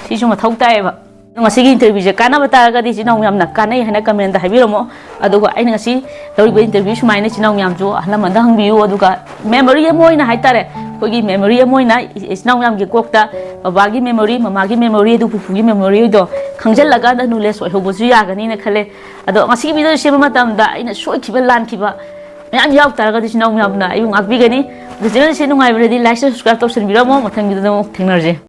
ꯁꯤꯁꯨ ꯃꯊꯧ ꯇꯥꯏꯌꯦꯕ꯫ ꯑꯗꯣ ꯉꯁꯤꯒꯤ interview ꯁꯦ ꯀꯥꯟꯅꯕ ꯇꯥꯔꯒꯗꯤ ꯏꯆꯤꯟ ꯏꯅꯥꯎ ꯃꯌꯥꯝꯅ ꯀꯥꯟꯅꯩ ꯍꯥꯏꯅ comment ꯇ ꯍꯥꯏꯕꯤꯔꯝꯃꯣ꯫ ꯑꯗꯨꯒ ꯑꯩꯅ ꯉꯁꯤ ꯂꯧꯔꯤꯕ interview ꯁꯨꯃꯥꯏꯅ ꯏꯆꯤꯟ ꯏꯅꯥꯎ ꯃꯌꯥꯝꯁꯨ ꯑꯍꯜ ꯂꯃꯟꯗ ꯍꯪꯕꯤꯌꯨ꯫ ꯑꯗꯨꯒ memory ꯑꯃ ꯑꯣꯏꯅ ꯍꯥꯏꯇꯥꯔꯦ, ꯑꯩꯈꯣꯏꯒꯤ memory ꯑꯃ ꯑꯣꯏꯅ ꯏꯆꯤꯟ ꯏꯅꯥꯎ ꯃꯌꯥꯝꯒꯤ ꯀꯣꯛꯇ ꯕꯕꯥꯒꯤ memory, ꯃꯃꯥꯒꯤ memory, ꯑꯗꯨ ꯄꯨꯄꯨꯒꯤ memory ꯗꯣ ꯈꯪꯖꯤꯜꯂꯀꯥꯟꯗ knowledge ꯑꯣꯏꯍꯧꯕꯁꯨ ꯌꯥꯒꯅꯤꯅ ꯈꯜꯂꯦ꯫ ꯑꯗꯣ ꯉꯁꯤꯒꯤ video ꯁꯦꯝꯕ ꯃꯇꯝꯗ ꯑꯩꯅ ꯁꯣꯏꯈꯤꯕ, ꯂꯥꯟꯈꯤꯕ ꯃꯌꯥꯝ ꯌꯥꯎ ꯇꯥꯔꯒꯗꯤ ꯏꯆꯤꯟ ꯏꯅꯥꯎ ꯃꯌꯥꯝꯅ ꯑꯩꯕꯨ ꯉꯥꯛꯄꯤꯒꯅꯤ꯫ ꯑꯗꯨ channel ꯁꯦ ꯅꯨꯡꯉꯥꯏꯕꯤꯔꯗꯤ like, subscribe ꯇꯧꯁꯟꯕꯤꯔꯝꯃꯣ꯫ ꯃꯊꯪ video ꯗ ꯑꯃꯨꯛ ꯊꯦꯡꯅꯔꯁꯦ꯫